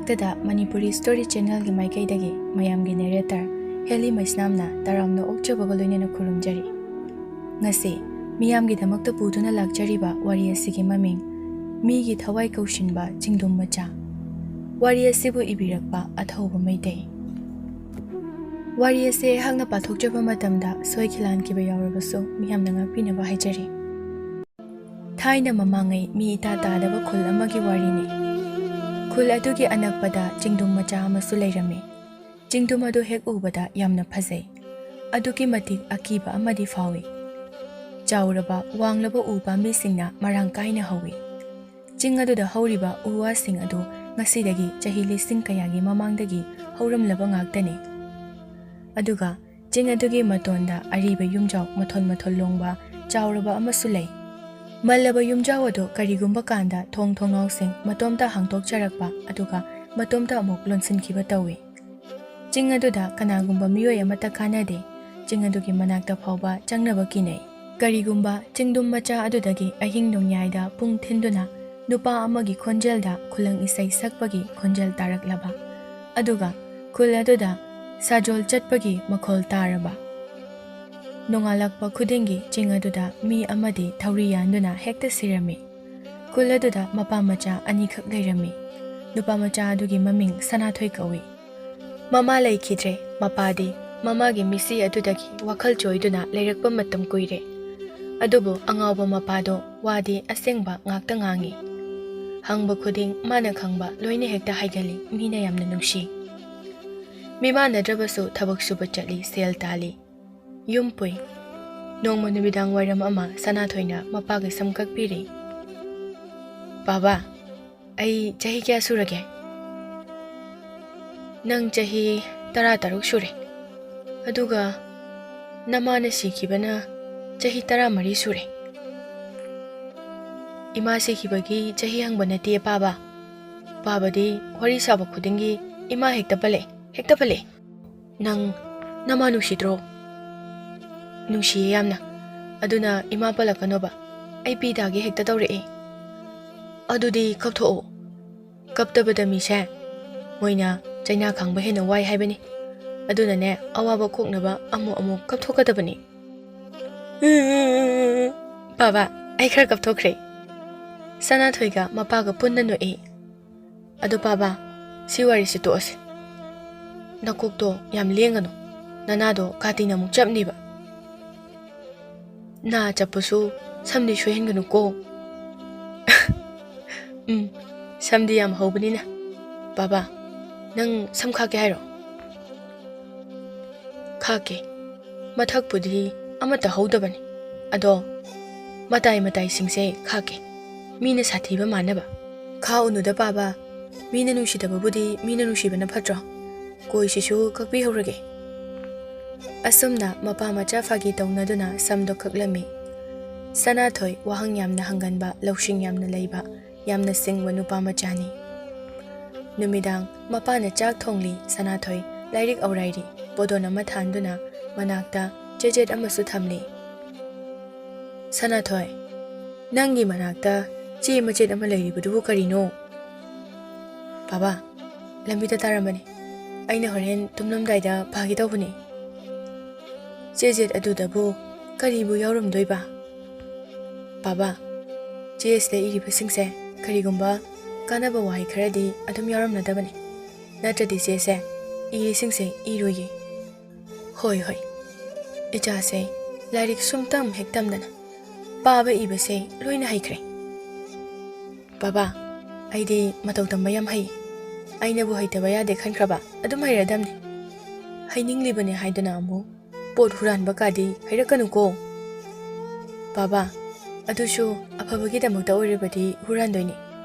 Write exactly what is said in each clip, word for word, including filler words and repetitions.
ꯇꯗ ꯃꯅꯤꯄꯨꯔꯤ ꯁ꯭ꯇꯣꯔꯤ ꯆꯦꯅꯦꯜꯒꯤ ꯃꯥꯏꯀꯩꯗꯒꯤ ꯃꯌꯥꯝꯒꯤ ꯅꯦꯔꯦꯇꯔ ꯍꯦꯂꯤ ꯃꯩꯁꯅꯥꯝꯅ ꯇꯔꯥꯝꯅ ꯑꯣꯛꯆꯕꯒ ꯂꯣꯏꯅꯅ ꯈꯨꯔꯨꯝꯖꯔꯤ꯫ ꯉꯁꯤ ꯃꯤꯌꯥꯝꯒꯤꯗꯃꯛꯇ ꯄꯨꯗꯨꯅ ꯂꯥꯛꯆꯔꯤꯕ ꯋꯥꯔꯤ ꯑꯁꯤꯒꯤ ꯃꯃꯤꯡ ꯃꯤꯒꯤ ꯊꯋꯥꯏ ꯀꯧꯁꯤꯟꯕ ꯆꯤꯡꯗꯨꯝ ꯃꯆꯥ꯫ ꯋꯥꯔꯤ ꯑꯁꯤꯕꯨ ꯏꯕꯤꯔꯛꯄ ꯑꯊꯧꯕ ꯃꯩꯇꯩ꯫ ꯋꯥꯔꯤ ꯑꯁꯤ ꯑꯩꯍꯥꯛꯅ ꯄꯥꯊꯣꯛꯆꯕ ꯃꯇꯝꯗ ꯁꯣꯏꯈꯤꯂꯥꯟꯈꯤꯕ ꯌꯥꯎꯔꯕꯁꯨ ꯃꯤꯌꯥꯝꯅ ꯉꯥꯛꯄꯤꯅꯕ ꯍꯥꯏꯖꯔꯤ꯫ ꯊꯥꯏꯅ ꯃꯃꯥꯡꯉꯩ ꯃꯤ ꯏꯇꯥ ꯇꯥꯗꯕ ꯈꯨꯜ ꯑꯃꯒꯤ ꯋꯥꯔꯤꯅꯤ꯫ ꯈꯨꯜ ꯑꯗꯨꯒꯤ ꯑꯅꯛꯄꯗ ꯆꯤꯡꯗꯨꯝ ꯃꯆꯥ ꯑꯃꯁꯨ ꯂꯩꯔꯝꯃꯤ꯫ ꯆꯤꯡꯗꯨꯝ ꯑꯗꯨ ꯍꯦꯛ ꯎꯕꯗ ꯌꯥꯝꯅ ꯐꯖꯩ꯫ ꯑꯗꯨꯛꯀꯤ ꯃꯇꯤꯛ ꯑꯀꯤꯕ ꯑꯃꯗꯤ ꯐꯥꯎꯏ꯫ ꯆꯥꯎꯔꯕ, ꯋꯥꯡꯂꯕ ꯎ ꯄꯥꯝꯕꯤꯁꯤꯡꯅ ꯃꯔꯥꯡ ꯀꯥꯏꯅ ꯍꯧꯏ꯫ ꯆꯤꯡ ꯑꯗꯨꯗ ꯍꯧꯔꯤꯕ ꯎ ꯋꯥꯁꯤꯡ ꯑꯗꯨ ꯉꯁꯤꯗꯒꯤ ꯆꯍꯤ ꯂꯤꯁꯤꯡ ꯀꯌꯥꯒꯤ ꯃꯃꯥꯡꯗꯒꯤ ꯍꯧꯔꯝꯂꯕ ꯉꯥꯛꯇꯅꯤ꯫ ꯑꯗꯨꯒ ꯆꯤꯡ ꯑꯗꯨꯒꯤ ꯃꯇꯣꯟꯗ ꯑꯔꯤꯕ ꯌꯨꯝꯖꯥꯎ ꯃꯊꯣꯟ ꯃꯊꯣꯟ ꯂꯣꯡꯕ ꯆꯥꯎꯔꯕ ꯑꯃꯁꯨ ꯂꯩ꯫ ꯃꯜꯂꯕ ꯌꯨꯝꯖꯥꯎ ꯑꯗꯨ ꯀꯔꯤꯒꯨꯝꯕ ꯀꯥꯟꯗ ꯊꯣꯡ ꯊꯣꯡꯅꯥꯎꯁꯤꯡ ꯃꯇꯣꯝꯇ ꯍꯥꯡꯗꯣꯛꯆꯔꯛꯄ ꯑꯗꯨꯒ ꯃꯇꯣꯝꯇ ꯑꯃꯨꯛ ꯂꯣꯟꯁꯤꯟꯈꯤꯕ ꯇꯧꯏ꯫ ꯆꯤꯡ ꯑꯗꯨꯗ ꯀꯅꯥꯒꯨꯝꯕ ꯃꯤꯑꯣꯏ ꯑꯃꯠꯇ ꯀꯥꯟꯅꯗꯦ꯫ ꯆꯤꯡ ꯑꯗꯨꯒꯤ ꯃꯅꯥꯛꯇ ꯐꯥꯎꯕ ꯆꯪꯅꯕ ꯀꯤꯅꯩ꯫ ꯀꯔꯤꯒꯨꯝꯕ ꯆꯤꯡꯗꯨꯝ ꯃꯆꯥ ꯑꯗꯨꯗꯒꯤ ꯑꯍꯤꯡ ꯅꯣꯡꯌꯥꯏꯗ ꯄꯨꯡ ꯊꯤꯟꯗꯨꯅ ꯅꯨꯄꯥ ꯑꯃꯒꯤ ꯈꯣꯟꯖꯦꯜꯗ ꯈꯨꯂꯪ ꯏꯁꯩ ꯁꯛꯄꯒꯤ ꯈꯣꯟꯖꯦꯜ ꯇꯥꯔꯛꯂꯕ, ꯑꯗꯨꯒ ꯈꯨꯜ ꯑꯗꯨꯗ ꯁꯥꯖꯣꯜ ꯆꯠꯄꯒꯤ ꯃꯈꯣꯜ ꯇꯥꯔꯕ, ꯅꯣꯡꯉꯥꯜꯂꯛꯄ ꯈꯨꯗꯤꯡꯒꯤ ꯆꯤꯡ ꯑꯗꯨꯗ ꯃꯤ ꯑꯃꯗꯤ ꯊꯧꯔꯤ ꯌꯥꯟꯗꯨꯅ ꯍꯦꯛꯇ ꯁꯤꯔꯝꯃꯤ꯫ ꯈꯨꯜ ꯑꯗꯨꯗ ꯃꯄꯥ ꯃꯆꯥ ꯑꯅꯤꯈꯛ ꯂꯩꯔꯝꯃꯤ꯫ ꯅꯨꯄꯥ ꯃꯆꯥ ꯑꯗꯨꯒꯤ ꯃꯃꯤꯡ ꯁꯅꯥꯊꯣꯏ ꯀꯧꯏ꯫ ꯃꯃꯥ ꯂꯩꯈꯤꯗ꯭ꯔꯦ꯫ ꯃꯄꯥꯗꯤ ꯃꯃꯥꯒꯤ ꯃꯤꯠꯁꯤ ꯑꯗꯨꯗꯒꯤ ꯋꯥꯈꯜ ꯆꯣꯏꯗꯨꯅ ꯂꯩꯔꯛꯄ ꯃꯇꯝ ꯀꯨꯏꯔꯦ꯫ ꯑꯗꯨꯕꯨ ꯑꯉꯥꯎꯕ ꯃꯄꯥꯗꯣ ꯋꯥꯗꯤ ꯑꯁꯦꯡꯕ ꯉꯥꯛꯇ ꯉꯥꯡꯏ꯫ ꯍꯪꯕ ꯈꯨꯗꯤꯡ ꯃꯥꯅ ꯈꯪꯕ ꯂꯣꯏꯅ ꯍꯦꯛꯇ ꯍꯥꯏꯒꯜꯂꯤ, ꯃꯤꯅ ꯌꯥꯝꯅ ꯅꯨꯡꯁꯤ꯫ ꯃꯤꯃꯥꯟꯅꯗ꯭ꯔꯕꯁꯨ ꯊꯕꯛ ꯁꯨꯕ ꯆꯠꯂꯤ, ꯁꯦꯜ ꯇꯥꯜꯂꯤ, ꯌꯨꯝ ꯄꯨꯏ꯫ ꯅꯣꯡꯃ ꯅꯨꯃꯤꯗꯥꯡ ꯋꯥꯏꯔꯝ ꯑꯃ ꯁꯅꯥꯊꯣꯏꯅ ꯃꯄꯥꯒꯤ ꯁꯝ ꯀꯛꯄꯤꯔꯤ꯫ "ꯕꯥꯕꯥ, ꯑꯩ ꯆꯍꯤ ꯀꯌꯥ ꯁꯨꯔꯒꯦ?" "ꯅꯪ ꯆꯍꯤ ꯇꯔꯥ ꯇꯔꯨꯛ ꯁꯨꯔꯦ꯫ ꯑꯗꯨꯒ ꯅꯃꯥꯅ ꯁꯤꯈꯤꯕꯅ ꯆꯍꯤ ꯇꯔꯥ ꯃꯔꯤ ꯁꯨꯔꯦ꯫" "ꯏꯃꯥ ꯁꯤꯈꯤꯕꯒꯤ ꯆꯍꯤ ꯍꯪꯕ ꯅꯠꯇꯦ, ꯄꯥꯕ꯫ ꯄꯥꯕꯗꯤ ꯋꯥꯔꯤ ꯁꯥꯕ ꯈꯨꯗꯤꯡꯒꯤ ꯏꯃꯥ ꯍꯦꯛꯇ ꯄꯜꯂꯛꯑꯦ, ꯍꯦꯛꯇ ꯄꯜꯂꯛꯑꯦ꯫ ꯅꯪ ꯅꯃꯥ ꯅꯨꯡꯁꯤꯗ꯭ꯔꯣ?" "ꯅꯨꯡꯁꯤꯌꯦ ꯌꯥꯝꯅ꯫ ꯑꯗꯨꯅ ꯏꯃꯥ ꯄꯜꯂꯛꯀꯅꯣꯕ꯫ ꯑꯩ ꯄꯤ ꯇꯥꯒꯦ ꯍꯦꯛꯇ ꯇꯧꯔꯛꯑꯦ꯫" "ꯑꯗꯨꯗꯤ ꯀꯞꯊꯣꯛꯑꯣ꯫ ꯀꯞꯇꯕꯗ ꯃꯤꯁꯦ ꯃꯣꯏꯅ ꯆꯩꯅꯥ ꯈꯥꯡꯕ ꯍꯦꯟꯅ ꯋꯥꯏ ꯍꯥꯏꯕꯅꯤ꯫ ꯑꯗꯨꯅꯅꯦ, ꯑꯋꯥꯕ ꯀꯣꯛꯅꯕ ꯑꯃꯨꯛ ꯑꯃꯨꯛ ꯀꯞꯊꯣꯛꯀꯗꯕꯅꯤ꯫ ꯕꯥꯕꯥ, ꯑꯩ ꯈꯔ ꯀꯞꯊꯣꯛꯈ꯭ꯔꯦ꯫ ꯁꯅꯥꯊꯣꯏꯒ ꯃꯄꯥꯒ ꯄꯨꯟꯅ ꯅꯣꯛꯏ꯫ ꯑꯗꯣ ꯄꯥꯕ, ꯁꯤ ꯋꯥꯔꯤꯁꯤ ꯇꯣꯛꯑꯁꯤ꯫ ꯅꯀꯣꯛꯇꯣ ꯌꯥꯝ ꯂꯦꯡꯒꯅꯨ, ꯅꯅꯥꯗꯣ ꯀꯥꯇꯤꯅ ꯑꯃꯨꯛ ꯆꯞꯅꯤꯕ꯫ ꯅꯥ ꯆꯞꯄꯁꯨ ꯁꯝꯗꯤ ꯁꯣꯏꯍꯟꯒꯅꯨꯀꯣ꯫ ꯎꯝ, ꯁꯝꯗꯤ ꯌꯥꯝ ꯍꯧꯕꯅꯤꯅ꯫ ꯄꯥꯕ, ꯅꯪ ꯁꯝ ꯈꯥꯛꯀꯦ ꯍꯥꯏꯔꯣ? ꯈꯥꯛꯀꯦ꯫ ꯃꯊꯛꯄꯨꯗꯤ ꯑꯃꯠꯇ ꯍꯧꯗꯕꯅꯤ, ꯑꯗꯣ ꯃꯇꯥꯏ ꯃꯇꯥꯏꯁꯤꯡꯁꯦ ꯈꯥꯛꯀꯦ, ꯃꯤꯅ ꯁꯥꯊꯤꯕ ꯃꯥꯟꯅꯕ꯫ ꯈꯥꯛꯎꯅꯨꯗ ꯄꯥꯕ, ꯃꯤꯅ ꯅꯨꯡꯁꯤꯗꯕꯕꯨꯗꯤ ꯃꯤꯅ ꯅꯨꯡꯁꯤꯕꯅ ꯐꯠꯇ꯭ꯔꯣ? ꯀꯣꯏꯁꯤꯁꯨ ꯀꯛꯄꯤꯍꯧꯔꯒꯦ꯫ ꯑꯁꯨꯝꯅ ꯃꯄꯥ ꯃꯆꯥ ꯐꯥꯒꯤ ꯇꯧꯅꯗꯨꯅ ꯁꯝꯗꯣ ꯀꯛꯂꯝꯃꯤ꯫ ꯁꯅꯥꯊꯣꯏ ꯋꯥꯍꯪ ꯌꯥꯝꯅ ꯍꯪꯒꯟꯕ, ꯂꯧꯁꯤꯡ ꯌꯥꯝꯅ ꯂꯩꯕ, ꯌꯥꯝꯅ ꯁꯤꯡꯕ ꯅꯨꯄꯥ ꯃꯆꯥꯅꯤ꯫ ꯅꯨꯃꯤꯗꯥꯡ ꯃꯄꯥꯅ ꯆꯥꯛ ꯊꯣꯡꯂꯤ, ꯁꯅꯥꯊꯣꯏ ꯂꯥꯏꯔꯤꯛ ꯑꯧꯔꯥꯏꯔꯤ, ꯄꯣꯗꯣꯟ ꯑꯃ ꯊꯥꯟꯗꯨꯅ ꯃꯅꯥꯛꯇ ꯆꯦꯆꯦꯠ ꯑꯃꯁꯨ ꯊꯝꯂꯤ꯫ "ꯁꯅꯥꯊꯣꯏ, ꯅꯪꯒꯤ ꯃꯅꯥꯛꯇ ꯆꯦ ꯃꯆꯦꯠ ꯑꯃ ꯂꯩꯔꯤꯕꯗꯨꯕꯨ ꯀꯔꯤꯅꯣ?" "ꯕꯥꯕꯥ, ꯂꯝꯕꯤꯗ ꯇꯥꯔꯝꯕꯅꯤ, ꯑꯩꯅ ꯍꯣꯔꯦꯟ ꯇꯨꯝꯂꯝꯗꯥꯏꯗ ꯄꯥꯒꯦ ꯇꯧꯕꯅꯤ꯫ ꯆꯦꯆꯦꯠ ꯑꯗꯨꯗꯕꯨ ꯀꯔꯤꯕꯨ ꯌꯥꯎꯔꯝꯗꯣꯏꯕ?" "ꯕꯥꯕꯥ, ꯆꯦ ꯑꯁꯤꯗ ꯏꯔꯤꯕꯁꯤꯡꯁꯦ ꯀꯔꯤꯒꯨꯝꯕ ꯀꯥꯟꯅꯕ ꯋꯥꯍꯩ ꯈꯔꯗꯤ ꯑꯗꯨꯝ ꯌꯥꯎꯔꯝꯂꯗꯕꯅꯤ, ꯅꯠꯇ꯭ꯔꯗꯤ ꯆꯦꯁꯦ ꯏꯔꯤꯁꯤꯡꯁꯦ ꯏꯔꯣꯏꯌꯦ꯫" "ꯍꯣꯏ, ꯍꯣꯏ, ꯏꯆꯥꯁꯦ ꯂꯥꯏꯔꯤꯛ ꯁꯨꯝ ꯇꯝ ꯍꯦꯛ ꯇꯝꯗꯅ ꯄꯥꯕ ꯏꯕꯁꯦ ꯂꯣꯏꯅ ꯍꯩꯈ꯭ꯔꯦ꯫" "ꯕꯥꯕꯥ, ꯑꯩꯗꯤ ꯃꯇꯧ ꯇꯝꯕ ꯌꯥꯝ ꯍꯩ꯫ ꯑꯩꯅꯕꯨ ꯍꯩꯇꯕ ꯌꯥꯗꯦ ꯈꯟꯈ꯭ꯔꯕ, ꯑꯗꯨꯝ ꯍꯩꯔꯗꯝꯅꯤ꯫ ꯍꯩꯅꯤꯡꯂꯤꯕꯅꯦ ꯍꯥꯏꯗꯨꯅ ꯑꯃꯨꯛ ꯄꯣꯠ ꯍꯨꯔꯥꯟꯕ ꯀꯥꯗꯤ ꯍꯩꯔꯛꯀꯅꯨꯀꯣ꯫" "ꯕꯥꯕꯥ, ꯑꯗꯨꯁꯨ ꯑꯐꯕꯒꯤꯗꯃꯛꯇ ꯑꯣꯏꯔꯕꯗꯤ ꯍꯨꯔꯥꯟꯗꯣꯏꯅꯤ꯫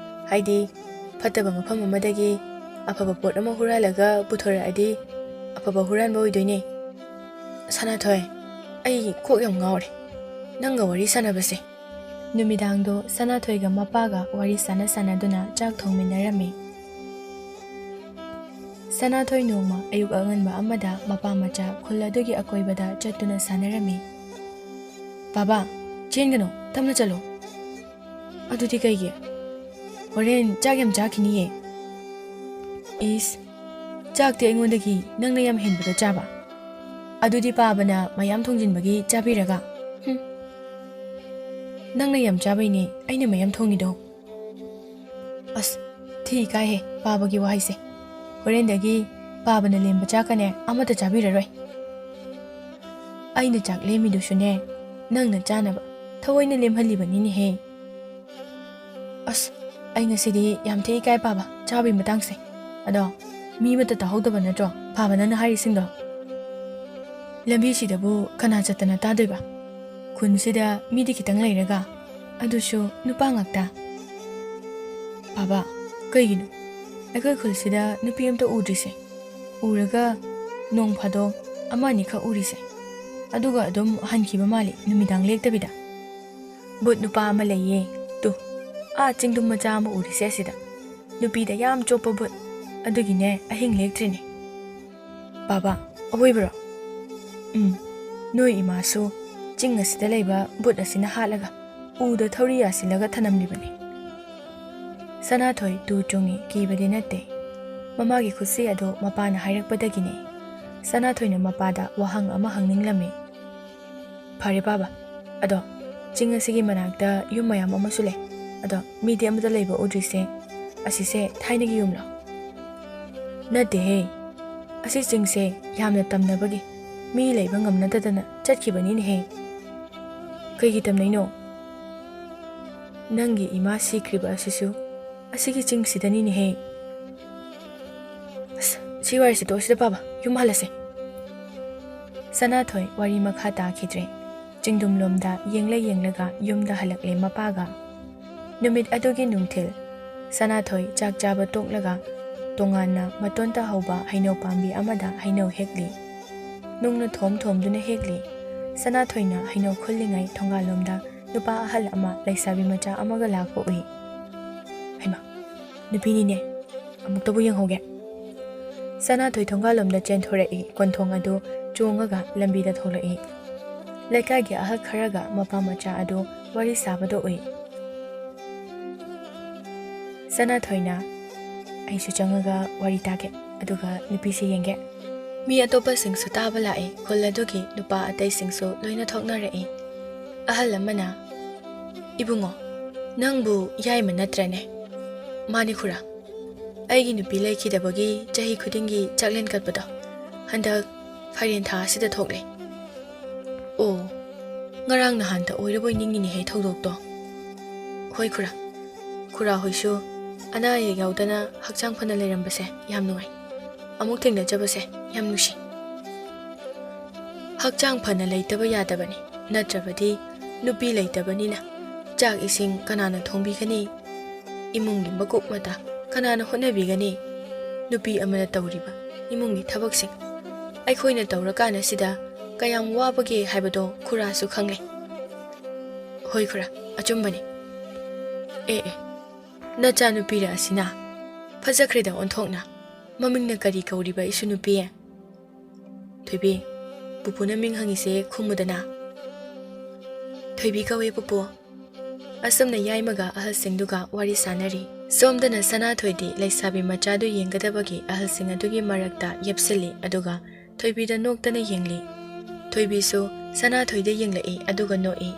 ꯍꯥꯏꯗꯤ, ꯐꯠꯇꯕ ꯃꯐꯝ ꯑꯃꯗꯒꯤ ꯑꯐꯕ ꯄꯣꯠ ꯑꯃ ꯍꯨꯔꯥꯜꯂꯒ ꯄꯨꯊꯣꯔꯛꯑꯗꯤ ꯑꯐꯕ ꯍꯨꯔꯥꯟꯕ ꯑꯣꯏꯗꯣꯏꯅꯦ꯫" "ꯁꯅꯥꯊꯣꯏ, ꯑꯩ ꯀꯣꯛ ꯌꯥꯝ ꯉꯥꯎꯔꯦ ꯅꯪꯒ ꯋꯥꯔꯤ ꯁꯥꯟꯅꯕꯁꯦ꯫" ꯅꯨꯃꯤꯗꯥꯡꯗꯣ ꯁꯅꯥꯊꯣꯏꯒ ꯃꯄꯥꯒ ꯋꯥꯔꯤ ꯁꯥꯟꯅ ꯁꯥꯟꯅꯗꯨꯅ ꯆꯥꯛ ꯊꯣꯡꯃꯤꯟꯅꯔꯝꯃꯤ꯫ ꯁꯅꯥꯊꯣꯏ ꯅꯣꯡꯃ ꯑꯌꯨꯛ ꯑꯉꯟꯕ ꯑꯃꯗ ꯃꯄꯥ ꯃꯆꯥ ꯈꯨꯜ ꯑꯗꯨꯒꯤ ꯑꯀꯣꯏꯕꯗ ꯆꯠꯇꯨꯅ ꯁꯥꯟꯅꯔꯝꯃꯤ꯫ "ꯕꯥꯕꯥ, ꯆꯦꯟꯒꯅꯨ, ꯇꯞꯅ ꯆꯠꯂꯣ꯫" "ꯑꯗꯨꯗꯤ ꯀꯩꯒꯤ? ꯍꯣꯔꯦꯟ ꯆꯥꯛ ꯌꯥꯝ ꯆꯥꯈꯤꯅꯤꯌꯦ꯫" ꯏꯁ, ꯆꯥꯛꯇꯤ ꯑꯩꯉꯣꯟꯗꯒꯤ ꯅꯪꯅ ꯌꯥꯝ ꯍꯦꯟꯕꯗ ꯆꯥꯕ? ꯑꯗꯨꯗꯤ ꯄꯥꯕꯅ ꯃꯌꯥꯝ ꯊꯣꯡꯖꯤꯟꯕꯒꯤ ꯆꯥꯕꯤꯔꯒ? ꯍꯨꯝ꯫ ꯅꯪꯅ ꯌꯥꯝ ꯆꯥꯕꯩꯅꯦ ꯑꯩꯅ ꯃꯌꯥꯝ ꯊꯣꯡꯉꯤꯗꯣ꯫ ꯑꯁ, ꯊꯤ ꯏꯀꯥꯏꯍꯦ ꯄꯥꯕꯒꯤ ꯋꯥꯍꯩꯁꯦ꯫ ꯍꯣꯔꯦꯟꯗꯒꯤ ꯄꯥꯕꯅ ꯂꯦꯝꯕ ꯆꯥꯛꯀꯅꯦ ꯑꯃꯠꯇ ꯆꯥꯕꯤꯔꯔꯣꯏ꯫ ꯑꯩꯅ ꯆꯥꯛ ꯂꯦꯝꯃꯤꯗꯨꯁꯨꯅꯦ ꯅꯪꯅ ꯆꯥꯅꯕ ꯊꯑꯣꯏꯅ ꯂꯦꯝꯍꯜꯂꯤꯕꯅꯤꯅꯦꯍꯦ꯫ ꯑꯁ, ꯑꯩ ꯉꯁꯤꯗꯤ ꯌꯥꯝ ꯊꯤ ꯏꯀꯥꯏ ꯄꯥꯕ ꯆꯥꯕꯒꯤ ꯃꯇꯥꯡꯁꯦ꯫ ꯑꯗꯣ ꯃꯤ ꯑꯃꯠꯇ ꯇꯥꯍꯧꯗꯕ ꯅꯠꯇ꯭ꯔꯣ ꯄꯥꯕ ꯅꯪꯅ ꯍꯥꯏꯔꯤꯁꯤꯡꯗꯣ? ꯂꯝꯕꯤꯁꯤꯗꯕꯨ ꯀꯅꯥ ꯆꯠꯇꯅ ꯇꯥꯗꯣꯏꯕ? ꯈꯨꯟꯁꯤꯗ ꯃꯤꯗꯤ ꯈꯤꯇꯪ ꯂꯩꯔꯒ, ꯑꯗꯨꯁꯨ ꯅꯨꯄꯥ ꯉꯥꯛꯇ꯫ ꯄꯥꯕ, ꯀꯩꯒꯤꯅꯣ ꯑꯩꯈꯣꯏ ꯈꯨꯜꯁꯤꯗ ꯅꯨꯄꯤ ꯑꯝꯇ ꯎꯗ꯭ꯔꯤꯁꯦ? ꯎꯔꯒ ꯅꯣꯡ ꯐꯥꯗꯣꯛ ꯑꯃ ꯑꯅꯤꯈꯛ ꯎꯔꯤꯁꯦ, ꯑꯗꯨꯒ ꯑꯗꯨꯝ ꯍꯟꯈꯤꯕ ꯃꯥꯜꯂꯤ ꯅꯨꯃꯤꯗꯥꯡ ꯂꯦꯛꯇꯕꯤꯗ꯫ ꯕꯨꯠ ꯅꯨꯄꯥ ꯑꯃ ꯂꯩꯌꯦ, ꯇꯨ, ꯑꯥ ꯆꯤꯡꯗꯨꯝ ꯃꯆꯥ ꯑꯃ ꯎꯔꯤꯁꯦ ꯑꯁꯤꯗ, ꯅꯨꯄꯤꯗ ꯌꯥꯝ ꯆꯣꯞꯄ ꯕꯨꯠ꯫ ꯑꯗꯨꯒꯤꯅꯦ ꯑꯍꯤꯡ ꯂꯦꯛꯇ꯭ꯔꯤꯅꯦ꯫ ꯄꯥꯕ, ꯑꯋꯣꯏꯕꯔꯣ? ꯎꯝ, ꯅꯣꯏ ꯏꯃꯥꯁꯨ ꯆꯤꯡ ꯑꯁꯤꯗ ꯂꯩꯕ ꯕꯨꯠ ꯑꯁꯤꯅ ꯍꯥꯠꯂꯒ ꯎꯗ ꯊꯧꯔꯤ ꯌꯥꯁꯤꯜꯂꯒ ꯊꯅꯝꯂꯤꯕꯅꯤ꯫ ꯁꯅꯥꯊꯣꯏ ꯇꯨ ꯆꯨꯡꯉꯤ, ꯀꯤꯕꯗꯤ ꯅꯠꯇꯦ꯫ ꯃꯃꯥꯒꯤ ꯈꯨꯠꯁꯤ ꯑꯗꯨ ꯃꯄꯥꯅ ꯍꯥꯏꯔꯛꯄꯗꯒꯤꯅꯤ꯫ ꯁꯅꯥꯊꯣꯏꯅ ꯃꯄꯥꯗ ꯋꯥꯍꯪ ꯑꯃ ꯍꯪꯅꯤꯡꯂꯝꯃꯤ꯫ ꯐꯔꯦ ꯄꯥꯕ, ꯑꯗꯣ ꯆꯤꯡ ꯑꯁꯤꯒꯤ ꯃꯅꯥꯛꯇ ꯌꯨꯝ ꯃꯌꯥꯝ ꯑꯃꯁꯨ ꯂꯩ꯫ ꯑꯗꯣ ꯃꯤꯗꯤ ꯑꯃꯠꯇ ꯂꯩꯕ ꯎꯗ꯭ꯔꯤꯁꯦ, ꯑꯁꯤꯁꯦ ꯊꯥꯏꯅꯒꯤ ꯌꯨꯝꯂꯣ? ꯅꯠꯇꯦꯍꯦ, ꯑꯁꯤ ꯆꯤꯡꯁꯦ ꯌꯥꯝꯅ ꯇꯝꯅꯕꯒꯤ ꯃꯤ ꯂꯩꯕ ꯉꯝꯅꯗꯗꯅ ꯆꯠꯈꯤꯕꯅꯤꯅꯦꯍꯦ꯫ ꯀꯩꯒꯤ ꯇꯝꯅꯩꯅꯣ? ꯅꯪꯒꯤ ꯏꯃꯥ ꯁꯤꯈ꯭ꯔꯤꯕ ꯑꯁꯤꯁꯨ ꯑꯁꯤꯒꯤ ꯆꯤꯡꯁꯤꯗꯅꯤꯅꯦꯍꯦ꯫ ꯑꯁ, ꯁꯤ ꯋꯥꯔꯤꯁꯤ ꯇꯣꯛꯑꯁꯤꯗ ꯄꯥꯕ, ꯌꯨꯝ ꯍꯜꯂꯁꯦ꯫ ꯁꯅꯥꯊꯣꯏ ꯋꯥꯔꯤ ꯃꯈꯥ ꯇꯥꯈꯤꯗ꯭ꯔꯦ꯫ ꯆꯤꯡꯗꯨꯝꯂꯣꯝꯗ ꯌꯦꯡꯂ ꯌꯦꯡꯂꯒ ꯌꯨꯝꯗ ꯍꯜꯂꯛꯂꯦ ꯃꯄꯥꯒ꯫ ꯅꯨꯃꯤꯠ ꯑꯗꯨꯒꯤ ꯅꯨꯡꯊꯤꯜ ꯁꯅꯥꯊꯣꯏ ꯆꯥꯛ ꯆꯥꯕ ꯇꯣꯛꯂꯒ ꯇꯣꯉꯥꯟꯅ ꯃꯇꯣꯟꯇ ꯍꯧꯕ ꯍꯩꯅꯧ ꯄꯥꯝꯕꯤ ꯑꯃꯗ ꯍꯩꯅꯧ ꯍꯦꯛꯂꯤ꯫ ꯅꯨꯡꯅ ꯊꯣꯝ ꯊꯣꯝꯗꯨꯅ ꯍꯦꯛꯂꯤ꯫ ꯁꯅꯥꯊꯣꯏꯅ ꯍꯩꯅꯧ ꯈꯨꯜꯂꯤꯉꯩ ꯊꯣꯡꯒꯥꯜꯂꯣꯝꯗ ꯅꯨꯄꯥ ꯑꯍꯜ ꯑꯃ ꯂꯩꯁꯥꯕꯤ ꯃꯆꯥ ꯑꯃꯒ ꯂꯥꯛꯄ ꯎꯏ꯫ ꯍꯩꯃꯥ, ꯅꯨꯄꯤꯅꯤꯅꯦ, ꯑꯃꯨꯛꯇꯕꯨ ꯌꯦꯡꯍꯧꯒꯦ꯫ ꯁꯅꯥꯊꯣꯏ ꯊꯣꯡꯒꯥꯜꯂꯣꯝꯗ ꯆꯦꯟꯊꯣꯔꯛꯏ, ꯀꯣꯟꯊꯣꯡ ꯑꯗꯨ ꯆꯣꯡꯉꯒ ꯂꯝꯕꯤꯗ ꯊꯣꯛꯂꯛꯏ꯫ ꯂꯩꯀꯥꯏꯒꯤ ꯑꯍꯜ ꯈꯔꯒ ꯃꯄꯥ ꯃꯆꯥ ꯑꯗꯨ ꯋꯥꯔꯤ ꯁꯥꯕꯗ ꯎꯏ꯫ ꯁꯅꯥꯊꯣꯏꯅ, ꯑꯩꯁꯨ ꯆꯪꯉꯒ ꯋꯥꯔꯤ ꯇꯥꯒꯦ, ꯑꯗꯨꯒ ꯅꯨꯄꯤꯁꯦ ꯌꯦꯡꯒꯦ꯫ ꯃꯤ ꯑꯇꯣꯞꯄꯁꯤꯡꯁꯨ ꯇꯥꯕ ꯂꯥꯛꯏ꯫ ꯈꯨꯜ ꯑꯗꯨꯒꯤ ꯅꯨꯄꯥ ꯑꯇꯩꯁꯤꯡꯁꯨ ꯂꯣꯏꯅ ꯊꯣꯛꯅꯔꯛꯏ꯫ ꯑꯍꯜ ꯑꯃꯅ, "ꯏꯕꯨꯡꯉꯣ, ꯅꯪꯕꯨ ꯌꯥꯏꯃ ꯅꯠꯇ꯭ꯔꯅꯦ?" "ꯃꯥꯅꯤ ꯈꯨꯔꯥ꯫ ꯑꯩꯒꯤ ꯅꯨꯄꯤ ꯂꯩꯈꯤꯗꯕꯒꯤ ꯆꯍꯤ ꯈꯨꯗꯤꯡꯒꯤ ꯆꯥꯛꯂꯦꯟ ꯀꯠꯄꯗꯣ ꯍꯟꯗꯛ ꯐꯥꯏꯔꯦꯟ ꯊꯥ ꯑꯁꯤꯗ ꯊꯣꯛꯂꯦ꯫" "ꯑꯣ, ꯉꯔꯥꯡ ꯅꯍꯥꯟꯇ ꯑꯣꯏꯔꯕꯣꯏ ꯅꯤꯡꯉꯤꯅꯦꯍꯦ ꯊꯧꯗꯣꯛꯇꯣ꯫" "ꯍꯣꯏ ꯈꯨꯔꯥ, ꯈꯨꯔꯥ ꯍꯣꯏꯁꯨ ꯑꯅꯥ ꯑꯌꯦꯛ ꯌꯥꯎꯗꯅ ꯍꯛꯆꯥꯡ ꯐꯅ ꯂꯩꯔꯝꯕꯁꯦ ꯌꯥꯝ ꯅꯨꯡꯉꯥꯏ꯫ ꯑꯃꯨꯛ ꯊꯦꯡꯅꯖꯕꯁꯦ ꯌꯥꯝ ꯅꯨꯡꯁꯤ꯫" "ꯍꯛꯆꯥꯡ ꯐꯅ ꯂꯩꯇꯕ ꯌꯥꯗꯕꯅꯤ, ꯅꯠꯇ꯭ꯔꯕꯗꯤ ꯅꯨꯄꯤ ꯂꯩꯇꯕꯅꯤꯅ ꯆꯥꯛ ꯏꯁꯤꯡ ꯀꯅꯥꯅ ꯊꯣꯡꯕꯤꯒꯅꯤ? ꯏꯃꯨꯡꯒꯤ ꯃꯀꯨꯞ ꯃꯇꯥ ꯀꯅꯥꯅ ꯍꯣꯠꯅꯕꯤꯒꯅꯤ? ꯅꯨꯄꯤ ꯑꯃꯅ ꯇꯧꯔꯤꯕ ꯏꯃꯨꯡꯒꯤ ꯊꯕꯛꯁꯤꯡ ꯑꯩꯈꯣꯏꯅ ꯇꯧꯔꯀꯥꯟ ꯑꯁꯤꯗ ꯀꯌꯥꯝ ꯋꯥꯕꯒꯦ ꯍꯥꯏꯕꯗꯣ ꯈꯨꯔꯥꯁꯨ ꯈꯪꯂꯦ꯫" "ꯍꯣꯏ ꯈꯨꯔꯥ, ꯑꯆꯨꯝꯕꯅꯤ꯫ ꯑꯦ ꯑꯦ, ꯅꯆꯥꯅꯨꯄꯤꯔ ꯑꯁꯤꯅ? ꯐꯖꯈ꯭ꯔꯦꯗ ꯑꯣꯟꯊꯣꯛꯅ꯫ ꯃꯃꯤꯡꯅ ꯀꯔꯤ ꯀꯧꯔꯤꯕ ꯏꯁꯨ ꯅꯨꯄꯤ?" "ꯊꯣꯏꯕꯤ, ꯄꯨꯄꯨꯅ ꯃꯤꯡ ꯍꯪꯉꯤꯁꯦ ꯈꯨꯝꯃꯨꯗꯅ꯫" "ꯊꯣꯏꯕꯤ ꯀꯧꯋꯦ ꯄꯨꯄꯨ꯫" ꯑꯁꯨꯝꯅ ꯌꯥꯏꯃꯒ ꯑꯍꯜꯁꯤꯡꯗꯨꯒ ꯋꯥꯔꯤ ꯁꯥꯟꯅꯔꯤ꯫ ꯁꯣꯝꯗꯅ ꯁꯅꯥꯊꯣꯏꯗꯤ ꯂꯩꯁꯥꯕꯤ ꯃꯆꯥꯗꯨ ꯌꯦꯡꯒꯗꯕꯒꯤ ꯑꯍꯜꯁꯤꯡ ꯑꯗꯨꯒꯤ ꯃꯔꯛꯇ ꯌꯦꯞꯁꯤꯜꯂꯤ, ꯑꯗꯨꯒ ꯊꯣꯏꯕꯤꯗ ꯅꯣꯛꯇꯅ ꯌꯦꯡꯂꯤ꯫ ꯊꯣꯏꯕꯤꯁꯨ ꯁꯅꯥꯊꯣꯏꯗ ꯌꯦꯡꯂꯛꯏ, ꯑꯗꯨꯒ ꯅꯣꯛꯏ꯫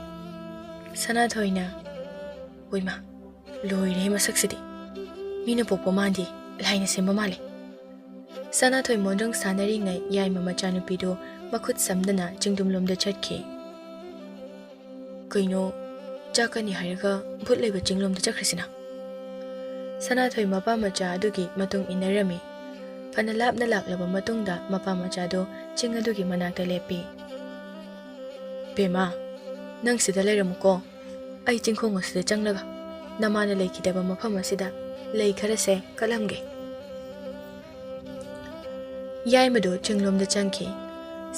ꯁꯅꯥꯊꯣꯏꯅ, "ꯍꯣꯏꯃ, ꯂꯣꯏꯔꯦ ꯃꯁꯛꯁꯤꯗꯤ꯫ ꯃꯤꯅ ꯄꯣꯛꯄ ꯃꯥꯟꯗꯦ, ꯂꯥꯏꯅ ꯁꯦꯝꯕ ꯃꯥꯜꯂꯦ꯫" ꯁꯅꯥꯊꯣꯏ ꯃꯣꯟꯗ꯭ꯔꯪ ꯁꯥꯟꯅꯔꯤꯉꯩ ꯌꯥꯏꯃ ꯃꯆꯥꯅꯨꯄꯤꯗꯨ ꯃꯈꯨꯠ ꯁꯝꯗꯅ ꯆꯤꯡꯗꯨꯝꯂꯣꯝꯗ ꯆꯠꯈꯤ꯫ "ꯀꯩꯅꯣ, ꯆꯥꯛꯀꯅꯤ ꯍꯥꯏꯔꯒ ꯚꯨꯠ ꯂꯩꯕ ꯆꯤꯡꯂꯣꯝꯗ ꯆꯠꯈ꯭ꯔꯤꯁꯤꯅ?" ꯁꯅꯥꯊꯣꯏ ꯃꯄꯥ ꯃꯆꯥ ꯑꯗꯨꯒꯤ ꯃꯇꯨꯡ ꯏꯟꯅꯔꯝꯃꯤ꯫ ꯐꯅ ꯂꯥꯞꯅ ꯂꯥꯛꯂꯕ ꯃꯇꯨꯡꯗ ꯃꯄꯥ ꯃꯆꯥꯗꯨ ꯆꯤꯡ ꯑꯗꯨꯒꯤ ꯃꯅꯥꯛꯇ ꯂꯦꯞꯄꯤ꯫ "ꯕꯦꯝꯃ, ꯅꯪ ꯁꯤꯗ ꯂꯩꯔꯝꯃꯨꯀꯣ꯫ ꯑꯩ ꯆꯤꯡꯈꯣꯡ ꯑꯁꯤꯗ ꯆꯪꯂꯒ ꯅꯃꯥꯅ ꯂꯩꯈꯤꯗꯕ ꯃꯐꯝ ꯑꯁꯤꯗ ꯂꯩ ꯈꯔꯁꯦ ꯀꯠꯂꯝꯒꯦ꯫" ꯌꯥꯏꯃꯗꯨ ꯆꯤꯡꯂꯣꯝꯗ ꯆꯪꯈꯤ꯫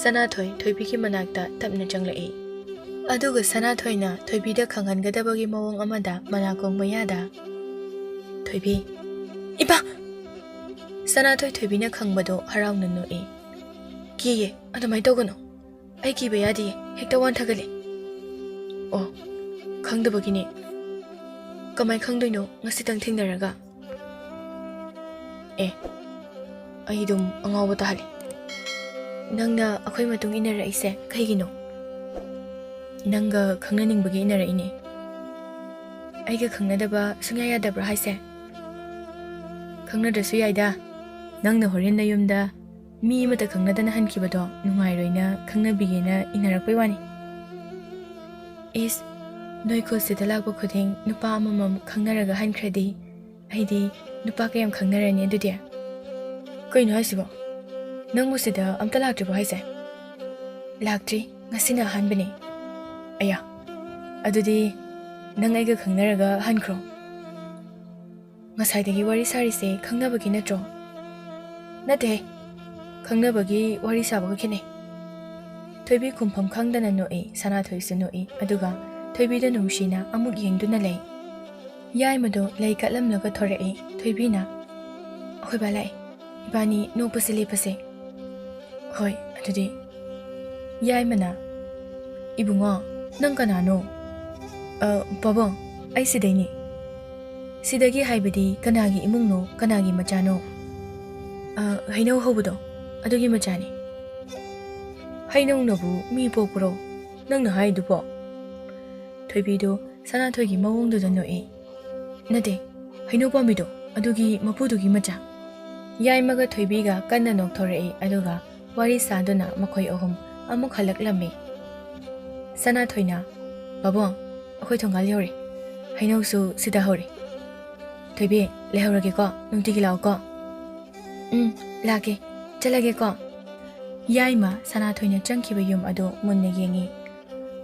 ꯁꯅꯥꯊꯣꯏ ꯊꯣꯏꯕꯤꯒꯤ ꯃꯅꯥꯛꯇ ꯇꯞꯅ ꯆꯪꯂꯛꯏ꯫ ꯑꯗꯨꯒ ꯁꯅꯥꯊꯣꯏꯅ ꯊꯣꯏꯕꯤꯗ ꯈꯪꯍꯟꯒꯗꯕꯒꯤ ꯃꯑꯣꯡ ꯑꯃꯗ ꯃꯅꯥꯀꯣꯡ ꯃꯌꯥꯗ, "ꯊꯣꯏꯕꯤ꯫" "ꯏꯃꯥ!" ꯁꯅꯥꯊꯣꯏ ꯊꯣꯏꯕꯤꯅ ꯈꯪꯕꯗꯣ ꯍꯔꯥꯎꯅ ꯅꯣꯛꯏ꯫ "ꯀꯤꯌꯦ, ꯑꯗꯨꯃꯥꯏꯅ ꯇꯧꯒꯅꯨ꯫ ꯑꯩ ꯀꯤꯕ ꯌꯥꯗꯤꯌꯦ, ꯍꯦꯛꯇ ꯋꯥꯟꯊꯒꯜꯂꯤ꯫" "ꯑꯣ, ꯈꯪꯗꯕꯒꯤꯅꯦ꯫ ꯀꯃꯥꯏ ꯈꯪꯗꯣꯏꯅꯣ ꯉꯁꯤꯇꯪ ꯊꯦꯡꯅꯔꯒ?" ꯑꯦ, ꯑꯩ ꯑꯗꯨꯝ ꯑꯉꯥꯎꯕ ꯇꯥꯍꯜꯂꯤ꯫ ꯅꯪꯅ ꯑꯩꯈꯣꯏ ꯃꯇꯨꯡ ꯏꯟꯅꯔꯛꯏꯁꯦ ꯀꯩꯒꯤꯅꯣ? ꯅꯪꯒ ꯈꯪꯅꯅꯤꯡꯕꯒꯤ ꯏꯟꯅꯔꯛꯏꯅꯦ꯫ ꯑꯩꯒ ꯈꯪꯅꯗꯕ ꯁꯨꯡꯌꯥ ꯌꯥꯗꯕ꯭ꯔꯣ ꯍꯥꯏꯁꯦ? ꯈꯪꯅꯗ꯭ꯔꯁꯨ ꯌꯥꯏꯗ꯫ ꯅꯪꯅ ꯍꯣꯔꯦꯟ ꯅꯌꯨꯝꯗ ꯃꯤ ꯑꯃꯠꯇ ꯈꯪꯅꯗꯅ ꯍꯟꯈꯤꯕꯗꯣ ꯅꯨꯡꯉꯥꯏꯔꯣꯏꯅ ꯈꯪꯅꯕꯤꯒꯦꯅ ꯏꯟꯅꯔꯛꯄꯩ ꯋꯥꯅꯤ꯫ ꯏꯁ, ꯅꯣꯏ ꯈꯨꯜꯁꯤꯗ ꯂꯥꯛꯄ ꯈꯨꯗꯤꯡ ꯅꯨꯄꯥ ꯑꯃꯃꯝ ꯈꯪꯅꯔꯒ ꯍꯟꯈ꯭ꯔꯗꯤ ꯑꯩꯗꯤ ꯅꯨꯄꯥ ꯀꯌꯥꯝ ꯈꯪꯅꯔꯅꯤ ꯑꯗꯨꯗꯤ? ꯀꯩꯅꯣ ꯍꯥꯏꯁꯤꯕꯣ? ꯅꯪꯕꯨ ꯁꯤꯗ ꯑꯝꯇ ꯂꯥꯛꯇ꯭ꯔꯤꯕꯣ ꯍꯥꯏꯁꯦ? ꯂꯥꯛꯇ꯭ꯔꯤ, ꯉꯁꯤꯅ ꯑꯍꯥꯟꯕꯅꯦ꯫ ꯑꯌꯥ, ꯑꯗꯨꯗꯤ ꯅꯪ ꯑꯩꯒ ꯈꯪꯅꯔꯒ ꯍꯟꯈ꯭ꯔꯣ꯫ ꯉꯁꯥꯏꯗꯒꯤ ꯋꯥꯔꯤ ꯁꯥꯔꯤꯁꯦ ꯈꯪꯅꯕꯒꯤ ꯅꯠꯇ꯭ꯔꯣ? ꯅꯠꯇꯦꯍꯦ, ꯈꯪꯅꯕꯒꯤ ꯋꯥꯔꯤ ꯁꯥꯕꯒ ꯈꯦꯠꯅꯩ꯫ ꯊꯣꯏꯕꯤ ꯈꯨꯝꯐꯝ ꯈꯪꯗꯅ ꯅꯣꯛꯏ, ꯁꯅꯥꯊꯣꯏꯁꯨ ꯅꯣꯛꯏ, ꯑꯗꯨꯒ ꯊꯣꯏꯕꯤꯗ ꯅꯨꯡꯁꯤꯅ ꯑꯃꯨꯛ ꯌꯦꯡꯗꯨꯅ ꯂꯩ꯫ ꯌꯥꯏꯃꯗꯣ ꯂꯩ ꯀꯠꯂꯝꯂꯒ ꯊꯣꯔꯛꯏ꯫ ꯊꯣꯏꯕꯤꯅ, "ꯑꯩꯈꯣꯏ ꯕꯥ ꯂꯥꯛꯑꯦ, ꯏꯕꯥꯅꯤ ꯅꯣꯛꯄꯁꯦ ꯂꯦꯞꯄꯁꯦ꯫" "ꯍꯣꯏ, ꯑꯗꯨꯗꯤ꯫" ꯌꯥꯏꯃꯅ, "ꯏꯕꯨꯡꯉꯣ, ꯅꯪ ꯀꯅꯥꯅꯣ?" "ꯑ, ꯄꯥꯕꯨꯡ, ꯑꯩ ꯁꯤꯗꯩꯅꯤ꯫" "ꯁꯤꯗꯒꯤ ꯍꯥꯏꯕꯗꯤ ꯀꯅꯥꯒꯤ ꯏꯃꯨꯡꯅꯣ, ꯀꯅꯥꯒꯤ ꯃꯆꯥꯅꯣ?" "ꯑ, ꯍꯩꯅꯧ ꯍꯧꯕꯗꯣ, ꯑꯗꯨꯒꯤ ꯃꯆꯥꯅꯤ꯫" "ꯍꯩꯅꯧꯅꯕꯨ ꯃꯤ ꯄꯣꯛꯄ꯭ꯔꯣ? ꯅꯪꯅ ꯍꯥꯏꯗꯨꯕꯣ?" ꯊꯣꯏꯕꯤꯗꯨ ꯁꯅꯥꯊꯣꯏꯒꯤ ꯃꯑꯣꯡꯗꯨꯗ ꯅꯣꯛꯏ꯫ "ꯅꯠꯇꯦ, ꯍꯩꯅꯧ ꯄꯥꯝꯕꯤꯗꯣ, ꯑꯗꯨꯒꯤ ꯃꯄꯨꯗꯨꯒꯤ ꯃꯆꯥ꯫" ꯌꯥꯏꯃꯒ ꯊꯣꯏꯕꯤꯒ ꯀꯟꯅ ꯅꯣꯛꯊꯣꯔꯛꯏ, ꯑꯗꯨꯒ ꯋꯥꯔꯤ ꯁꯥꯗꯨꯅ ꯃꯈꯣꯏ ꯑꯍꯨꯝ ꯑꯃꯨꯛ ꯍꯜꯂꯛꯂꯝꯃꯤ꯫ ꯁꯅꯥꯊꯣꯏꯅ, "ꯄꯥꯕꯨꯡ, ꯑꯩꯈꯣꯏ ꯊꯣꯡꯒꯥꯜ ꯌꯧꯔꯦ꯫ ꯍꯩꯅꯧꯁꯨ ꯁꯤꯗ ꯍꯧꯔꯦ꯫ ꯊꯣꯏꯕꯤ, ꯂꯩꯍꯧꯔꯒꯦꯀꯣ, ꯅꯨꯡꯇꯤꯒꯤ ꯂꯥꯛꯎꯀꯣ꯫" "ꯎꯝ, ꯂꯥꯛꯀꯦ, ꯆꯠꯂꯒꯦꯀꯣ꯫" ꯌꯥꯏꯃ ꯁꯅꯥꯊꯣꯏꯅ ꯆꯪꯈꯤꯕ ꯌꯨꯝ ꯑꯗꯨ ꯃꯨꯟꯅ ꯌꯦꯡꯉꯤ꯫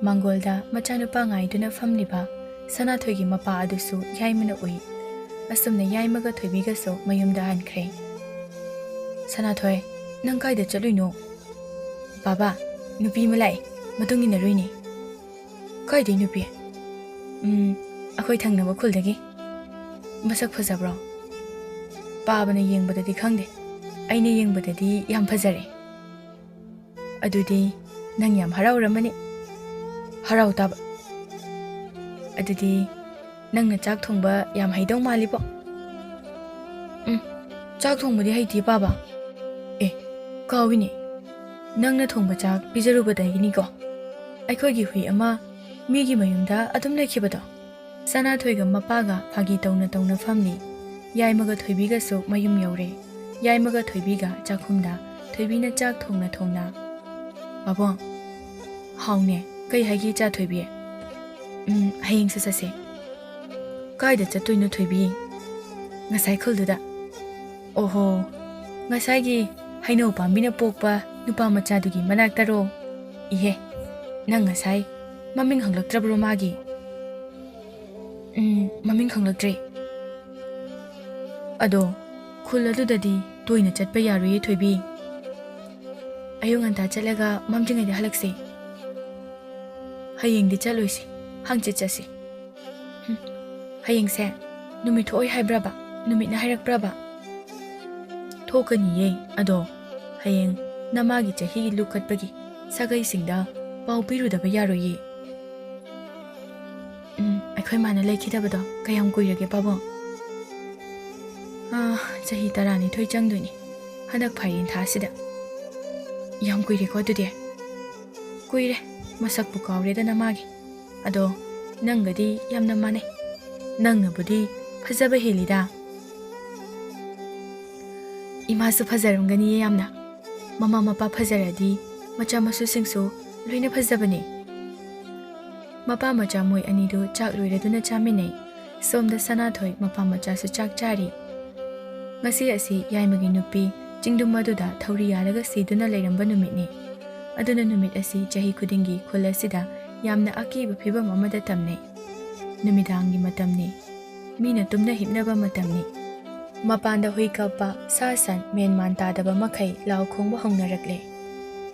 ꯃꯥꯡꯒꯣꯜꯗ ꯃꯆꯥꯅꯨꯄꯥ ꯉꯥꯏꯗꯨꯅ ꯐꯝꯂꯤꯕ ꯁꯅꯥꯊꯣꯏꯒꯤ ꯃꯄꯥ ꯑꯗꯨꯁꯨ ꯌꯥꯏꯃꯅ ꯎꯏ꯫ ꯑꯁꯨꯝꯅ ꯌꯥꯏꯃꯒ ꯊꯣꯏꯕꯤꯒꯁꯨ ꯃꯌꯨꯝꯗ ꯍꯟꯈ꯭ꯔꯦ꯫ "ꯁꯅꯥꯊꯣꯏ, ꯅꯪ ꯀꯥꯏꯗ ꯆꯠꯂꯨꯏꯅꯣ?" "ꯕꯥꯕꯥ, ꯅꯨꯄꯤ ꯑꯃ ꯂꯥꯛꯑꯦ, ꯃꯇꯨꯡ ꯏꯟꯅꯔꯨꯏꯅꯦ꯫" "ꯀꯥꯏꯗꯩ ꯅꯨꯄꯤ?" "ꯎꯝ, ꯑꯩꯈꯣꯏ ꯊꯪꯅꯕ ꯈꯨꯜꯗꯒꯤ꯫" "ꯃꯁꯛ ꯐꯖꯕ꯭ꯔꯣ?" "ꯄꯥꯕꯅ ꯌꯦꯡꯕꯗꯗꯤ ꯈꯪꯗꯦ, ꯑꯩꯅ ꯌꯦꯡꯕꯗꯗꯤ ꯌꯥꯝ ꯐꯖꯔꯦ꯫" "ꯑꯗꯨꯗꯤ ꯅꯪ ꯌꯥꯝ ꯍꯔꯥꯎꯔꯝꯃꯅꯤ꯫" "ꯍꯔꯥꯎ ꯇꯥꯕ꯫" "ꯑꯗꯨꯗꯤ ꯅꯪꯅ ꯆꯥꯛ ꯊꯣꯡꯕ ꯌꯥꯝ ꯍꯩꯗꯧ ꯃꯥꯜꯂꯤꯕꯣ?" "ꯎꯝ, ꯆꯥꯛ ꯊꯣꯡꯕꯗꯤ ꯍꯩꯇꯦ ꯄꯥꯕ꯫ ꯑꯦ, ꯀꯥꯎꯏꯅꯦ, ꯅꯪꯅ ꯊꯣꯡꯕ ꯆꯥꯛ ꯄꯤꯖꯔꯨꯕꯗꯒꯤꯅꯤꯀꯣ ꯑꯩꯈꯣꯏꯒꯤ ꯍꯨꯏ ꯑꯃ ꯃꯤꯒꯤ ꯃꯌꯨꯝꯗ ꯑꯗꯨꯝ ꯂꯩꯈꯤꯕꯗꯣ꯫ ꯁꯅꯥꯊꯣꯏꯒ ꯃꯄꯥꯒ ꯐꯥꯒꯤ ꯇꯧꯅ ꯇꯧꯅ ꯐꯝꯂꯤ꯫ ꯌꯥꯏꯃꯒ ꯊꯣꯏꯕꯤꯒꯁꯨ ꯃꯌꯨꯝ ꯌꯧꯔꯦ꯫ ꯌꯥꯏꯃꯒ ꯊꯣꯏꯕꯤꯒ ꯆꯥꯛꯈꯨꯝꯗ, ꯊꯣꯏꯕꯤꯅ ꯆꯥꯛ ꯊꯣꯡꯅ ꯊꯣꯡꯅ, "ꯄꯥꯕꯨꯡ, ꯍꯥꯎꯅꯦ, ꯀꯩ ꯍꯥꯏꯒꯦ ꯏꯆꯥ ꯊꯣꯏꯕꯤ?" "ꯎꯝ, ꯍꯌꯦꯡꯁꯨ ꯆꯠꯁꯦ꯫" "ꯀꯥꯏꯗ ꯆꯠꯇꯣꯏꯅꯣ ꯊꯣꯏꯕꯤ?" "ꯉꯁꯥꯏ ꯈꯨꯜꯗꯨꯗ꯫" "ꯑꯣꯍꯣ, ꯉꯁꯥꯏꯒꯤ ꯍꯩꯅꯧ ꯄꯥꯝꯕꯤꯅ ꯄꯣꯛꯄ ꯅꯨꯄꯥ ꯃꯆꯥꯗꯨꯒꯤ ꯃꯅꯥꯛꯇꯔꯣ?" "ꯏꯍꯦ, ꯅꯪ ꯉꯁꯥꯏ ꯃꯃꯤꯡ ꯍꯪꯂꯛꯇ꯭ꯔꯕ꯭ꯔꯣ ꯃꯥꯒꯤ?" "ꯎꯝ, ꯃꯃꯤꯡ ꯈꯪꯂꯛꯇ꯭ꯔꯦ꯫" "ꯑꯗꯣ ꯈꯨꯜ ꯑꯗꯨꯗꯗꯤ ꯇꯣꯏꯅ ꯆꯠꯄ ꯌꯥꯔꯣꯏꯌꯦ ꯊꯣꯏꯕꯤ꯫ ꯑꯌꯨꯛ ꯉꯟꯇꯥ ꯆꯠꯂꯒ ꯃꯝꯗ꯭ꯔꯤꯉꯩꯗ ꯍꯜꯂꯛꯁꯦ꯫" "ꯍꯌꯦꯡꯗꯤ ꯆꯠꯂꯣꯏꯁꯤ, ꯍꯪꯆꯤꯠ ꯆꯠꯁꯤ꯫" "ꯍꯨꯝ, ꯍꯌꯦꯡꯁꯦ ꯅꯨꯃꯤꯠ ꯊꯣꯛꯑꯣꯏ ꯍꯥꯏꯕ꯭ꯔꯕ? ꯅꯨꯃꯤꯠꯅ ꯍꯥꯏꯔꯛꯄ꯭ꯔꯕ?" "ꯊꯣꯛꯀꯅꯤꯌꯦ, ꯑꯗꯣ ꯍꯌꯦꯡ ꯅꯃꯥꯒꯤ ꯆꯍꯤꯒꯤ ꯂꯨꯞ ꯀꯠꯄꯒꯤ ꯁꯥꯒꯩꯁꯤꯡꯗ ꯄꯥꯎ ꯄꯤꯔꯨꯗꯕ ꯌꯥꯔꯣꯏꯌꯦ꯫" "ꯎꯝ, ꯑꯩꯈꯣꯏ ꯃꯥꯅ ꯂꯩꯈꯤꯗꯕꯗꯣ ꯀꯌꯥꯝ ꯀꯨꯏꯔꯒꯦ ꯄꯥꯕꯨꯡ?" "ꯑꯥ, ꯆꯍꯤ ꯇꯔꯥꯅꯤꯊꯣꯏ ꯆꯪꯗꯣꯏꯅꯤ ꯍꯟꯗꯛ ꯐꯥꯏꯔꯦꯟ ꯊꯥꯁꯤꯗ꯫" "ꯌꯥꯝ ꯀꯨꯏꯔꯦꯀꯣ ꯑꯗꯨꯗꯤ꯫" "ꯀꯨꯏꯔꯦ, ꯃꯁꯛꯄꯨ ꯀꯥꯎꯔꯦꯗ ꯅꯃꯥꯒꯤ꯫ ꯑꯗꯣ ꯅꯪꯒꯗꯤ ꯌꯥꯝꯅ ꯃꯥꯟꯅꯩ꯫ ꯅꯪꯅꯕꯨꯗꯤ ꯐꯖꯕ ꯍꯦꯜꯂꯤꯗ꯫" "ꯏꯃꯥꯁꯨ ꯐꯖꯔꯝꯒꯅꯤꯌꯦ ꯌꯥꯝꯅ꯫ ꯃꯃꯥ ꯃꯄꯥ ꯐꯖꯔꯗꯤ ꯃꯆꯥ ꯃꯁꯨꯁꯤꯡꯁꯨ ꯂꯣꯏꯅ ꯐꯖꯕꯅꯦ꯫" ꯃꯄꯥ ꯃꯆꯥ ꯃꯣꯏ ꯑꯅꯤꯗꯨ ꯆꯥꯛ ꯂꯣꯏꯔꯗꯨꯅ ꯆꯥꯃꯤꯟꯅꯩ꯫ ꯁꯣꯝꯗ ꯁꯅꯥꯊꯣꯏ ꯃꯄꯥ ꯃꯆꯥꯁꯨ ꯆꯥꯛ ꯆꯥꯔꯤ꯫ ꯉꯁꯤ ꯑꯁꯤ ꯌꯥꯏꯃꯒꯤ ꯅꯨꯄꯤ ꯆꯤꯡꯗꯨꯝ ꯑꯗꯨꯗ ꯊꯧꯔꯤ ꯌꯥꯜꯂꯒ ꯁꯤꯗꯨꯅ ꯂꯩꯔꯝꯕ ꯅꯨꯃꯤꯠꯅꯤ꯫ ꯑꯗꯨꯅ ꯅꯨꯃꯤꯠ ꯑꯁꯤ ꯆꯍꯤ ꯈꯨꯗꯤꯡꯒꯤ ꯈꯨꯜ ꯑꯁꯤꯗ ꯌꯥꯝꯅ ꯑꯀꯤꯕ ꯐꯤꯕꯝ ꯑꯃꯗ ꯇꯝꯅꯩ꯫ ꯅꯨꯃꯤꯗꯥꯡꯒꯤ ꯃꯇꯝꯅꯤ꯫ ꯃꯤꯅ ꯇꯨꯝꯅ ꯍꯤꯞꯅꯕ ꯃꯇꯝꯅꯤ꯫ ꯃꯄꯥꯟꯗ ꯍꯨꯏ ꯀꯞꯄ, ꯁꯥ ꯁꯟ ꯃꯦꯟ ꯃꯥꯟ ꯇꯥꯗꯕ ꯃꯈꯩ ꯂꯥꯎ ꯈꯣꯡꯕ ꯍꯧꯅꯔꯛꯂꯦ꯫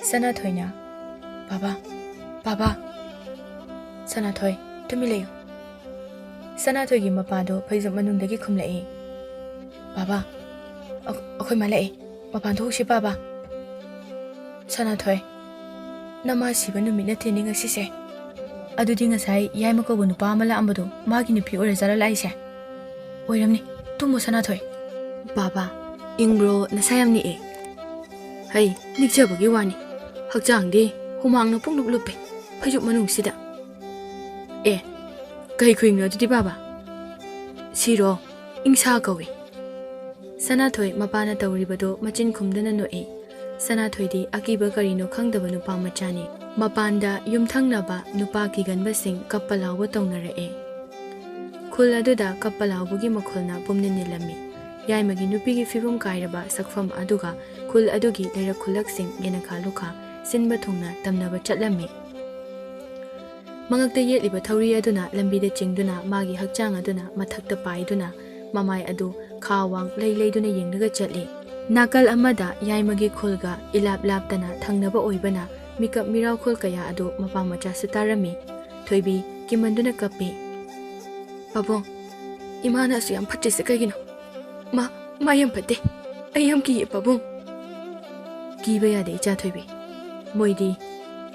ꯁꯅꯥꯊꯣꯏꯅ, "ꯄꯥꯕꯥ, ꯄꯥꯕꯥ!" "ꯁꯅꯥꯊꯣꯏ, ꯇꯨꯃꯤꯟ ꯂꯩꯌꯨ꯫" ꯁꯅꯥꯊꯣꯏꯒꯤ ꯃꯄꯥꯗꯣ ꯐꯩꯖꯨꯞ ꯃꯅꯨꯡꯗꯒꯤ ꯈꯨꯝꯂꯛꯏ꯫ "ꯄꯥꯕꯥ, ꯑ-, ꯑꯩꯈꯣꯏ ꯃꯥ ꯂꯥꯛꯑꯦ꯫ ꯃꯄꯥꯟ ꯊꯣꯛꯎꯁꯤ ꯄꯥꯕꯥ꯫" "ꯁꯅꯥꯊꯣꯏ, ꯅꯃꯥ ꯁꯤꯕ ꯅꯨꯃꯤꯠ ꯅꯠꯇꯦꯅꯦ ꯉꯁꯤꯁꯦ꯫ ꯑꯗꯨꯗꯤ ꯉꯁꯥꯏ ꯌꯥꯏꯃ ꯀꯧꯕ ꯅꯨꯄꯥ ꯑꯃ ꯂꯥꯛꯑꯝꯕꯗꯣ ꯃꯥꯒꯤ ꯅꯨꯄꯤ ꯑꯣꯏꯔꯖꯥꯠꯂ ꯂꯥꯛꯏꯁꯦ?" "ꯑꯣꯏꯔꯝꯅꯤ꯫ ꯇꯨꯝꯃꯣ ꯁꯅꯥꯊꯣꯏ꯫" "ꯄꯥꯕꯥ, "ꯏꯪꯕ꯭ꯔꯣ? ꯅꯁꯥ ꯌꯥꯝ ꯅꯤꯛꯑꯦ?" "ꯍꯩ, ꯅꯤꯛꯆꯕꯒꯤ ꯋꯥꯅꯤ꯫ ꯍꯛꯆꯥꯡꯗꯤ ꯍꯨꯃꯥꯡꯅ ꯄꯨꯡꯂꯨꯞ ꯂꯨꯞꯄꯦ ꯐꯩꯖꯨꯞ ꯃꯅꯨꯡꯁꯤꯗ꯫" "ꯑꯦ, ꯀꯩ ꯈꯨꯏꯪꯅꯣ ꯑꯗꯨꯗꯤ ꯕꯥꯕꯥ?" "ꯁꯤꯔꯣ? ꯏꯪꯁꯥ ꯀꯧꯏ꯫" ꯁꯅꯥꯊꯣꯏ ꯃꯄꯥꯅ ꯇꯧꯔꯤꯕꯗꯣ ꯃꯆꯤꯟ ꯈꯨꯝꯗꯅ ꯅꯣꯛꯏ꯫ ꯁꯅꯥꯊꯣꯏꯗꯤ ꯑꯀꯤꯕ ꯀꯔꯤꯅꯣ ꯈꯪꯗꯕ ꯅꯨꯄꯥ ꯃꯆꯥꯅꯤ꯫ ꯃꯄꯥꯟꯗ ꯌꯨꯝꯊꯪꯅꯕ ꯅꯨꯄꯥ ꯀꯤꯒꯟꯕꯁꯤꯡ ꯀꯞꯄ ꯂꯥꯎꯕ ꯇꯧꯅꯔꯛꯑꯦ꯫ ꯈꯨꯜ ꯑꯗꯨꯗ ꯀꯞꯄ ꯂꯥꯎꯕꯒꯤ ꯃꯈꯣꯜꯅ ꯄꯨꯝꯅꯤꯟ ꯅꯤꯜꯂꯝꯃꯤ꯫ ꯌꯥꯏꯃꯒꯤ ꯅꯨꯄꯤꯒꯤ ꯐꯤꯕꯝ ꯀꯥꯏꯔꯕ ꯁꯛꯐꯝ ꯑꯗꯨꯒ ꯈꯨꯜ ꯑꯗꯨꯒꯤ ꯂꯩꯔꯛ ꯈꯨꯜꯂꯛꯁꯤꯡ ꯌꯦꯅꯈꯥ ꯂꯨꯈꯥ ꯁꯤꯟꯕ ꯊꯨꯡꯅ ꯇꯝꯅꯕ ꯆꯠꯂꯝꯃꯤ꯫ ꯃꯉꯛꯇ ꯌꯦꯠꯂꯤꯕ ꯊꯧꯔꯤ ꯑꯗꯨꯅ ꯂꯝꯕꯤꯗ ꯆꯤꯡꯗꯨꯅ ꯃꯥꯒꯤ ꯍꯛꯆꯥꯡ ꯑꯗꯨꯅ ꯃꯊꯛꯇ ꯄꯥꯏꯗꯨꯅ ꯃꯃꯥꯏ ꯑꯗꯨ ꯈꯥ ꯋꯥꯡ ꯂꯩ ꯂꯩꯗꯨꯅ ꯌꯦꯡꯂꯒ ꯆꯠꯂꯤ꯫ ꯅꯥꯀꯜ ꯑꯃꯗ ꯌꯥꯏꯃꯒꯤ ꯈꯨꯜꯒ ꯏꯂꯥꯞ ꯂꯥꯞꯇꯅ ꯊꯪꯅꯕ ꯑꯣꯏꯕꯅ ꯃꯤꯀꯞ ꯃꯤꯔꯥꯎꯈꯣꯜ ꯀꯌꯥ ꯑꯗꯨ ꯃꯄꯥ ꯃꯆꯥꯁꯨ ꯇꯥꯔꯝꯃꯤ꯫ ꯊꯣꯏꯕꯤ ꯀꯤꯃꯟꯗꯨꯅ ꯀꯞꯄꯤ꯫ "ꯄꯥꯕꯨꯡ, ꯏꯃꯥꯅ ꯑꯁꯨꯛ ꯌꯥꯝ ꯐꯠꯇ꯭ꯔꯤꯁꯦ ꯀꯩꯒꯤꯅꯣ? ꯃꯥ, ꯃꯥ ꯌꯥꯝ ꯐꯠꯇꯦ꯫ ꯑꯩ ꯌꯥꯝ ꯀꯤꯌꯦ ꯄꯥꯕꯨꯡ꯫" "ꯀꯤꯕ ꯌꯥꯗꯦ ꯏꯆꯥ ꯊꯣꯏꯕꯤ꯫ ꯃꯣꯏꯗꯤ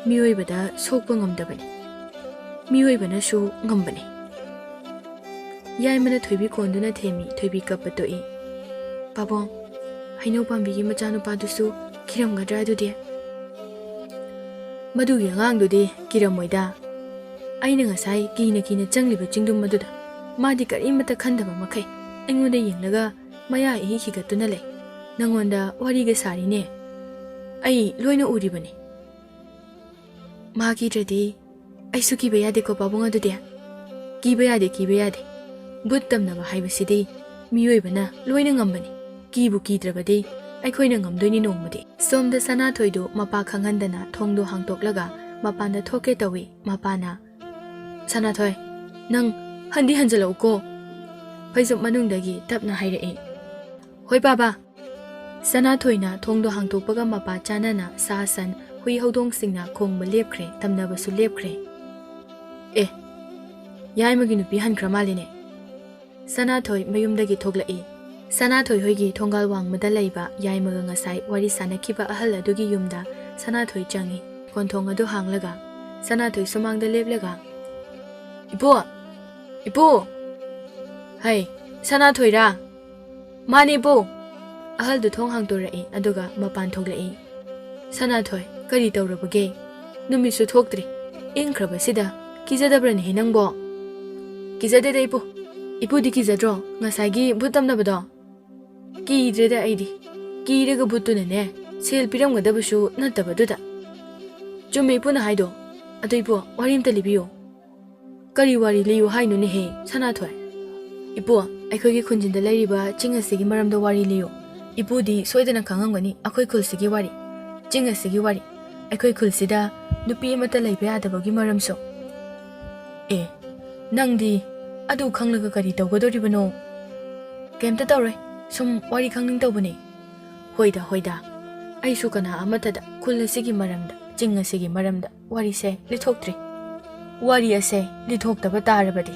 ꯃꯤꯑꯣꯏꯕꯗ ꯁꯣꯛꯄ ꯉꯝꯗꯕꯅꯤ꯫ ꯃꯤꯑꯣꯏꯕꯅꯁꯨ ꯉꯝꯕꯅꯤ꯫" ꯌꯥꯏꯃꯅ ꯊꯣꯏꯕꯤ ꯀꯣꯟꯗꯨꯅ ꯊꯦꯝꯃꯤ꯫ ꯊꯣꯏꯕꯤ ꯀꯞꯄ ꯇꯣꯛꯏ꯫ "ꯄꯥꯕꯨꯡ, ꯍꯩꯅꯧ ꯄꯥꯝꯕꯤꯒꯤ ꯃꯆꯥꯅꯨꯄꯥꯗꯨꯁꯨ ꯀꯤꯔꯝꯒꯗ꯭ꯔꯥ ꯑꯗꯨꯗꯤ?" "ꯃꯗꯨꯒꯤ ꯑꯉꯥꯡꯗꯨꯗꯤ ꯀꯤꯔꯝꯃꯣꯏꯗ꯫ ꯑꯩꯅ ꯉꯁꯥꯏ ꯀꯤꯅ ꯀꯤꯅ ꯆꯪꯂꯤꯕ ꯆꯤꯡꯗꯨꯝ ꯑꯗꯨꯗ ꯃꯥꯗꯤ ꯀꯔꯤꯃꯠꯇ ꯈꯟꯗꯕ ꯃꯈꯩ ꯑꯩꯉꯣꯟꯗ ꯌꯦꯡꯂꯒ ꯃꯌꯥ ꯏꯍꯤ ꯈꯤꯒꯠꯇꯨꯅ ꯂꯩ꯫ ꯅꯪꯉꯣꯟꯗ ꯋꯥꯔꯤꯒ ꯁꯥꯔꯤꯅꯦ꯫ ꯑꯩ ꯂꯣꯏꯅ ꯎꯔꯤꯕꯅꯤ꯫ ꯃꯥ ꯀꯤꯗ꯭ꯔꯗꯤ ꯑꯩꯁꯨ ꯀꯤꯕ ꯌꯥꯗꯦꯀꯣ ꯄꯥꯕꯨꯡ ꯑꯗꯨꯗꯤ?" "ꯀꯤꯕ ꯌꯥꯗꯦ, ꯀꯤꯕ ꯌꯥꯗꯦ꯫ ꯚꯨꯠ ꯇꯝꯅꯕ ꯍꯥꯏꯕꯁꯤꯗꯤ ꯃꯤꯑꯣꯏꯕꯅ ꯂꯣꯏꯅ ꯉꯝꯕꯅꯤ꯫ ꯀꯤꯕꯨ ꯀꯤꯗ꯭ꯔꯕꯗꯤ ꯑꯩꯈꯣꯏꯅ ꯉꯝꯗꯣꯏꯅꯤ ꯅꯣꯡꯃꯗꯤ꯫" ꯁꯣꯝꯗ ꯁꯅꯥꯊꯣꯏꯗꯨ ꯃꯄꯥ ꯈꯪꯍꯟꯗꯅ ꯊꯣꯡꯗꯣ ꯍꯥꯡꯇꯣꯛꯂꯒ ꯃꯄꯥꯟꯗ ꯊꯣꯛꯀꯦ ꯇꯧꯏ꯫ ꯃꯄꯥꯅ, "ꯁꯅꯥꯊꯣꯏ, ꯅꯪ ꯍꯟꯗꯤ ꯍꯟꯖꯤꯜꯂꯛꯎꯀꯣ꯫" ꯐꯩꯖꯨꯞ ꯃꯅꯨꯡꯗꯒꯤ ꯇꯞꯅ ꯍꯥꯏꯔꯛꯏ꯫ "ꯍꯣꯏ ꯕꯥꯕꯥ꯫" ꯁꯅꯥꯊꯣꯏꯅ ꯊꯣꯡꯗꯣ ꯍꯥꯡꯇꯣꯛꯄꯒ ꯃꯄꯥ ꯆꯥꯅꯅ ꯁꯥ ꯁꯟ, ꯍꯨꯏ ꯍꯧꯗꯣꯡꯁꯤꯡꯅ ꯈꯣꯡꯕ ꯂꯦꯞꯈ꯭ꯔꯦ, ꯇꯝꯅꯕꯁꯨ ꯂꯦꯞꯈ꯭ꯔꯦ꯫ "ꯑꯦ, ꯌꯥꯏꯃꯒꯤ ꯅꯨꯄꯤ ꯍꯟꯈ꯭ꯔ ꯃꯥꯜꯂꯤꯅꯦ꯫" ꯁꯅꯥꯊꯣꯏ ꯃꯌꯨꯝꯗꯒꯤ ꯊꯣꯛꯂꯛꯏ꯫ ꯁꯅꯥꯊꯣꯏ ꯍꯣꯏꯒꯤ ꯊꯣꯡꯒꯥꯜ ꯋꯥꯡꯃꯗ ꯂꯩꯕ ꯌꯥꯏꯃꯒ ꯉꯁꯥꯏ ꯋꯥꯔꯤ ꯁꯥꯅꯈꯤꯕ ꯑꯍꯜ ꯑꯗꯨꯒꯤ ꯌꯨꯝꯗ ꯁꯅꯥꯊꯣꯏ ꯆꯪꯏ꯫ ꯀꯣꯟꯊꯣꯡ ꯑꯗꯨ ꯍꯥꯡꯂꯒ ꯁꯅꯥꯊꯣꯏ ꯁꯨꯃꯥꯡꯗ ꯂꯦꯞꯂꯒ, "ꯏꯄꯨ! ꯏꯄꯨ!" "ꯍꯩ, ꯁꯅꯥꯊꯣꯏꯔꯥ?" "ꯃꯥꯅꯦ ꯏꯄꯨ!" ꯑꯍꯜꯗꯨ ꯊꯣꯡ ꯍꯥꯡꯗꯣꯔꯛꯏ, ꯑꯗꯨꯒ ꯃꯄꯥꯟ ꯊꯣꯛꯂꯛꯏ꯫ "ꯁꯅꯥꯊꯣꯏ, ꯀꯔꯤ ꯇꯧꯔꯕꯒꯦ? ꯅꯨꯃꯤꯠꯁꯨ ꯊꯣꯛꯇ꯭ꯔꯤ, ꯏꯪꯈ꯭ꯔꯕꯁꯤꯗ꯫ ꯀꯤꯖꯗꯕ꯭ꯔꯅꯦꯍꯦ ꯅꯪꯕꯣ?" "ꯀꯤꯖꯗꯦꯗ ꯏꯄꯨ꯫ ꯏꯄꯨꯗꯤ ꯀꯤꯖꯗ꯭ꯔꯣ, ꯉꯁꯥꯏꯒꯤ ꯚꯨꯠ ꯇꯝꯅꯕꯗꯣ?" "ꯀꯤꯗ꯭ꯔꯦꯗ ꯑꯩꯗꯤ꯫ ꯀꯤꯔꯒ ꯚꯨꯠꯇꯨꯅꯅꯦ, ꯁꯦꯜ ꯄꯤꯔꯝꯒꯗꯕꯁꯨ ꯅꯠꯇꯕꯗꯨꯗ꯫ ꯆꯨꯝꯃꯦ ꯏꯄꯨꯅ ꯍꯥꯏꯗꯣ꯫ ꯑꯗꯨ ꯏꯄꯨ, ꯋꯥꯔꯤ ꯑꯝꯇ ꯂꯤꯕꯤꯌꯨ꯫" "ꯀꯔꯤ ꯋꯥꯔꯤ ꯂꯤꯌꯨ ꯍꯥꯏꯅꯣꯅꯦꯍꯦ, ꯁꯅꯥꯊꯣꯏ?" "ꯏꯄꯨ, ꯑꯩꯈꯣꯏꯒꯤ ꯈꯨꯟꯖꯤꯟꯗ ꯂꯩꯔꯤꯕ ꯆꯤꯡ ꯑꯁꯤꯒꯤ ꯃꯔꯝꯗ ꯋꯥꯔꯤ ꯂꯤꯌꯨ꯫ ꯏꯄꯨꯗꯤ ꯁꯣꯏꯗꯅ ꯈꯪꯉꯝꯒꯅꯤ ꯑꯩꯈꯣꯏ ꯈꯨꯜꯁꯤꯒꯤ ꯋꯥꯔꯤ, ꯆꯤꯡ ꯑꯁꯤꯒꯤ ꯋꯥꯔꯤ, ꯑꯩꯈꯣꯏ ꯈꯨꯜꯁꯤꯗ ꯅꯨꯄꯤ ꯑꯃꯠꯇ ꯂꯩꯕ ꯌꯥꯗꯕꯒꯤ ꯃꯔꯝꯁꯨ꯫" "ꯑꯦ, ꯅꯪꯗꯤ ꯑꯗꯨ ꯈꯪꯂꯒ ꯀꯔꯤ ꯇꯧꯒꯗꯧꯔꯤꯕꯅꯣ?" "ꯀꯩꯝꯇ ꯇꯧꯔꯣꯏ, ꯁꯨꯝ ꯋꯥꯔꯤ ꯈꯪꯅꯤꯡ ꯇꯧꯕꯅꯦ꯫" "ꯍꯣꯏꯗ, ꯍꯣꯏꯗ, ꯑꯩꯁꯨ ꯀꯅꯥ ꯑꯃꯠꯇꯗ ꯈꯨꯜ ꯑꯁꯤꯒꯤ ꯃꯔꯝꯗ, ꯆꯤꯡ ꯑꯁꯤꯒꯤ ꯃꯔꯝꯗ ꯋꯥꯔꯤꯁꯦ ꯂꯤꯊꯣꯛꯇ꯭ꯔꯤ꯫ ꯋꯥꯔꯤ ꯑꯁꯦ ꯂꯤꯊꯣꯛꯇꯕ ꯇꯥꯔꯕꯗꯤ,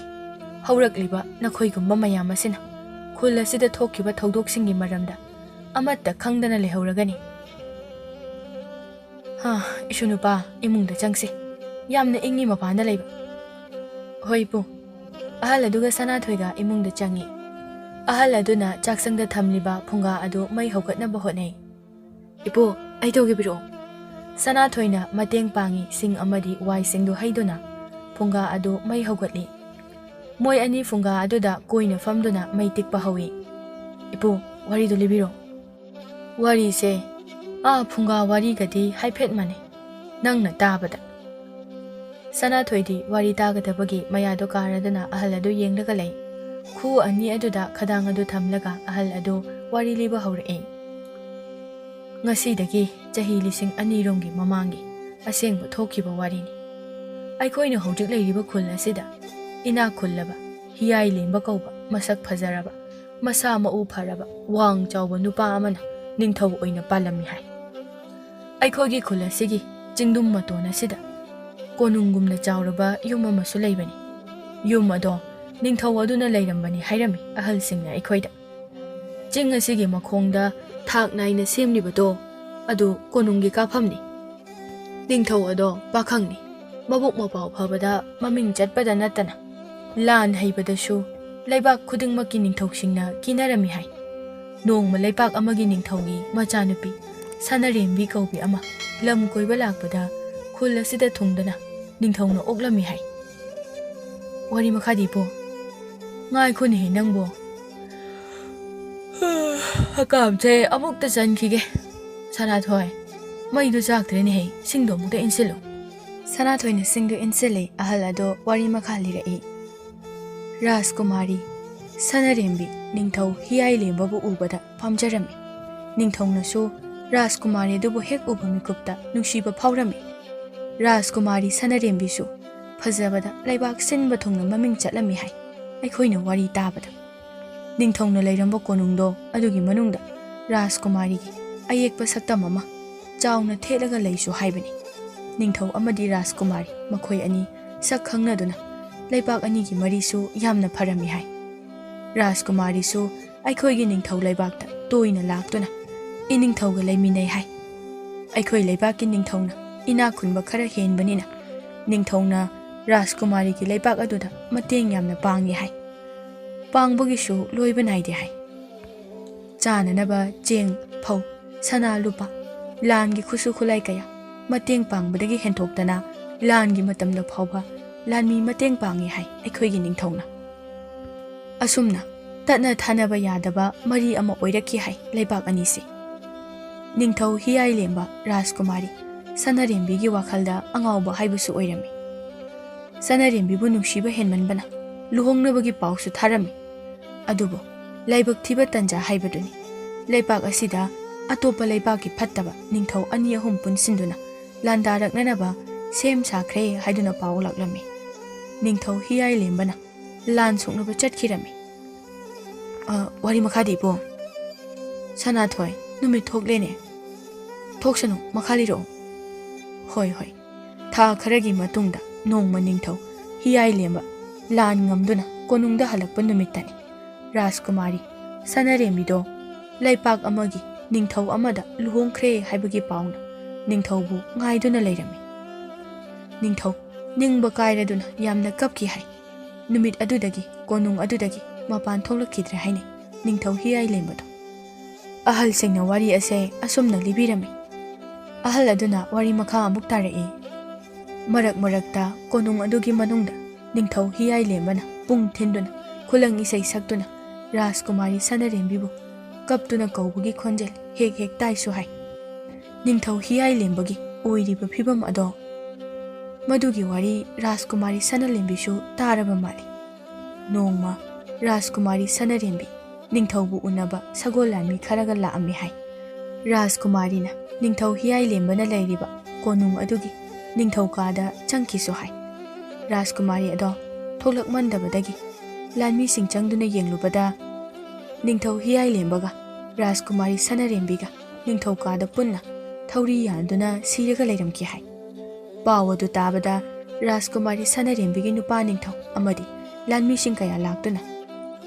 ꯍꯧꯔꯛꯂꯤꯕ ꯅꯈꯣꯏꯒꯨꯝꯕ ꯃꯌꯥꯝ ꯑꯁꯤꯅ ꯈꯨꯜ ꯑꯁꯤꯗ ꯊꯣꯛꯈꯤꯕ ꯊꯧꯗꯣꯛꯁꯤꯡꯒꯤ ꯃꯔꯝꯗ ꯑꯃꯠꯇ ꯈꯪꯗꯅ ꯂꯩꯍꯧꯔꯒꯅꯤ꯫ ꯍꯥ, ꯏꯁꯨ ꯅꯨꯄꯥ, ꯏꯃꯨꯡꯗ ꯆꯪꯁꯤ꯫ ꯌꯥꯝꯅ ꯏꯪꯉꯤ ꯃꯄꯥꯟꯗ ꯂꯩꯕ꯫" "ꯍꯣꯏ, ꯏꯄꯨ꯫" ꯑꯍꯜ ꯑꯗꯨꯒ ꯁꯅꯥꯊꯣꯏꯒ ꯏꯃꯨꯡꯗ ꯆꯪꯉꯤ꯫ ꯑꯍꯜ ꯑꯗꯨꯅ ꯆꯥꯛꯁꯪꯗ ꯊꯝꯂꯤꯕ ꯐꯨꯡꯒꯥ ꯑꯗꯨ ꯃꯩ ꯍꯧꯒꯠꯅꯕ ꯍꯣꯠꯅꯩ꯫ "ꯏꯄꯨ, ꯑꯩ ꯇꯧꯒꯦ, ꯄꯤꯔꯛꯑꯣ꯫" ꯁꯅꯥꯊꯣꯏꯅ ꯃꯇꯦꯡ ꯄꯥꯡꯉꯤ, ꯁꯤꯡ ꯑꯃꯗꯤ ꯋꯥꯏꯁꯤꯡꯗꯨ ꯍꯩꯗꯨꯅ ꯐꯨꯡꯒꯥ ꯑꯗꯨ ꯃꯩ ꯍꯧꯒꯠꯂꯤ꯫ ꯃꯣꯏ ꯑꯅꯤ ꯐꯨꯡꯒꯥ ꯑꯗꯨꯗ ꯀꯣꯏꯅ ꯐꯝꯗꯨꯅ ꯃꯩ ꯇꯤꯛꯄ ꯍꯧꯏ꯫ "ꯏꯄꯨ, ꯋꯥꯔꯤꯗꯨ ꯂꯤꯕꯤꯔꯣ꯫" "ꯋꯥꯔꯤꯁꯦ, ꯑꯥ, ꯐꯨꯡꯒꯥ ꯋꯥꯔꯤꯒꯗꯤ ꯍꯥꯏꯐꯦꯠ ꯃꯥꯟꯅꯩ, ꯅꯪꯅ ꯇꯥꯕꯗ꯫" ꯁꯅꯥꯊꯣꯏꯗꯤ ꯋꯥꯔꯤ ꯇꯥꯒꯗꯕꯒꯤ ꯃꯌꯥꯗꯨ ꯀꯥꯔꯗꯨꯅ ꯑꯍꯜ ꯑꯗꯨ ꯌꯦꯡꯂꯒ ꯂꯩ꯫ ꯈꯨ ꯑꯅꯤ ꯑꯗꯨꯗ ꯈꯗꯥꯡ ꯑꯗꯨ ꯊꯝꯂꯒ ꯑꯍꯜ ꯑꯗꯨ ꯋꯥꯔꯤ ꯂꯤꯕ ꯍꯧꯔꯛꯏ꯫ "ꯉꯁꯤꯗꯒꯤ ꯆꯍꯤ ꯂꯤꯁꯤꯡ ꯑꯅꯤꯔꯣꯝꯒꯤ ꯃꯃꯥꯡꯒꯤ ꯑꯁꯦꯡꯕ ꯊꯣꯛꯈꯤꯕ ꯋꯥꯔꯤꯅꯤ꯫ ꯑꯩꯈꯣꯏꯅ ꯍꯧꯖꯤꯛ ꯂꯩꯔꯤꯕ ꯈꯨꯜ ꯑꯁꯤꯗ ꯏꯅꯥꯛ ꯈꯨꯜꯂꯕ, ꯍꯤꯌꯥꯏ ꯂꯦꯝꯕ ꯀꯧꯕ ꯃꯁꯛ ꯐꯖꯔꯕ, ꯃꯁꯥ ꯃꯎ ꯐꯔꯕ, ꯋꯥꯡ ꯆꯥꯎꯕ ꯅꯨꯄꯥ ꯑꯃꯅ ꯅꯤꯡꯊꯧ ꯑꯣꯏꯅ ꯄꯥꯜꯂꯝꯃꯤ ꯍꯥꯏ꯫ ꯑꯩꯈꯣꯏꯒꯤ ꯈꯨꯜ ꯑꯁꯤꯒꯤ ꯆꯤꯡꯗꯨꯝ ꯃꯇꯣꯟ ꯑꯁꯤꯗ ꯀꯣꯅꯨꯡꯒꯨꯝꯅ ꯆꯥꯎꯔꯕ ꯌꯨꯝ ꯑꯃꯁꯨ ꯂꯩꯕꯅꯤ꯫ ꯌꯨꯝ ꯑꯗꯣ ꯅꯤꯡꯊꯧ ꯑꯗꯨꯅ ꯂꯩꯔꯝꯕꯅꯤ ꯍꯥꯏꯔꯝꯃꯤ ꯑꯍꯜꯁꯤꯡꯅ ꯑꯩꯈꯣꯏꯗ꯫ ꯆꯤꯡ ꯑꯁꯤꯒꯤ ꯃꯈꯣꯡꯗ ꯊꯥꯛ ꯅꯥꯏꯅ ꯁꯦꯝꯂꯤꯕꯗꯣ, ꯑꯗꯨ ꯀꯣꯅꯨꯡꯒꯤ ꯀꯥꯐꯝꯅꯤ꯫ ꯅꯤꯡꯊꯧ ꯑꯗꯣ ꯄꯥꯈꯪꯅꯤ꯫ ꯃꯕꯨꯛ ꯃꯄꯥꯎ ꯐꯕꯗ ꯃꯃꯤꯡ ꯆꯠꯄꯗ ꯅꯠꯇꯅ ꯂꯥꯟ ꯍꯩꯕꯗꯁꯨ ꯂꯩꯕꯥꯛ ꯈꯨꯗꯤꯡꯃꯛꯀꯤ ꯅꯤꯡꯊꯧꯁꯤꯡꯅ ꯀꯤꯅꯔꯝꯃꯤ ꯍꯥꯏ꯫ ꯅꯣꯡꯃ ꯂꯩꯄꯥꯛ ꯑꯃꯒꯤ ꯅꯤꯡꯊꯧꯒꯤ ꯃꯆꯥꯅꯨꯄꯤ ꯁꯅꯥꯔꯦꯝꯕꯤ ꯀꯧꯕꯤ ꯑꯃ ꯂꯝ ꯀꯣꯏꯕ ꯂꯥꯛꯄꯗ ꯈꯨꯜ ꯑꯁꯤꯗ ꯊꯨꯡꯗꯨꯅ ꯅꯤꯡꯊꯧꯅ ꯑꯣꯛꯂꯝꯃꯤ ꯍꯥꯏ꯫ ꯋꯥꯔꯤ ꯃꯈꯥꯗꯤ ꯏꯄꯨ꯫ ꯉꯥꯏꯈꯣꯅꯦꯍꯦ ꯅꯪꯕꯣ꯫ ꯍꯀꯥꯝꯁꯦ ꯑꯃꯨꯛꯇ ꯆꯟꯈꯤꯒꯦ꯫ ꯁꯅꯥꯊꯣꯏ, ꯃꯩꯗꯨ ꯆꯥꯛꯇ꯭ꯔꯦꯅꯦꯍꯦ, ꯁꯤꯡꯗꯣ ꯑꯃꯨꯛꯇ ꯏꯟꯁꯤꯜꯂꯨ꯫ ꯁꯅꯥꯊꯣꯏꯅ ꯁꯤꯡꯗꯨ ꯏꯟꯁꯤꯜꯂꯦ, ꯑꯍꯜ ꯑꯗꯣ ꯋꯥꯔꯤ ꯃꯈꯥ ꯂꯤꯔꯛꯏ꯫ ꯔꯥꯖꯀꯨꯃꯥꯔꯤ ꯁꯅꯥꯔꯦꯝꯕꯤ ꯅꯤꯡꯊꯧ ꯍꯤꯌꯥꯏꯂꯦꯝꯕꯕꯨ ꯎꯕꯗ ꯄꯥꯝꯖꯔꯝꯃꯤ꯫ ꯅꯤꯡꯊꯧꯅꯁꯨ ꯔꯥꯖꯀꯨꯃꯥꯔꯤ ꯑꯗꯨꯕꯨ ꯍꯦꯛ ꯎꯕ ꯃꯤꯀꯨꯞꯇ ꯅꯨꯡꯁꯤꯕ ꯐꯥꯎꯔꯝꯃꯤ꯫ ꯔꯥꯖꯀꯨꯃꯥꯔꯤ ꯁꯅꯥꯔꯦꯝꯕꯤꯁꯨ ꯐꯖꯕꯗ ꯂꯩꯕꯥꯛ ꯁꯤꯟꯕ ꯊꯨꯡꯅ ꯃꯃꯤꯡ ꯆꯠꯂꯝꯃꯤ ꯍꯥꯏ, ꯑꯩꯈꯣꯏꯅ ꯋꯥꯔꯤ ꯇꯥꯕꯗ꯫ ꯅꯤꯡꯊꯧꯅ ꯂꯩꯔꯝꯕ ꯀꯣꯅꯨꯡꯗꯣ ꯑꯗꯨꯒꯤ ꯃꯅꯨꯡꯗ ꯔꯥꯖꯀꯨꯃꯥꯔꯤꯒꯤ ꯑꯌꯦꯛꯄ ꯁꯛꯇꯝ ꯑꯃ ꯆꯥꯎꯅ ꯊꯦꯠꯂꯒ ꯂꯩꯁꯨ ꯍꯥꯏꯕꯅꯤ꯫ ꯅꯤꯡꯊꯧ ꯑꯃꯗꯤ ꯔꯥꯖꯀꯨꯃꯥꯔꯤ ꯃꯈꯣꯏ ꯑꯅꯤ ꯁꯛ ꯈꯪꯅꯗꯨꯅ ꯂꯩꯕꯥꯛ ꯑꯅꯤꯒꯤ ꯃꯔꯤꯁꯨ ꯌꯥꯝꯅ ꯐꯔꯝꯃꯤ ꯍꯥꯏ꯫ ꯔꯥꯖꯀꯨꯃꯥꯔꯤꯁꯨ ꯑꯩꯈꯣꯏꯒꯤ ꯅꯤꯡꯊꯧ ꯂꯩꯕꯥꯛꯇ ꯇꯣꯏꯅ ꯂꯥꯛꯇꯨꯅ ꯏꯅꯤꯡꯊꯧꯒ ꯂꯩꯃꯤꯟꯅꯩ ꯍꯥꯏ꯫ ꯑꯩꯈꯣꯏ ꯂꯩꯕꯥꯛꯀꯤ ꯅꯤꯡꯊꯧꯅ ꯏꯅꯥꯛ ꯈꯨꯟꯕ ꯈꯔ ꯍꯦꯟꯕꯅꯤꯅ ꯅꯤꯡꯊꯧꯅ ꯔꯥꯖꯀꯨꯃꯥꯔꯤꯒꯤ ꯂꯩꯕꯥꯛ ꯑꯗꯨꯗ ꯃꯇꯦꯡ ꯌꯥꯝꯅ ꯄꯥꯡꯉꯤ ꯍꯥꯏ꯫ ꯄꯥꯡꯕꯒꯤꯁꯨ ꯂꯣꯏꯕ ꯅꯥꯏꯗꯦ ꯍꯥꯏ꯫ ꯆꯥꯅꯅꯕ ꯆꯦꯡ, ꯐꯧ, ꯁꯅꯥ, ꯂꯨꯄꯥ, ꯂꯥꯟꯒꯤ ꯈꯨꯠꯁꯨ ꯈꯨꯠꯂꯥꯏ ꯀꯌꯥ, ꯃꯇꯦꯡ ꯄꯥꯡꯕꯗꯒꯤ ꯍꯦꯟꯊꯣꯛꯇꯅ ꯂꯥꯟꯒꯤ ꯃꯇꯝꯗ ꯐꯥꯎꯕ ꯂꯥꯟꯃꯤ ꯃꯇꯦꯡ ꯄꯥꯡꯉꯤ ꯍꯥꯏ ꯑꯩꯈꯣꯏꯒꯤ ꯅꯤꯡꯊꯧꯅ꯫ ꯑꯁꯨꯝꯅ ꯇꯠꯅ ꯊꯥꯅꯕ ꯌꯥꯗꯕ ꯃꯔꯤ ꯑꯃ ꯑꯣꯏꯔꯛꯈꯤ ꯍꯥꯏ ꯂꯩꯕꯥꯛ ꯑꯅꯤꯁꯦ꯫ ꯅꯤꯡꯊꯧ ꯍꯤꯌꯥꯏꯂꯦꯝꯕ ꯔꯥꯖꯀꯨꯃꯥꯔꯤ ꯁꯅꯥꯔꯦꯝꯕꯤꯒꯤ ꯋꯥꯈꯜꯗ ꯑꯉꯥꯎꯕ ꯍꯥꯏꯕꯁꯨ ꯑꯣꯏꯔꯝꯃꯤ꯫ ꯁꯅꯥꯔꯦꯝꯕꯤꯕꯨ ꯅꯨꯡꯁꯤꯕ ꯍꯦꯟꯃꯟꯕꯅ ꯂꯨꯍꯣꯡꯅꯕꯒꯤ ꯄꯥꯎꯁꯨ ꯊꯥꯔꯝꯃꯤ꯫ ꯑꯗꯨꯕꯨ ꯂꯥꯏꯕꯛ ꯊꯤꯕ ꯇꯟꯖꯥ ꯍꯥꯏꯕꯗꯨꯅꯤ꯫ ꯂꯩꯄꯥꯛ ꯑꯁꯤꯗ ꯑꯇꯣꯞꯄ ꯂꯩꯄꯥꯛꯀꯤ ꯐꯠꯇꯕ ꯅꯤꯡꯊꯧ ꯑꯅꯤ ꯑꯍꯨꯝ ꯄꯨꯟꯁꯤꯟꯗꯨꯅ ꯂꯥꯟꯗꯥꯔꯛꯅꯅꯕ ꯁꯦꯝ ꯁꯥꯈ꯭ꯔꯦ ꯍꯥꯏꯗꯨꯅ ꯄꯥꯎ ꯂꯥꯛꯂꯝꯃꯤ꯫ ꯅꯤꯡꯊꯧ ꯍꯤꯌꯥꯏꯂꯦꯝꯕꯅ ꯂꯥꯟ ꯁꯣꯛꯅꯕ ꯆꯠꯈꯤꯔꯝꯃꯤ꯫ ꯑ, ꯋꯥꯔꯤ ꯃꯈꯥꯗꯤ ꯏꯕꯨꯡ꯫ ꯁꯅꯥꯊꯣꯏ, ꯅꯨꯃꯤꯠ ꯊꯣꯛꯂꯦꯅꯦ꯫ ꯊꯣꯛꯁꯅꯨ, ꯃꯈꯥ ꯂꯤꯔꯛꯑꯣ꯫ ꯍꯣꯏ, ꯍꯣꯏ꯫ ꯊꯥ ꯈꯔꯒꯤ ꯃꯇꯨꯡꯗ ꯅꯣꯡꯃ ꯅꯤꯡꯊꯧ ꯍꯤꯌꯥꯏꯂꯦꯝꯕ ꯂꯥꯟ ꯉꯝꯗꯨꯅ ꯀꯣꯅꯨꯡꯗ ꯍꯜꯂꯛꯄ ꯅꯨꯃꯤꯠꯇꯅꯤ꯫ ꯔꯥꯖꯀꯨꯃꯥꯔꯤ ꯁꯅꯥꯔꯦꯝꯕꯤꯗꯣ ꯂꯩꯄꯥꯛ ꯑꯃꯒꯤ ꯅꯤꯡꯊꯧ ꯑꯃꯗ ꯂꯨꯍꯣꯡꯈ꯭ꯔꯦ ꯍꯥꯏꯕꯒꯤ ꯄꯥꯎꯅ ꯅꯤꯡꯊꯧꯕꯨ ꯉꯥꯏꯗꯨꯅ ꯂꯩꯔꯝꯃꯤ꯫ ꯅꯤꯡꯊꯧ ꯅꯤꯡꯕ ꯀꯥꯏꯔꯗꯨꯅ ꯌꯥꯝꯅ ꯀꯞꯈꯤ ꯍꯥꯏ꯫ ꯅꯨꯃꯤꯠ ꯑꯗꯨꯗꯒꯤ, ꯀꯣꯅꯨꯡ ꯑꯗꯨꯗꯒꯤ ꯃꯄꯥꯟ ꯊꯣꯛꯂꯛꯈꯤꯗ꯭ꯔꯦ ꯍꯥꯏꯅꯩ ꯅꯤꯡꯊꯧ ꯍꯤꯌꯥꯏꯂꯦꯝꯕꯗꯣ꯫ ꯑꯍꯜꯁꯤꯡꯅ ꯋꯥꯔꯤ ꯑꯁꯦ ꯑꯁꯨꯝꯅ ꯂꯤꯕꯤꯔꯝꯃꯤ꯫ ꯑꯍꯜ ꯑꯗꯨꯅ ꯋꯥꯔꯤ ꯃꯈꯥ ꯑꯃꯨꯛ ꯇꯥꯔꯛꯏ꯫ ꯃꯔꯛ ꯃꯔꯛꯇ ꯀꯣꯅꯨꯡ ꯑꯗꯨꯒꯤ ꯃꯅꯨꯡꯗ ꯅꯤꯡꯊꯧ ꯍꯤꯌꯥꯏꯂꯦꯝꯕꯅ ꯄꯨꯡ ꯊꯤꯟꯗꯨꯅ ꯈꯨꯂꯪ ꯏꯁꯩ ꯁꯛꯇꯨꯅ ꯔꯥꯖꯀꯨꯃꯥꯔꯤ ꯁꯅꯔꯦꯝꯕꯤꯕꯨ ꯀꯞꯇꯨꯅ ꯀꯧꯕꯒꯤ ꯈꯣꯟꯖꯦꯜ ꯍꯦꯛ ꯍꯦꯛ ꯇꯥꯏꯁꯨ ꯍꯥꯏ꯫ ꯅꯤꯡꯊꯧ ꯍꯤꯌꯥꯏꯂꯦꯝꯕꯒꯤ ꯑꯣꯏꯔꯤꯕ ꯐꯤꯕꯝ ꯑꯗꯣ, ꯃꯗꯨꯒꯤ ꯋꯥꯔꯤ ꯔꯥꯖꯀꯨꯃꯥꯔꯤ ꯁꯅꯔꯦꯝꯕꯤꯁꯨ ꯇꯥꯔꯕ ꯃꯥꯜꯂꯤ꯫ ꯅꯣꯡꯃ ꯔꯥꯖꯀꯨꯃꯥꯔꯤ ꯁꯅꯔꯦꯝꯕꯤ ꯅꯤꯡꯊꯧꯕꯨ ꯎꯅꯕ ꯁꯒꯣꯜ ꯂꯥꯟꯃꯤ ꯈꯔꯒ ꯂꯥꯛꯑꯝꯃꯤ ꯍꯥꯏ꯫ ꯔꯥꯖꯀꯨꯃꯥꯔꯤꯅ ꯅꯤꯡꯊꯧ ꯍꯤꯌꯥꯏꯂꯦꯝꯕꯅ ꯂꯩꯔꯤꯕ ꯀꯣꯅꯨꯡ ꯑꯗꯨꯒꯤ ꯅꯤꯡꯊꯧꯀꯥꯗ ꯆꯪꯈꯤꯁꯨ ꯍꯥꯏ꯫ ꯔꯥꯖꯀꯨꯃꯥꯔꯤ ꯑꯗꯣ ꯊꯣꯛꯂꯛꯃꯟꯗꯕꯗꯒꯤ ꯂꯥꯟꯃꯤꯁꯤꯡ ꯆꯪꯗꯨꯅ ꯌꯦꯡꯂꯨꯕꯗ, ꯅꯤꯡꯊꯧ ꯍꯤꯌꯥꯏꯂꯦꯝꯕꯒ ꯔꯥꯖꯀꯨꯃꯥꯔꯤ ꯁꯅꯔꯦꯝꯕꯤꯒ ꯅꯤꯡꯊꯧꯀꯥꯗ ꯄꯨꯟꯅ ꯊꯧꯔꯤ ꯌꯥꯟꯗꯨꯅ ꯁꯤꯔꯒ ꯂꯩꯔꯝꯈꯤ ꯍꯥꯏ꯫ ꯄꯥꯎ ꯑꯗꯨ ꯇꯥꯕꯗ ꯔꯥꯖꯀꯨꯃꯥꯔꯤ ꯁꯅꯔꯦꯝꯕꯤꯒꯤ ꯅꯨꯄꯥ ꯅꯤꯡꯊꯧ ꯑꯃꯗꯤ ꯂꯥꯟꯃꯤꯁꯤꯡ ꯀꯌꯥ ꯂꯥꯛꯇꯨꯅ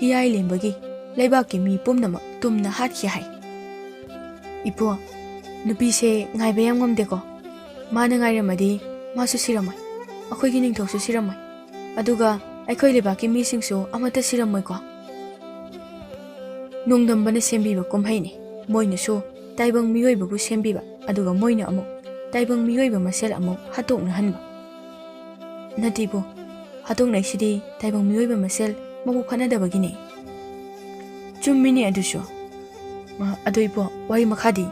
ꯍꯤꯌꯥꯏꯂꯦꯝꯕꯒꯤ ꯂꯩꯕꯥꯛꯀꯤ ꯃꯤ ꯄꯨꯝꯅꯃꯛ ꯇꯨꯝꯅ ꯍꯥꯠꯈꯤ ꯍꯥꯏ꯫ "ꯏꯄꯨ, ꯅꯨꯄꯤꯁꯦ ꯉꯥꯏꯕ ꯌꯥꯝ ꯉꯝꯗꯦꯀꯣ꯫ ꯃꯥꯅ ꯉꯥꯏꯔꯝꯃꯗꯤ ꯃꯥꯁꯨ ꯁꯤꯔꯝꯃꯣꯏ, ꯑꯩꯈꯣꯏꯒꯤ ꯅꯤꯡꯊꯧꯁꯨ ꯁꯤꯔꯝꯃꯣꯏ, ꯑꯗꯨꯒ ꯑꯩꯈꯣꯏ ꯂꯩꯕꯥꯛꯀꯤ ꯃꯤꯁꯤꯡꯁꯨ ꯑꯃꯠꯇ ꯁꯤꯔꯝꯃꯣꯏꯀꯣ?" ꯅꯣꯡꯗꯝꯕꯅ ꯁꯦꯝꯕꯤꯕ ꯀꯨꯝꯍꯩꯅꯤ꯫ ꯃꯣꯏꯅꯁꯨ ꯇꯥꯏꯕꯪ ꯃꯤꯑꯣꯏꯕꯕꯨ ꯁꯦꯝꯕꯤꯕ, ꯑꯗꯨꯒ ꯃꯣꯏꯅ ꯑꯃꯨꯛ ꯇꯥꯏꯕꯪ ꯃꯤꯑꯣꯏꯕ ꯃꯁꯦꯜ ꯑꯃꯨꯛ ꯍꯥꯠꯇꯣꯛꯅꯍꯟꯕ꯫ ꯅꯠꯇꯦꯕꯨ, ꯍꯥꯠꯇꯣꯛꯅꯩꯁꯤꯗꯤ ꯇꯥꯏꯕꯪ ꯃꯤꯑꯣꯏꯕ ꯃꯁꯦꯜ ꯃꯕꯨꯛ ꯐꯠꯅꯗꯕꯒꯤꯅꯦ꯫ ꯆꯨꯝꯃꯤꯅꯦ ꯑꯗꯨꯁꯨ꯫ ꯑ, ꯑꯗꯨ ꯏꯄꯨ, ꯋꯥꯔꯤ ꯃꯈꯥꯗꯤ?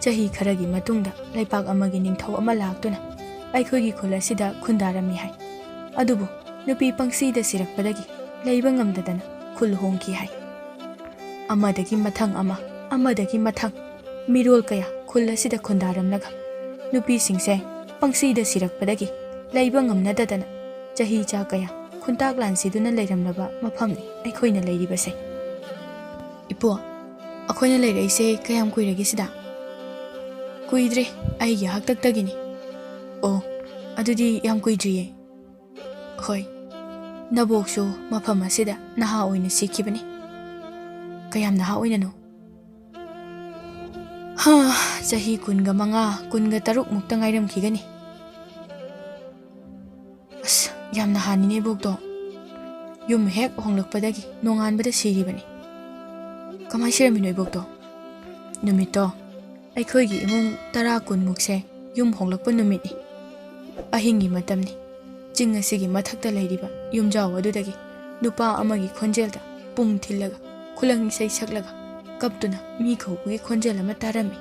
ꯆꯍꯤ ꯈꯔꯒꯤ ꯃꯇꯨꯡꯗ ꯂꯩꯄꯥꯛ ꯑꯃꯒꯤ ꯅꯤꯡꯊꯧ ꯑꯃ ꯂꯥꯛꯇꯨꯅ ꯑꯩꯈꯣꯏꯒꯤ ꯈꯨꯜ ꯑꯁꯤꯗ ꯈꯨꯟꯗꯥꯔꯝꯃꯤ ꯍꯥꯏ꯫ ꯑꯗꯨꯕꯨ ꯅꯨꯄꯤ ꯄꯪꯁꯤꯗ ꯁꯤꯔꯛꯄꯗꯒꯤ ꯂꯩꯕ ꯉꯝꯗꯗꯅ ꯈꯨꯜ ꯍꯣꯡꯈꯤ ꯍꯥꯏ꯫ ꯑꯃꯗꯒꯤ ꯃꯊꯪ ꯑꯃ, ꯑꯃꯗꯒꯤ ꯃꯊꯪ ꯃꯤꯔꯣꯜ ꯀꯌꯥ ꯈꯨꯜ ꯑꯁꯤꯗ ꯈꯨꯟꯗꯥꯔꯝꯂꯒ ꯅꯨꯄꯤꯁꯤꯡꯁꯦ ꯄꯪꯁꯤꯗ ꯁꯤꯔꯛꯄꯗꯒꯤ ꯂꯩꯕ ꯉꯝꯅꯗꯗꯅ ꯆꯍꯤ ꯆꯥ ꯀꯌꯥ ꯈꯨꯟꯇꯥꯛ ꯂꯥꯟꯁꯤꯗꯨꯅ ꯂꯩꯔꯝꯂꯕ ꯃꯐꯝꯅꯤ ꯑꯩꯈꯣꯏꯅ ꯂꯩꯔꯤꯕꯁꯦ꯫ ꯏꯄꯨ, ꯑꯩꯈꯣꯏꯅ ꯂꯩꯔꯛꯏꯁꯦ ꯀꯌꯥꯝ ꯀꯨꯏꯔꯒꯦ ꯁꯤꯗ? ꯀꯨꯏꯗ꯭ꯔꯤ, ꯑꯩꯒꯤ ꯍꯥꯛꯇꯛꯇꯒꯤꯅꯤ꯫ ꯑꯣ, ꯑꯗꯨꯗꯤ ꯌꯥꯝ ꯀꯨꯏꯗ꯭ꯔꯤꯌꯦ꯫ ꯍꯣꯏ, ꯅꯕꯣꯛꯁꯨ ꯃꯐꯝ ꯑꯁꯤꯗ ꯅꯍꯥ ꯑꯣꯏꯅ ꯁꯤꯈꯤꯕꯅꯤ꯫ ꯀꯌꯥꯝ ꯅꯍꯥ ꯑꯣꯏꯅꯅꯣ? ꯍꯥ, ꯆꯍꯤ ꯀꯨꯟꯒ ꯃꯉꯥ, ꯀꯨꯟꯒ ꯇꯔꯨꯛ ꯃꯨꯛꯇ ꯉꯥꯏꯔꯝꯈꯤꯒꯅꯤ꯫ ꯑꯁ, ꯌꯥꯝ ꯅꯍꯥꯅꯤꯅꯦ ꯏꯕꯣꯛꯇꯣ꯫ ꯌꯨꯝ ꯍꯦꯛ ꯍꯣꯡꯂꯛꯄꯗꯒꯤ ꯅꯣꯡꯉꯥꯟꯕꯗ ꯁꯤꯔꯤꯕꯅꯤ꯫ ꯀꯃꯥꯏꯅ ꯁꯤꯔꯝꯃꯤꯅꯣ ꯏꯕꯣꯛꯇꯣ? ꯅꯨꯃꯤꯠꯇꯣ ꯑꯩꯈꯣꯏꯒꯤ ꯏꯃꯨꯡ ꯇꯔꯥ ꯀꯨꯟꯃꯨꯛꯁꯦ ꯌꯨꯝ ꯍꯣꯡꯂꯛꯄ ꯅꯨꯃꯤꯠꯅꯤ꯫ ꯑꯍꯤꯡꯒꯤ ꯃꯇꯝꯅꯤ꯫ ꯆꯤꯡ ꯑꯁꯤꯒꯤ ꯃꯊꯛꯇ ꯂꯩꯔꯤꯕ ꯌꯨꯝꯖꯥꯎ ꯑꯗꯨꯗꯒꯤ ꯅꯨꯄꯥ ꯑꯃꯒꯤ ꯈꯣꯟꯖꯦꯜꯗ ꯄꯨꯡ ꯊꯤꯜꯂꯒ ꯈꯨꯂꯪ ꯏꯁꯩ ꯁꯛꯂꯒ ꯀꯞꯇꯨꯅ ꯃꯤ ꯀꯧꯕꯒꯤ ꯈꯣꯟꯖꯦꯜ ꯑꯃ ꯇꯥꯔꯝꯃꯤ꯫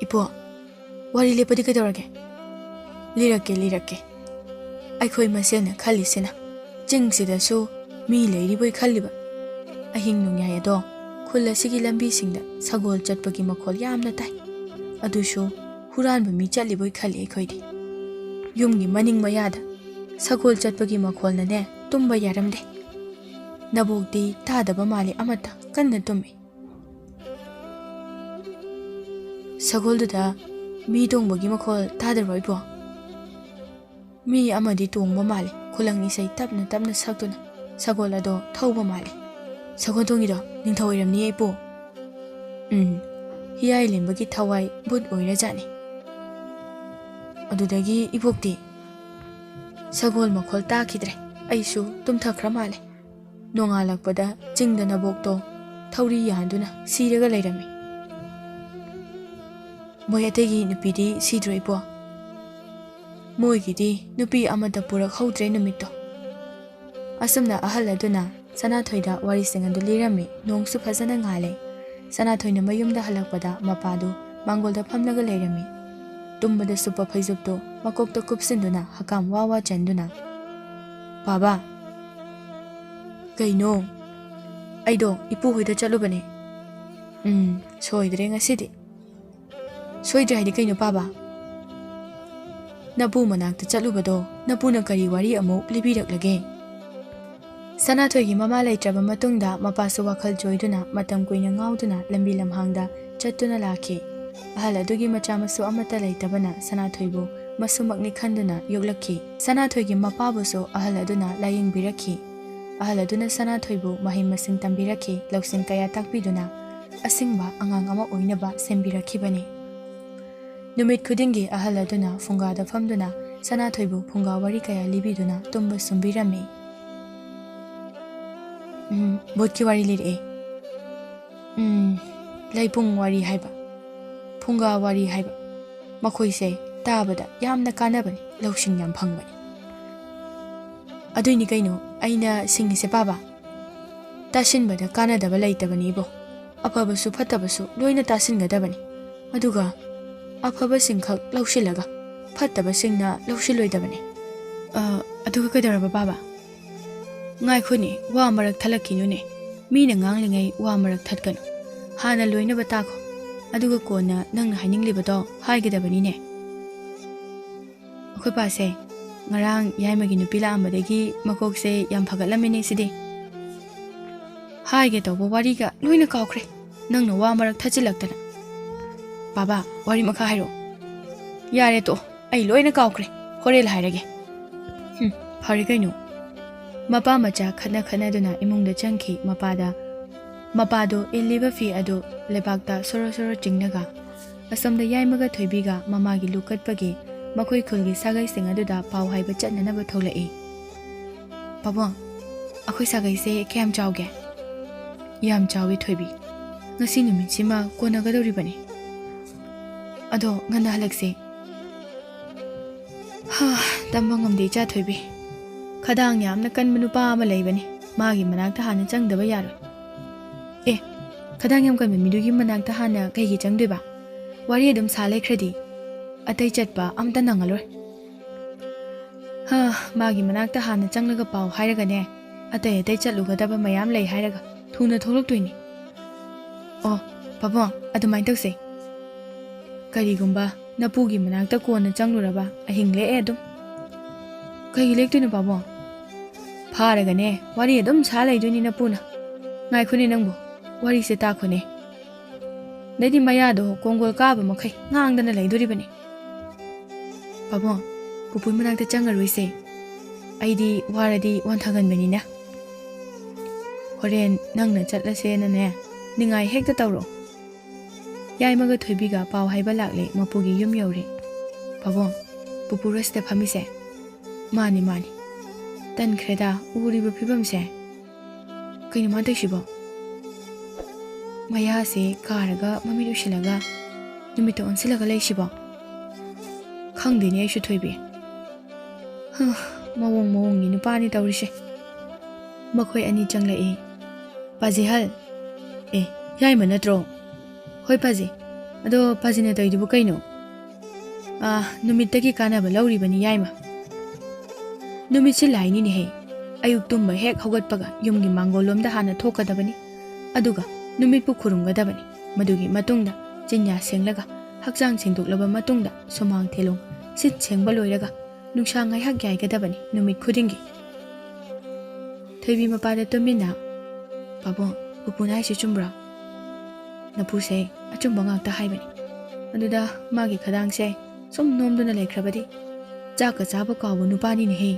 "ꯏꯄꯣ, ꯋꯥꯔꯤ ꯂꯦꯞꯄꯗꯤ ꯀꯩꯗꯧꯔꯒꯦ?" "ꯂꯤꯔꯛꯀꯦ, ꯂꯤꯔꯛꯀꯦ꯫ ꯑꯩꯈꯣꯏ ꯃꯁꯦꯜꯅ ꯈꯜꯂꯤꯁꯤꯅ ꯆꯤꯡꯁꯤꯗꯁꯨ ꯃꯤ ꯂꯩꯔꯤꯕꯣꯏ ꯈꯜꯂꯤꯕ꯫ ꯑꯍꯤꯡ ꯅꯣꯡꯌꯥꯏ ꯑꯗꯣ ꯈꯨꯜ ꯑꯁꯤꯒꯤ ꯂꯝꯕꯤꯁꯤꯡꯗ ꯁꯒꯣꯜ ꯆꯠꯄꯒꯤ ꯃꯈꯣꯜ ꯌꯥꯝꯅ ꯇꯥꯏ꯫ ꯑꯗꯨꯁꯨ ꯍꯨꯔꯥꯟꯕ ꯃꯤ ꯆꯠꯂꯤꯕꯣꯏ ꯈꯜꯂꯤ ꯑꯩꯈꯣꯏꯗꯤ꯫ ꯌꯨꯝꯒꯤ ꯃꯅꯤꯡ ꯃꯌꯥꯗ ꯁꯒꯣꯜ ꯆꯠꯄꯒꯤ ꯃꯈꯣꯜꯅꯅꯦ ꯇꯨꯝꯕ ꯌꯥꯔꯝꯗꯦ꯫ ꯅꯕꯣꯛꯇꯤ ꯇꯥꯗꯕ ꯃꯥꯜꯂꯤ, ꯑꯃꯠꯇ ꯀꯟꯅ ꯇꯨꯝꯃꯤ꯫" "ꯁꯒꯣꯜꯗꯨꯗ ꯃꯤ ꯇꯣꯡꯕꯒꯤ ꯃꯈꯣꯜ ꯇꯥꯗ꯭ꯔꯕꯣ ꯏꯕꯣ?" "ꯃꯤ ꯑꯃꯗꯤ ꯇꯣꯡꯕ ꯃꯥꯜꯂꯤ, ꯈꯨꯂꯪ ꯏꯁꯩ ꯇꯞꯅ ꯇꯞꯅ ꯁꯛꯇꯨꯅ ꯁꯒꯣꯜ ꯑꯗꯣ ꯊꯧꯕ ꯃꯥꯜꯂꯤ꯫" "ꯁꯒꯣꯜ ꯊꯣꯡꯉꯤꯗꯣ ꯅꯤꯡꯊꯧ ꯑꯣꯏꯔꯝꯅꯤꯌꯦ ꯏꯄꯨ꯫" "ꯎꯝ, ꯍꯤꯌꯥꯏ ꯂꯦꯝꯕꯒꯤ ꯊꯋꯥꯏ ꯚꯨꯠ ꯑꯣꯏꯔꯖꯥꯠꯅꯤ꯫" ꯑꯗꯨꯗꯒꯤ ꯏꯕꯣꯛꯇꯤ ꯁꯒꯣꯜ ꯃꯈꯣꯜ ꯇꯥꯈꯤꯗ꯭ꯔꯦ꯫ ꯑꯩꯁꯨ ꯇꯨꯝꯊꯈ꯭ꯔ ꯃꯥꯜꯂꯦ꯫ ꯅꯣꯡꯉꯥꯜꯂꯛꯄꯗ ꯆꯤꯡꯗ ꯅꯕꯣꯛꯇꯣ ꯊꯧꯔꯤ ꯌꯥꯟꯗꯨꯅ ꯁꯤꯔꯒ ꯂꯩꯔꯝꯃꯤ꯫ "ꯃꯣꯏ ꯑꯇꯩꯒꯤ ꯅꯨꯄꯤꯗꯤ ꯁꯤꯗ꯭ꯔꯣ ꯏꯄꯣ?" "ꯃꯣꯏꯒꯤꯗꯤ ꯅꯨꯄꯤ ꯑꯃꯠꯇ ꯄꯨꯔꯛꯍꯧꯗ꯭ꯔꯦ ꯅꯨꯃꯤꯠꯇꯣ꯫" ꯑꯁꯨꯝꯅ ꯑꯍꯜ ꯑꯗꯨꯅ ꯁꯅꯥꯊꯣꯏꯗ ꯋꯥꯔꯤꯁꯤꯡ ꯑꯗꯨ ꯂꯤꯔꯝꯃꯤ꯫ ꯅꯣꯡꯁꯨ ꯐꯖꯅ ꯉꯥꯜꯂꯦ꯫ ꯁꯅꯥꯊꯣꯏꯅ ꯃꯌꯨꯝꯗ ꯍꯜꯂꯛꯄꯗ ꯃꯄꯥꯗꯨ ꯃꯥꯡꯒꯣꯜꯗ ꯐꯝꯂꯒ ꯂꯩꯔꯝꯃꯤ꯫ ꯇꯨꯝꯕꯗ ꯁꯨꯞꯄ ꯐꯩꯖꯨꯞꯇꯨ ꯃꯀꯣꯛꯇ ꯀꯨꯞꯁꯤꯟꯗꯨꯅ ꯍꯀꯥꯝ ꯋꯥ ꯋꯥ ꯆꯟꯗꯨꯅ, "ꯄꯥꯕ!" "ꯀꯩꯅꯣ?" "ꯑꯩꯗꯣ ꯏꯄꯨ ꯍꯣꯏꯗ ꯆꯠꯂꯨꯕꯅꯦ꯫" "ꯎꯝ, ꯁꯣꯏꯗ꯭ꯔꯦ ꯉꯁꯤꯗꯤ꯫" "ꯁꯣꯏꯗ꯭ꯔꯦ ꯍꯥꯏꯗꯤ ꯀꯩꯅꯣ ꯄꯥꯕ?" "ꯅꯄꯨ ꯃꯅꯥꯛꯇ ꯆꯠꯂꯨꯕꯗꯣ ꯅꯄꯨꯅ ꯀꯔꯤ ꯋꯥꯔꯤ ꯑꯃꯨꯛ ꯂꯤꯕꯤꯔꯛꯂꯒꯦ?" ꯁꯅꯥꯊꯣꯏꯒꯤ ꯃꯃꯥ ꯂꯩꯇ꯭ꯔꯕ ꯃꯇꯨꯡꯗ ꯃꯄꯥꯁꯨ ꯋꯥꯈꯜ ꯆꯣꯏꯗꯨꯅ ꯃꯇꯝ ꯀꯨꯏꯅ ꯉꯥꯎꯗꯨꯅ ꯂꯝꯕꯤ ꯂꯝꯍꯥꯡꯗ ꯆꯠꯇꯨꯅ ꯂꯥꯛꯈꯤ꯫ ꯑꯍꯜ ꯑꯗꯨꯒꯤ ꯃꯆꯥ ꯃꯁꯨ ꯑꯃꯠꯇ ꯂꯩꯇꯕꯅ ꯁꯅꯥꯊꯣꯏꯕꯨ ꯃꯁꯨꯃꯛꯅꯤ ꯈꯟꯗꯨꯅ ꯌꯣꯛꯂꯛꯈꯤ꯫ ꯁꯅꯥꯊꯣꯏꯒꯤ ꯃꯄꯥꯕꯨꯁꯨ ꯑꯍꯜ ꯑꯗꯨꯅ ꯂꯥꯌꯦꯡꯕꯤꯔꯛꯈꯤ꯫ ꯑꯍꯜ ꯑꯗꯨꯅ ꯁꯅꯥꯊꯣꯏꯕꯨ ꯃꯍꯩ ꯃꯁꯤꯡ ꯇꯝꯕꯤꯔꯛꯈꯤ, ꯂꯧꯁꯤꯡ ꯀꯌꯥ ꯇꯥꯛꯄꯤꯗꯨꯅ ꯑꯁꯤꯡꯕ ꯑꯉꯥꯡ ꯑꯃ ꯑꯣꯏꯅꯕ ꯁꯦꯝꯕꯤꯔꯛꯈꯤꯕꯅꯤ꯫ ꯅꯨꯃꯤꯠ ꯈꯨꯗꯤꯡꯒꯤ ꯑꯍꯜ ꯑꯗꯨꯅ ꯐꯨꯡꯒꯥꯗ ꯐꯝꯗꯨꯅ ꯁꯅꯥꯊꯣꯏꯕꯨ ꯐꯨꯡꯒꯥ ꯋꯥꯔꯤ ꯀꯌꯥ ꯂꯤꯕꯤꯗꯨꯅ ꯇꯨꯝꯕ ꯁꯨꯝꯕꯤꯔꯝꯃꯤ꯫ ꯎꯝ, ꯚꯨꯠꯀꯤ ꯋꯥꯔꯤ ꯂꯤꯔꯛꯑꯦ꯫ ꯎꯝ, ꯂꯩꯄꯨꯡ ꯋꯥꯔꯤ ꯍꯥꯏꯕ, ꯐꯨꯡꯒꯥ ꯋꯥꯔꯤ ꯍꯥꯏꯕ, ꯃꯈꯣꯏꯁꯦ ꯇꯥꯕꯗ ꯌꯥꯝꯅ ꯀꯥꯟꯅꯕꯅꯤ, ꯂꯧꯁꯤꯡ ꯌꯥꯝ ꯐꯪꯕꯅꯤ꯫ ꯑꯗꯨꯏꯅꯤ ꯀꯩꯅꯣ ꯑꯩꯅ ꯁꯤꯡꯉꯤꯁꯦ ꯄꯥꯕ꯫ ꯇꯥꯁꯤꯟꯕꯗ ꯀꯥꯟꯅꯗꯕ ꯂꯩꯇꯕꯅꯤ ꯏꯕꯣ꯫ ꯑꯐꯕꯁꯨ ꯐꯠꯇꯕꯁꯨ ꯂꯣꯏꯅ ꯇꯥꯁꯤꯟꯒꯗꯕꯅꯤ꯫ ꯑꯗꯨꯒ ꯑꯐꯕꯁꯤꯡꯈꯛ ꯂꯧꯁꯤꯜꯂꯒ ꯐꯠꯇꯕꯁꯤꯡꯅ ꯂꯧꯁꯤꯜꯂꯣꯏꯗꯕꯅꯤ꯫ ꯑ, ꯑꯗꯨꯒ ꯀꯩꯗꯧꯔꯕ ꯄꯥꯕ? ꯉꯥꯏꯈꯣꯅꯦ, ꯋꯥ ꯃꯔꯛ ꯊꯠꯂꯛꯈꯤꯅꯨꯅꯦ꯫ ꯃꯤꯅ ꯉꯥꯡꯂꯤꯉꯩ ꯋꯥ ꯃꯔꯛ ꯊꯠꯀꯅꯨ꯫ ꯍꯥꯟꯅ ꯂꯣꯏꯅꯕ ꯇꯥꯈꯣ꯫ ꯑꯗꯨꯒ ꯀꯣꯟꯅ ꯅꯪꯅ ꯍꯥꯏꯅꯤꯡꯂꯤꯕꯗꯣ ꯍꯥꯏꯒꯗꯕꯅꯤꯅꯦ꯫ ꯑꯩꯈꯣꯏ ꯄꯥꯁꯦ ꯉꯔꯥꯡ ꯌꯥꯏꯃꯒꯤ ꯅꯨꯄꯤ ꯂꯥꯛꯑꯝꯕꯗꯒꯤ ꯃꯀꯣꯛꯁꯦ ꯌꯥꯝ ꯐꯒꯠꯂꯝꯃꯦꯅꯦ ꯁꯤꯗꯤ꯫ ꯍꯥꯏꯒꯦ ꯇꯧꯕ ꯋꯥꯔꯤꯒ ꯂꯣꯏꯅ ꯀꯥꯎꯈ꯭ꯔꯦ, ꯅꯪꯅ ꯋꯥ ꯃꯔꯛ ꯊꯠꯆꯤꯜꯂꯛꯇꯅ꯫ ꯕꯥꯕꯥ, ꯋꯥꯔꯤ ꯃꯈꯥ ꯍꯥꯏꯔꯛꯑꯣ꯫ ꯌꯥꯔꯦ ꯇꯣꯛꯑꯣ, ꯑꯩ ꯂꯣꯏꯅ ꯀꯥꯎꯈ꯭ꯔꯦ, ꯍꯣꯔꯦꯟ ꯍꯥꯏꯔꯒꯦ꯫ ꯍꯨꯝ, ꯐꯔꯦ ꯀꯩꯅꯣ꯫ ꯃꯄꯥ ꯃꯆꯥ ꯈꯠꯅ ꯈꯠꯅꯗꯨꯅ ꯏꯃꯨꯡꯗ ꯆꯪꯈꯤ꯫ ꯃꯄꯥꯗ, ꯃꯄꯥꯗꯣ ꯏꯜꯂꯤꯕ ꯐꯤ ꯑꯗꯨ ꯂꯩꯕꯥꯛꯇ ꯁꯣꯔꯣ ꯁꯣꯔꯣ ꯆꯤꯡꯂꯒ, ꯑꯁꯣꯝꯗ ꯌꯥꯏꯃꯒ ꯊꯣꯏꯕꯤꯒ ꯃꯃꯥꯒꯤ ꯂꯨ ꯀꯠꯄꯒꯤ ꯃꯈꯣꯏ ꯈꯨꯜꯒꯤ ꯁꯥꯒꯩꯁꯤꯡ ꯑꯗꯨꯗ ꯄꯥꯎ ꯍꯥꯏꯕ ꯆꯠꯅꯅꯕ ꯊꯣꯛꯂꯛꯏ꯫ "ꯄꯥꯕꯨꯡ, ꯑꯩꯈꯣꯏ ꯁꯥꯒꯩꯁꯦ ꯀꯌꯥꯝ ꯆꯥꯎꯒꯦ?" "ꯌꯥꯝ ꯆꯥꯎꯏ ꯊꯣꯏꯕꯤ꯫ ꯉꯁꯤ ꯅꯨꯃꯤꯠꯁꯤꯃ ꯀꯣꯟꯅꯒꯗꯧꯔꯤꯕꯅꯤ꯫ ꯑꯗꯣ ꯉꯟꯅ ꯍꯜꯂꯛꯁꯦ꯫" "ꯍꯥ, ꯇꯝꯕ ꯉꯝꯗꯦ ꯏꯆꯥ ꯊꯣꯏꯕꯤ꯫ ꯈꯗꯥꯡ ꯌꯥꯝꯅ ꯀꯟꯕ ꯅꯨꯄꯥ ꯑꯃ ꯂꯩꯕꯅꯤ꯫ ꯃꯥꯒꯤ ꯃꯅꯥꯛꯇ ꯍꯥꯟꯅ ꯆꯪꯗꯕ ꯌꯥꯔꯣꯏ꯫" "ꯑꯦ, ꯈꯗꯥꯡ ꯌꯥꯝ ꯀꯟꯕ ꯃꯤꯗꯨꯒꯤ ꯃꯅꯥꯛꯇ ꯍꯥꯟꯅ ꯀꯩꯒꯤ ꯆꯪꯗꯣꯏꯕ? ꯋꯥꯔꯤ ꯑꯗꯨꯝ ꯁꯥ ꯂꯩꯈ꯭ꯔꯗꯤ ꯑꯇꯩ ꯆꯠꯄ ꯑꯝꯇ ꯅꯪꯉꯂꯣꯏ꯫" "ꯍꯥ, ꯃꯥꯒꯤ ꯃꯅꯥꯛꯇ ꯍꯥꯟꯅ ꯆꯪꯂꯒ ꯄꯥꯎ ꯍꯥꯏꯔꯒꯅꯦ, ꯑꯇꯩ ꯑꯇꯩ ꯆꯠꯂꯨꯒꯗꯕ ꯃꯌꯥꯝ ꯂꯩ ꯍꯥꯏꯔꯒ ꯊꯨꯅ ꯊꯣꯛꯂꯛꯇꯣꯏꯅꯤ꯫" "ꯑꯣ, ꯄꯥꯕꯨꯡ, ꯑꯗꯨꯃꯥꯏꯅ ꯇꯧꯁꯦ꯫" "ꯀꯔꯤꯒꯨꯝꯕ ꯅꯄꯨꯒꯤ ꯃꯅꯥꯛꯇ ꯀꯣꯟꯅ ꯆꯪꯂꯨꯔꯕ ꯑꯍꯤꯡ ꯂꯦꯛꯑꯦ ꯑꯗꯨꯝ꯫" "ꯀꯩꯒꯤ ꯂꯦꯛꯇꯣꯏꯅꯣ ꯄꯥꯕꯨꯡ?" "ꯐꯥꯔꯒꯅꯦ ꯋꯥꯔꯤ ꯑꯗꯨꯝ ꯁꯥ ꯂꯩꯗꯣꯏꯅꯤ ꯅꯄꯨꯅ꯫" "ꯉꯥꯏꯈꯣꯅꯦ ꯅꯪꯕꯨ, ꯋꯥꯔꯤꯁꯦ ꯇꯥꯈꯣꯅꯦ꯫ ꯑꯗꯩꯗꯤ ꯃꯌꯥꯗꯣ ꯀꯣꯡꯒꯣꯜ ꯀꯥꯕ ꯃꯈꯩ ꯉꯥꯡꯗꯅ ꯂꯩꯗꯣꯔꯤꯕꯅꯤ꯫" "ꯄꯥꯕꯨꯡ, ꯄꯨꯄꯨꯒꯤ ꯃꯅꯥꯛꯇ ꯆꯪꯉꯔꯣꯏꯁꯦ꯫ ꯑꯩꯗꯤ ꯋꯥꯔꯗꯤ ꯋꯥꯟꯊꯒꯟꯕꯅꯤꯅ꯫ ꯍꯣꯔꯦꯟ ꯅꯪꯅ ꯆꯠꯂꯁꯦꯅꯅꯦ ꯅꯤꯡꯉꯥꯏ ꯍꯦꯛꯇ ꯇꯧꯔꯣ꯫" ꯌꯥꯏꯃꯒ ꯊꯣꯏꯕꯤꯒ ꯄꯥꯎ ꯍꯥꯏꯕ ꯂꯥꯛꯂꯦ, ꯃꯄꯨꯒꯤ ꯌꯨꯝ ꯌꯧꯔꯦ꯫ "ꯄꯥꯕꯨꯡ, ꯄꯨꯄꯨꯔꯣ ꯁꯤꯗ ꯐꯝꯃꯤꯁꯦ?" "ꯃꯥꯅꯤ, ꯃꯥꯅꯤ꯫ ꯇꯟꯈ꯭ꯔꯦꯗ ꯎꯔꯤꯕ ꯐꯤꯕꯝꯁꯦ꯫" ꯀꯩꯅꯣ ꯃꯥ ꯇꯧꯏꯁꯤꯕꯣ? ꯃꯌꯥꯁꯦ ꯀꯥꯔꯒ ꯃꯃꯤꯠ ꯎꯏꯁꯤꯜꯂꯒ ꯅꯨꯃꯤꯠꯇ ꯑꯣꯟꯁꯤꯜꯂꯒ ꯂꯩꯁꯤꯕꯣ? ꯈꯪꯗꯦꯅꯦ ꯑꯩꯁꯨ, ꯊꯣꯏꯕꯤ꯫ ꯍ, ꯃꯑꯣꯡ ꯃꯑꯣꯡꯒꯤ ꯅꯨꯄꯥꯅꯤ ꯇꯧꯔꯤꯁꯦ꯫ ꯃꯈꯣꯏ ꯑꯅꯤ ꯆꯪꯂꯛꯏ꯫ ꯄꯥꯖꯤꯍꯜ꯫ ꯑꯦ, ꯌꯥꯏꯃ ꯅꯠꯇ꯭ꯔꯣ? ꯍꯣꯏ ꯄꯥꯖꯤ꯫ ꯑꯗꯣ ꯄꯥꯖꯤꯅ ꯇꯧꯔꯤꯗꯨꯕꯨ ꯀꯩꯅꯣ? ꯑꯥ, ꯅꯨꯃꯤꯠꯇꯒꯤ ꯀꯥꯟꯅꯕ ꯂꯧꯔꯤꯕꯅꯤ ꯌꯥꯏꯃ꯫ ꯅꯨꯃꯤꯠꯁꯤ ꯂꯥꯏꯅꯤꯅꯦꯍꯦ꯫ ꯑꯌꯨꯛ ꯇꯨꯝꯕ ꯍꯦꯛ ꯍꯧꯒꯠꯄꯒ ꯌꯨꯝꯒꯤ ꯃꯥꯡꯒꯣꯜꯂꯣꯝꯗ ꯍꯥꯟꯅ ꯊꯣꯛꯀꯗꯕꯅꯤ꯫ ꯑꯗꯨꯒ ꯅꯨꯃꯤꯠꯄꯨ ꯈꯨꯔꯨꯝꯒꯗꯕꯅꯤ꯫ ꯃꯗꯨꯒꯤ ꯃꯇꯨꯡꯗ ꯆꯤꯟꯌꯥ ꯁꯦꯡꯂꯒ ꯍꯛꯆꯥꯡ ꯁꯦꯡꯗꯣꯛꯂꯕ ꯃꯇꯨꯡꯗ ꯁꯨꯃꯥꯡ ꯊꯦꯂꯣꯡ ꯁꯤꯠ ꯁꯦꯡꯕ ꯂꯣꯏꯔꯒ ꯅꯨꯡꯁꯥ ꯉꯥꯏꯍꯥꯛ ꯌꯥꯏꯒꯗꯕꯅꯤ ꯅꯨꯃꯤꯠ ꯈꯨꯗꯤꯡꯒꯤ꯫ ꯊꯣꯏꯕꯤ ꯃꯄꯥꯗ ꯇꯨꯃꯤꯟꯅ, "ꯄꯥꯕꯨꯡ, ꯄꯨꯄꯨꯅ ꯍꯥꯏꯁꯤ ꯆꯨꯝꯕ꯭ꯔꯣ?" "ꯅꯄꯨꯁꯦ ꯑꯆꯨꯝꯕ ꯉꯥꯛꯇ ꯍꯥꯏꯕꯅꯤ꯫ ꯑꯗꯨꯗ ꯃꯥꯒꯤ ꯈꯗꯥꯡꯁꯦ ꯁꯨꯝ ꯅꯣꯝꯗꯨꯅ ꯂꯩꯈ꯭ꯔꯕꯗꯤ ꯆꯥꯛꯀ ꯆꯥꯕ ꯀꯥꯎꯕ ꯅꯨꯄꯥꯅꯤꯅꯦꯍꯦ꯫"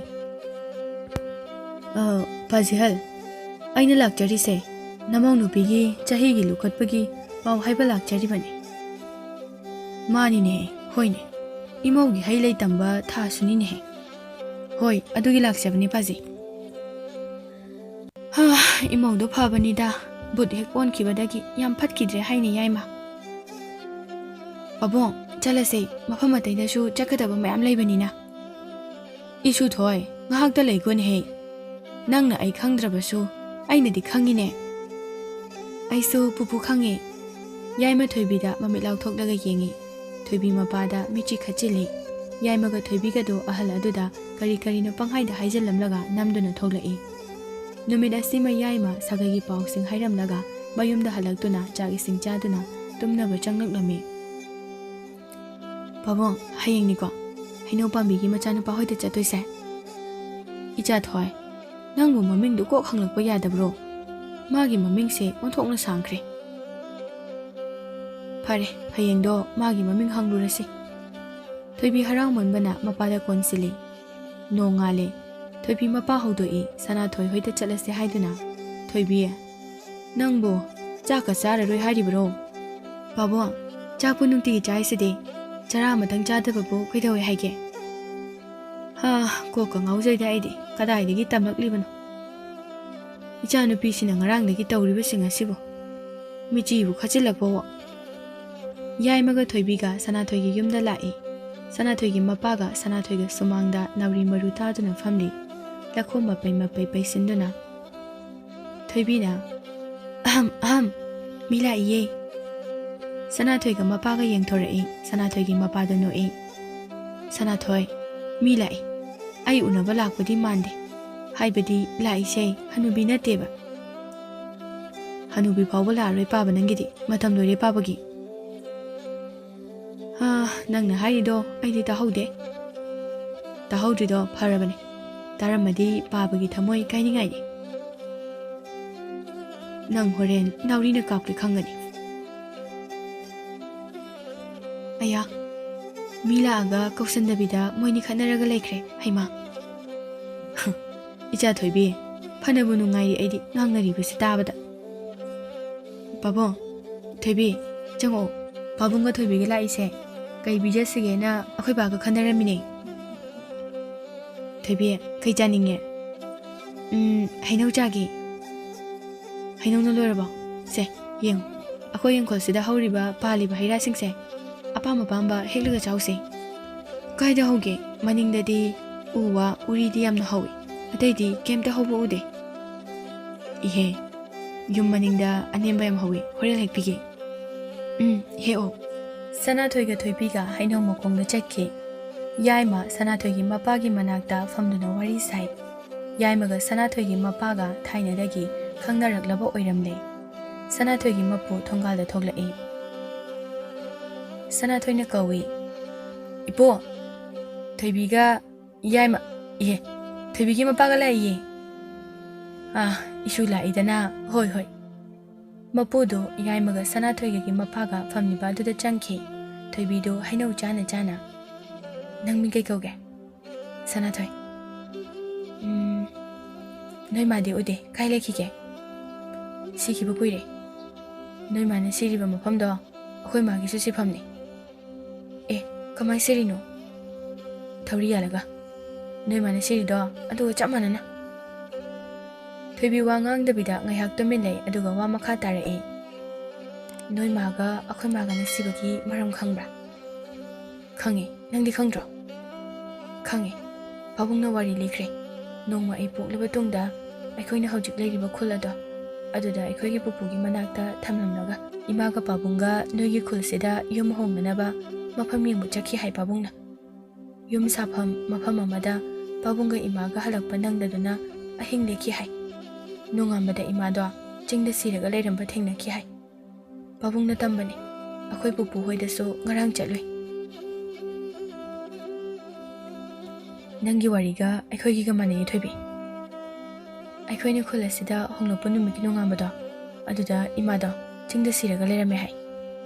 "ꯑ, ꯄꯥꯖꯤꯍꯜ, ꯑꯩꯅ ꯂꯥꯛꯆꯔꯤꯁꯦ ꯅꯃꯧ ꯅꯨꯄꯤꯒꯤ ꯆꯍꯤꯒꯤ ꯂꯨꯈꯠꯄꯒꯤ ꯄꯥꯎ ꯍꯥꯏꯕ ꯂꯥꯛꯆꯔꯤꯕꯅꯤ꯫" "ꯃꯥꯅꯤꯅꯦ, ꯍꯣꯏꯅꯦ, ꯏꯃꯧꯒꯤ ꯍꯩ ꯂꯩ ꯇꯝꯕ ꯊꯥꯁꯨꯅꯤꯅꯦꯍꯦ꯫" "ꯍꯣꯏ, ꯑꯗꯨꯒꯤ ꯂꯥꯛꯆꯕꯅꯤ ꯄꯥꯖꯤ꯫" "ꯍꯥ, ꯏꯃꯧꯗꯣ ꯐꯕꯅꯤꯗ, ꯕꯨꯠ ꯍꯦꯛ ꯑꯣꯟꯈꯤꯕꯗꯒꯤ ꯌꯥꯝ ꯐꯠꯈꯤꯗ꯭ꯔꯦ ꯍꯥꯏꯅꯦ ꯌꯥꯏꯃ꯫" "ꯄꯥꯕꯨꯡ, ꯆꯠꯂꯁꯦ, ꯃꯐꯝ ꯑꯇꯩꯗꯁꯨ ꯆꯠꯀꯗꯕ ꯃꯌꯥꯝ ꯂꯩꯕꯅꯤꯅ꯫" "ꯏꯁꯨ ꯊꯣꯏ, ꯉꯥꯏꯍꯥꯛꯇ ꯂꯩꯈꯣꯅꯦꯍꯦ꯫ ꯅꯪꯅ ꯑꯩ ꯈꯪꯗ꯭ꯔꯕꯁꯨ ꯑꯩꯅꯗꯤ ꯈꯪꯉꯤꯅꯦ꯫" "ꯑꯩꯁꯨ ꯄꯨꯄꯨ ꯈꯪꯉꯦ꯫" ꯌꯥꯏꯃ ꯊꯣꯏꯕꯤꯗ ꯃꯃꯤꯠ ꯂꯥꯎꯊꯣꯛꯂꯒ ꯌꯦꯡꯉꯤ꯫ ꯊꯣꯏꯕꯤ ꯃꯄꯥꯗ ꯃꯤꯠꯆꯤ ꯈꯠꯆꯤꯜꯂꯤ꯫ ꯌꯥꯏꯃꯒ ꯊꯣꯏꯕꯤꯒꯗꯣ ꯑꯍꯜ ꯑꯗꯨꯗ ꯀꯔꯤ ꯀꯔꯤꯅꯣ ꯄꯪꯍꯥꯏꯗ ꯍꯥꯏꯖꯤꯜꯂꯝꯂꯒ ꯅꯝꯗꯨꯅ ꯊꯣꯛꯂꯛꯏ꯫ ꯅꯨꯃꯤꯠ ꯑꯁꯤꯃ ꯌꯥꯏꯃ ꯁꯥꯒꯩꯒꯤ ꯄꯥꯎꯁꯤꯡ ꯍꯥꯏꯔꯝꯂꯒ ꯃꯌꯨꯝꯗ ꯍꯜꯂꯛꯇꯨꯅ ꯆꯥꯛ ꯏꯁꯤꯡ ꯆꯥꯗꯨꯅ ꯇꯨꯝꯅꯕ ꯆꯪꯂꯛꯂꯝꯃꯤ꯫ "ꯄꯥꯕꯨꯡ, ꯍꯌꯦꯡꯅꯤꯀꯣ ꯍꯩꯅꯧ ꯄꯥꯝꯕꯤꯒꯤ ꯃꯆꯥꯅꯨꯄꯥ ꯍꯣꯏꯗ ꯆꯠꯇꯣꯏꯁꯦ?" "ꯏꯆꯥ ꯊꯣꯏ, ꯅꯪꯕꯨ ꯃꯃꯤꯡꯗꯨ ꯀꯣꯛ ꯍꯪꯂꯛꯄ ꯌꯥꯗꯕ꯭ꯔꯣ? ꯃꯥꯒꯤ ꯃꯃꯤꯡꯁꯦ ꯑꯣꯟꯊꯣꯛꯅ ꯁꯥꯡꯈ꯭ꯔꯦ꯫" "ꯐꯔꯦ, ꯍꯌꯦꯡꯗꯣ ꯃꯥꯒꯤ ꯃꯃꯤꯡ ꯍꯪꯂꯨꯔꯁꯤ꯫" ꯊꯣꯏꯕꯤ ꯍꯔꯥꯎꯃꯟꯕꯅ ꯃꯄꯥꯗ ꯀꯣꯟꯁꯤꯜꯂꯤ꯫ ꯅꯣꯡꯉꯥꯜꯂꯦ꯫ ꯊꯣꯏꯕꯤ ꯃꯄꯥ ꯍꯧꯗꯣꯛꯏ, ꯁꯅꯥꯊꯣꯏ ꯍꯣꯏꯗ ꯆꯠꯂꯁꯦ ꯍꯥꯏꯗꯨꯅ꯫ ꯊꯣꯏꯕꯤ, "ꯅꯪꯕꯨ ꯆꯥꯛꯀ ꯆꯥꯔꯔꯣꯏ ꯍꯥꯏꯔꯤꯕ꯭ꯔꯣ?" "ꯄꯥꯕꯨꯡ, ꯆꯥꯛꯄꯨ ꯅꯨꯡꯇꯤꯒꯤ ꯆꯥꯏꯁꯤꯗꯤ, ꯆꯔꯥ ꯑꯃꯇꯪ ꯆꯥꯗꯕꯕꯨ ꯀꯩꯗꯧꯋꯦ ꯍꯥꯏꯒꯦ?" "ꯍꯥ, ꯀꯣꯛꯀ ꯉꯥꯎꯖꯩꯗ ꯑꯩꯗꯤ, ꯀꯗꯥꯏꯗꯒꯤ ꯇꯝꯂꯛꯂꯤꯕꯅꯣ?" ꯏꯆꯥꯅꯨꯄꯤꯁꯤꯅ ꯉꯔꯥꯡꯗꯒꯤ ꯇꯧꯔꯤꯕꯁꯤꯡ ꯑꯁꯤꯕꯨ꯫ ꯃꯤꯆꯤꯕꯨ ꯈꯠꯆꯤꯜꯂꯛꯄꯋꯣ꯫ ꯌꯥꯏꯃꯒ ꯊꯣꯏꯕꯤꯒ ꯁꯅꯥꯊꯣꯏꯒꯤ ꯌꯨꯝꯗ ꯂꯥꯛꯏ꯫ ꯁꯅꯥꯊꯣꯏꯒꯤ ꯃꯄꯥꯒ ꯁꯅꯥꯊꯣꯏꯒ ꯁꯨꯃꯥꯡꯗ ꯅꯥꯎꯔꯤ ꯃꯔꯨ ꯇꯥꯗꯨꯅ ꯐꯝꯂꯤ꯫ ꯂꯈꯣꯡ ꯃꯄꯩ ꯃꯄꯩ ꯄꯩꯁꯤꯟꯗꯨꯅ꯫ ꯊꯣꯏꯕꯤꯅ, "ꯑꯍꯝ, ꯑꯍꯝ, ꯃꯤ ꯂꯥꯛꯏꯌꯦ꯫" ꯁꯅꯥꯊꯣꯏꯒ ꯃꯄꯥꯒ ꯌꯦꯡꯊꯣꯔꯛꯏ꯫ ꯁꯅꯥꯊꯣꯏꯒꯤ ꯃꯄꯥꯗ ꯅꯣꯛꯏ꯫ "ꯁꯅꯥꯊꯣꯏ, ꯃꯤ ꯂꯥꯛꯏ꯫ ꯑꯩ ꯎꯅꯕ ꯂꯥꯛꯄꯗꯤ ꯃꯥꯟꯗꯦ꯫ ꯍꯥꯏꯕꯗꯤ ꯂꯥꯛꯏꯁꯦ ꯍꯅꯨꯕꯤ ꯅꯠꯇꯦꯕ꯫" "ꯍꯅꯨꯕꯤ ꯐꯥꯎꯕ ꯂꯥꯛꯑꯔꯣꯏ ꯄꯥꯕ ꯅꯪꯒꯤꯗꯤ꯫ ꯃꯇꯝ ꯂꯣꯏꯔꯦ ꯄꯥꯕꯒꯤ꯫" "ꯍꯥ, ꯅꯪꯅ ꯍꯥꯏꯔꯤꯗꯣ ꯑꯩꯗꯤ ꯇꯥꯍꯧꯗꯦ꯫" "ꯇꯥꯍꯧꯗ꯭ꯔꯤꯗꯣ ꯐꯔꯕꯅꯤ꯫ ꯇꯥꯔꯝꯃꯗꯤ ꯄꯥꯕꯒꯤ ꯊꯃꯣꯏ ꯀꯥꯏꯅꯤꯡꯉꯥꯏꯅꯤ꯫ ꯅꯪ ꯍꯣꯔꯦꯟ ꯅꯥꯎꯔꯤꯅ ꯀꯥꯞꯀꯦ ꯈꯪꯒꯅꯤ꯫" ꯑꯌꯥ, ꯃꯤ ꯂꯥꯛꯑꯒ ꯀꯧꯁꯟꯗꯕꯤꯗ ꯃꯣꯏꯅꯤ ꯈꯠꯅꯔꯒ ꯂꯩꯈ꯭ꯔꯦ꯫ ꯍꯩꯃꯥ꯫ "ꯏꯆꯥ ꯊꯣꯏꯕꯤ, ꯐꯅꯕꯨ ꯅꯨꯡꯉꯥꯏꯔꯤ ꯑꯩꯗꯤ ꯉꯥꯡꯅꯔꯤꯕꯁꯤ ꯇꯥꯕꯗ꯫" "ꯄꯥꯕꯨꯡ, ꯊꯣꯏꯕꯤ, ꯆꯪꯉꯛꯑꯣ꯫ ꯄꯥꯕꯨꯡꯒ ꯊꯣꯏꯕꯤꯒ ꯂꯥꯛꯏꯁꯦ ꯀꯩ ꯄꯤꯖꯁꯤꯒꯦꯅ ꯑꯩꯈꯣꯏ ꯕꯥꯒ ꯈꯟꯅꯔꯝꯃꯤꯅꯦ꯫" "ꯊꯣꯏꯕꯤ, ꯀꯩ ꯆꯥꯅꯤꯡꯉꯦ?" "ꯎꯝ, ꯍꯩꯅꯧ ꯆꯥꯒꯦ꯫" "ꯍꯩꯅꯧꯅ ꯂꯣꯏꯔꯕꯣ? ꯁꯦ, ꯌꯦꯡꯉꯨ꯫ ꯑꯩꯈꯣꯏ ꯏꯪꯈꯣꯜꯁꯤꯗ ꯍꯧꯔꯤꯕ, ꯄꯥꯜꯂꯤꯕ ꯍꯩ ꯔꯥꯁꯤꯡꯁꯦ ꯑꯄꯥꯝ ꯑꯄꯥꯝꯕ ꯍꯦꯛꯂꯒ ꯆꯥꯎꯁꯦ꯫" "ꯀꯥꯏꯗ ꯍꯧꯒꯦ? ꯃꯅꯤꯡꯗꯗꯤ ꯎ ꯋꯥ, ꯎꯔꯤꯗꯤ ꯌꯥꯝꯅ ꯍꯧꯏ꯫ ꯑꯇꯩꯗꯤ ꯀꯩꯝꯇ ꯍꯧꯕ ꯎꯗꯦ꯫" "ꯏꯍꯦ, ꯌꯨꯝ ꯃꯅꯤꯡꯗ ꯑꯅꯦꯝꯕ ꯌꯥꯝ ꯍꯧꯏ, ꯍꯣꯔꯦꯟ ꯍꯦꯛꯄꯤꯒꯦ꯫" "ꯎꯝ, ꯍꯦꯛꯑꯣ꯫" ꯁꯅꯥꯊꯣꯏꯒ ꯊꯣꯏꯕꯤꯒ ꯍꯩꯅꯧ ꯃꯈꯣꯡꯗ ꯆꯠꯈꯤ꯫ ꯌꯥꯏꯃ ꯁꯅꯥꯊꯣꯏꯒꯤ ꯃꯄꯥꯒꯤ ꯃꯅꯥꯛꯇ ꯐꯝꯗꯨꯅ ꯋꯥꯔꯤ ꯁꯥꯏ꯫ ꯌꯥꯏꯃꯒ ꯁꯅꯥꯊꯣꯏꯒꯤ ꯃꯄꯥꯒ ꯊꯥꯏꯅꯗꯒꯤ ꯈꯪꯅꯔꯛꯂꯕ ꯑꯣꯏꯔꯝꯂꯦ꯫ ꯁꯅꯥꯊꯣꯏꯒꯤ ꯃꯄꯨ ꯊꯣꯡꯒꯥꯜꯗ ꯊꯣꯛꯂꯛꯏ꯫ ꯁꯅꯥꯊꯣꯏꯅ ꯀꯧꯏ, "ꯏꯄꯣ, ꯊꯣꯏꯕꯤꯒ ꯌꯥꯏꯃ, ꯏꯍꯦ, ꯊꯣꯏꯕꯤꯒꯤ ꯃꯄꯥꯒ ꯂꯥꯛꯏꯌꯦ꯫" "ꯑꯥ, ꯏꯁꯨ ꯂꯥꯛꯏꯗꯅ꯫ ꯍꯣꯏ, ꯍꯣꯏ꯫" ꯃꯄꯨꯗꯨ ꯌꯥꯏꯃꯒ ꯁꯅꯥꯊꯣꯏꯒꯒꯤ ꯃꯄꯥꯒ ꯐꯝꯂꯤꯕ ꯑꯗꯨꯗ ꯆꯪꯈꯤ꯫ ꯊꯣꯏꯕꯤꯗꯨ ꯍꯩꯅꯧ ꯆꯥꯅ ꯆꯥꯅ, "ꯅꯪ ꯃꯤꯡ ꯀꯩ ꯀꯧꯒꯦ?" "ꯁꯅꯥꯊꯣꯏ꯫" "ꯎꯝ, ꯅꯣꯏ ꯃꯥꯗꯤ ꯎꯗꯦ, ꯀꯥꯏ ꯂꯩꯈꯤꯒꯦ?" "ꯁꯤꯈꯤꯕ ꯀꯨꯏꯔꯦ꯫ ꯅꯣꯏ ꯃꯥꯅ ꯁꯤꯔꯤꯕ ꯃꯐꯝꯗꯣ ꯑꯩꯈꯣꯏ ꯃꯥꯒꯤꯁꯨ ꯁꯤꯐꯝꯅꯤ꯫" "ꯑꯦ, ꯀꯃꯥꯏ ꯁꯤꯔꯤꯅꯣ?" "ꯊꯧꯔꯤ ꯌꯥꯜꯂꯒ꯫ ꯅꯣꯏ ꯃꯥꯅ ꯁꯤꯔꯤꯗꯣ ꯑꯗꯨꯒ ꯆꯞ ꯃꯥꯟꯅꯅ꯫" ꯊꯣꯏꯕꯤ ꯋꯥ ꯉꯥꯡꯗꯕꯤꯗ ꯉꯥꯏꯍꯥꯛ ꯇꯨꯃꯤꯟ ꯂꯩ, ꯑꯗꯨꯒ ꯋꯥ ꯃꯈꯥ ꯇꯥꯔꯛꯏ꯫ "ꯅꯣꯏ ꯃꯥꯒ ꯑꯩꯈꯣꯏ ꯃꯥꯒ ꯅꯛꯁꯤꯕꯒꯤ ꯃꯔꯝ ꯈꯪꯕ꯭ꯔꯥ?" "ꯈꯪꯉꯦ꯫ ꯅꯪꯗꯤ ꯈꯪꯗ꯭ꯔꯣ?" "ꯈꯪꯉꯦ꯫ ꯄꯥꯕꯨꯡꯅ ꯋꯥꯔꯤ ꯂꯤꯈ꯭ꯔꯦ꯫ ꯅꯣꯡꯃ ꯑꯩ ꯄꯣꯛꯂꯕ ꯇꯨꯡꯗ ꯑꯩꯈꯣꯏꯅ ꯍꯧꯖꯤꯛ ꯂꯩꯔꯤꯕ ꯈꯨꯜ ꯑꯗꯣ, ꯑꯗꯨꯗ ꯑꯩꯈꯣꯏꯒꯤ ꯄꯨꯄꯨꯒꯤ ꯃꯅꯥꯛꯇ ꯊꯝꯂꯝꯂꯒ ꯏꯃꯥꯒ ꯄꯥꯕꯨꯡꯒ ꯅꯣꯏꯒꯤ ꯈꯨꯜꯁꯤꯗ ꯌꯨꯝ ꯍꯣꯡꯅꯅꯕ ꯃꯐꯝ ꯌꯦꯡꯕ ꯆꯠꯈꯤ ꯍꯥꯏ ꯄꯥꯕꯨꯡꯅ꯫ ꯌꯨꯝ ꯁꯥꯐꯝ ꯃꯐꯝ ꯑꯃꯗ ꯄꯥꯕꯨꯡꯒ ꯏꯃꯥꯒ ꯍꯜꯂꯛꯄ ꯅꯪꯗꯗꯨꯅ ꯑꯍꯤꯡ ꯂꯦꯛꯈꯤ ꯍꯥꯏ꯫ ꯅꯣꯡꯉꯥꯟꯕꯗ ꯏꯃꯥꯗꯣ ꯆꯤꯡꯗ ꯁꯤꯔꯒ ꯂꯩꯔꯝꯕ ꯊꯦꯡꯅꯈꯤ ꯍꯥꯏ꯫ ꯄꯥꯕꯨꯡꯅ ꯇꯝꯕꯅꯤ꯫ ꯑꯩꯈꯣꯏ ꯄꯨꯄꯨ ꯍꯣꯏꯗꯁꯨ ꯉꯔꯥꯡ ꯆꯠꯂꯨꯏ꯫" "ꯅꯪꯒꯤ ꯋꯥꯔꯤꯒ ꯑꯩꯈꯣꯏꯒꯤꯒ ꯃꯥꯟꯅꯩꯌꯦ, ꯊꯣꯏꯕꯤ꯫ ꯑꯩꯈꯣꯏꯅ ꯈꯨꯜ ꯑꯁꯤꯗ ꯍꯣꯡꯂꯛꯄ ꯅꯨꯃꯤꯠꯀꯤ ꯅꯣꯡꯉꯥꯟꯕꯗꯣ, ꯑꯗꯨꯗ ꯏꯃꯥꯗꯣ ꯆꯤꯡꯗ ꯁꯤꯔꯒ ꯂꯩꯔꯝꯃꯦ ꯍꯥꯏ꯫"